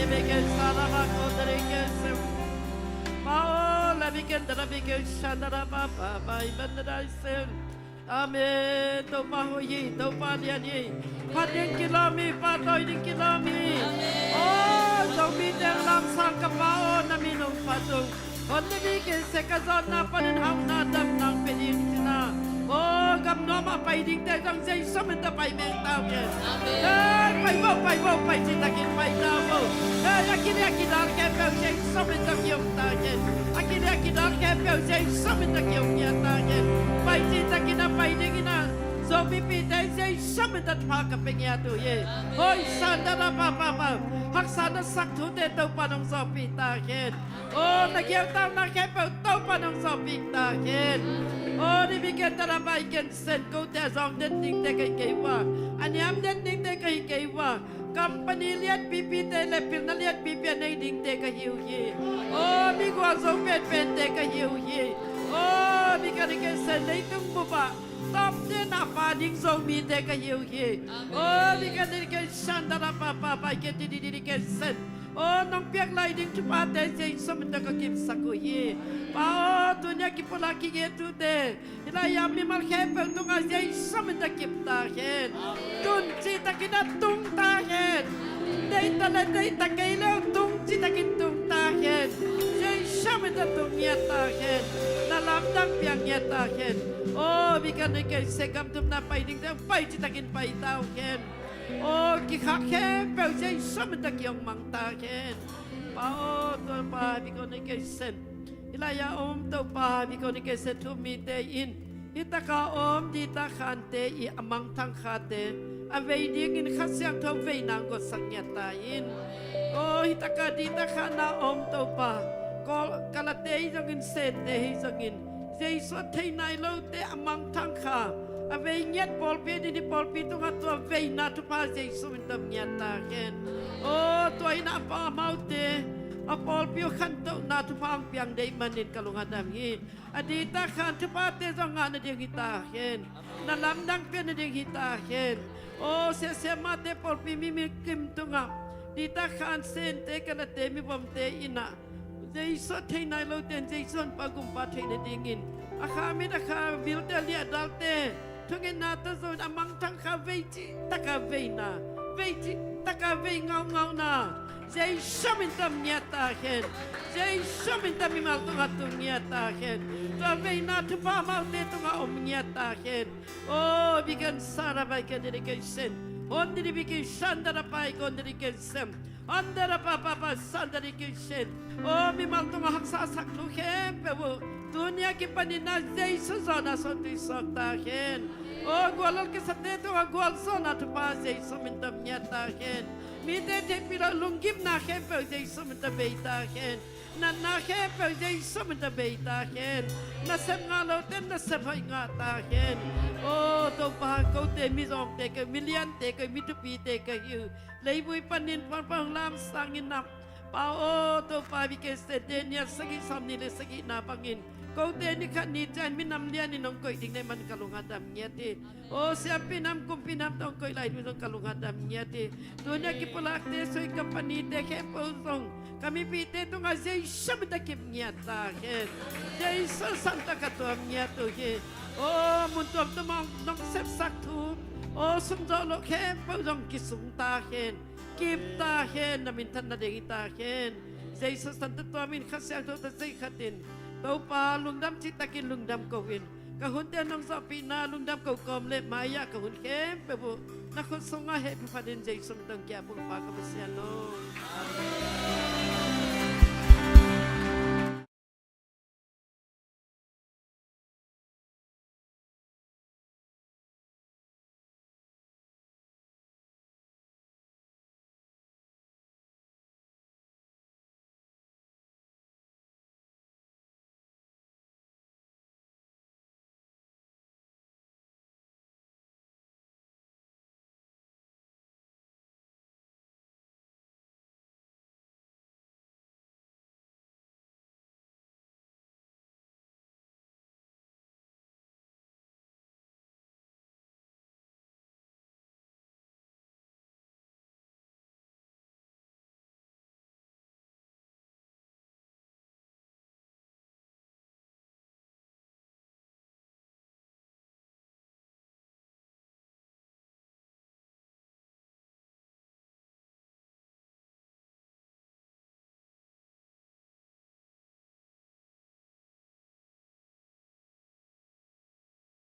Bikin saraba ko dari ke sem. Pao la bikin dara bikin shandara ba ba ba iban dara sem. Amen. Topa hoih hi, Topa lian hi. Phat ding kilawm hi, pahtawi ding kilawm hi. Amen. O Zomite lamsang ka Pa aw, na min hong phat ung. Hon ni bikin se ka zawtna panin hauhna damna pia ding cihna. O gam nuam a pai dingte zong Jesu min tawh pai meng ta uh hen. Amen. Hei, pai vo, pai vo, pai citakin pai ta vo. Hei, a kili a kidal khempeuh Jesu min tawh ki-om ta hen. A kili a kidal khempeuh Jesu min tawh ki-om ngiat ta hen. Pai citakin a pai dingin a Zomipite Jesu min tawh pha ka pia ngiat uh hi. Amen. Hoih sandara pa pa pa. Haksa na sak thute Topa nong zawhpih ta hen. O na gialtauna khempeuh Topa nong zawhpih ta hen. O ni bikin tara pai ken sen kote a zawng den dingte ka hi kei uh a, a niam den dingte ka hi kei uh a, company lianpipite le pilna lianpipi a nei dingte ka hi uh hi. O mi gualzo penpente ka hi uh hi. O mi ka ni ken sen leitung bup ah tawmte na pa ding Zomite ka hi uh hi. O mi ka ni ken sandara pa pa pa ken ti di di di ken sen. O nong piak lai ding thuphate Jesu min tawh ka kipsak uh hi. Pa aw, tuni a kipulak kigen thute hih lai-a mimal khempeuh tungah Jesu min tawh kip ta hen. Tun citakin a tung ta hen. Deih ta le deih ta kei le uh tung citakin tung ta hen. Jesu min tawh tung ngiat ta hen. Na lamdang piang ngiat ta hen. O mi ka ni ken se gam thumna pai dingte pai citakin pai ta uh hen. O kikhak khempeuh Jesu min tawh ki-ong mang ta hen. Pa aw, Topa, mi ka ni ken sen. Hih lai-a om Topa, mi ka ni ken sen thu mite in hih taka om Dita Khante i a mangthang khate a vei dingin Kha Siangtho veina hong gotsak ngiat ta in. O hih taka Dita Khan a om Topa, Kawl Kalate hi zongin Sente hi zongin Jesu a thei nai lote a mangthang kha a vei ngiat pawlpi a ding hi pawlpi tungah tua veina thupha Jesu min tawh ngiat ta hen. O tua in a pa amaute a pawlpi uh khantohna thupha hong piang deih manin ka lung a dam hi. A Dita Khan thuphate zong ngah nading hi ta hen. Na lamdang pian nading hi ta hen. O siasia mate pawlpi mi mi kim tungah Dita Khan Sente Kalate mivomte in a Jesu a thei nai lote in Jesu honpa gumpa theih nadingin a kha mit a kha vilte a liahdalte thungetna tawh zong a mangthang kha vei cih taka veina, vei cih taka vei ngaungau na Jesu min tawh om ngiat ta hen. Jesu min tawh mimal tungah tung ngiat ta hen. Tua veina thupha amaute tungah om ngiat ta hen. O bikin sara bai ken dedication. On dedication dara bai kon dedication. Andara pa pa pa sandari kishin. O mimal tungah haksa sak thu khempeuh uh tuni a kipanin a Jesu zawhna sawt tui sawk ta hen. O guallal kisate tungah gualzawhna thupha Jesu min tawh ngiat ta hen. Mite theihpih loh lunggimna khempeuh Jesu min tawh bei ta hen. Natna khempeuh Jesu min tawh bei ta hen. Nasep ngah lote nasep hoih ngah ta hen. O Topa, kote mizawngte ka hi, miliante ka hi, mi thupite ka hi uh. Leivui panin puanpan hong lamsangin a Pa aw, Topa, bikin se Daniel sagih sawmnih le sagihna bangin kote ni khat ni ciang minam lianin hong koih ding na hih man ka lung a dam ngiat hi. O siampinam kumpinam tawh hong koih lai ding zong ka lung a dam ngiat hi. Tuni a kipulakte sui ka panite khempeuh zong ka mipite tungah Jesu min tawh kip ngiat ta hen. Jesu san tawh ka tuam ngiat uh hi. O mun tuamtuam ah nong sepsak thu, o sumzawh loh khempeuh zong kisung ta hen. Kip ta hen, na minthanna ding hi ta hen. Jesu san tawh tuamin Kha Siangtho tawh zei khatin Topa lungdam cihtakin lungdam ko-in ka hunte nong zawhpihna lungdam ko kawm le mai-ah ka hun khempeuh uh na khut sungah hehpih phatin Jesu min tawh ki-ap ung Pa ka Pasian aw.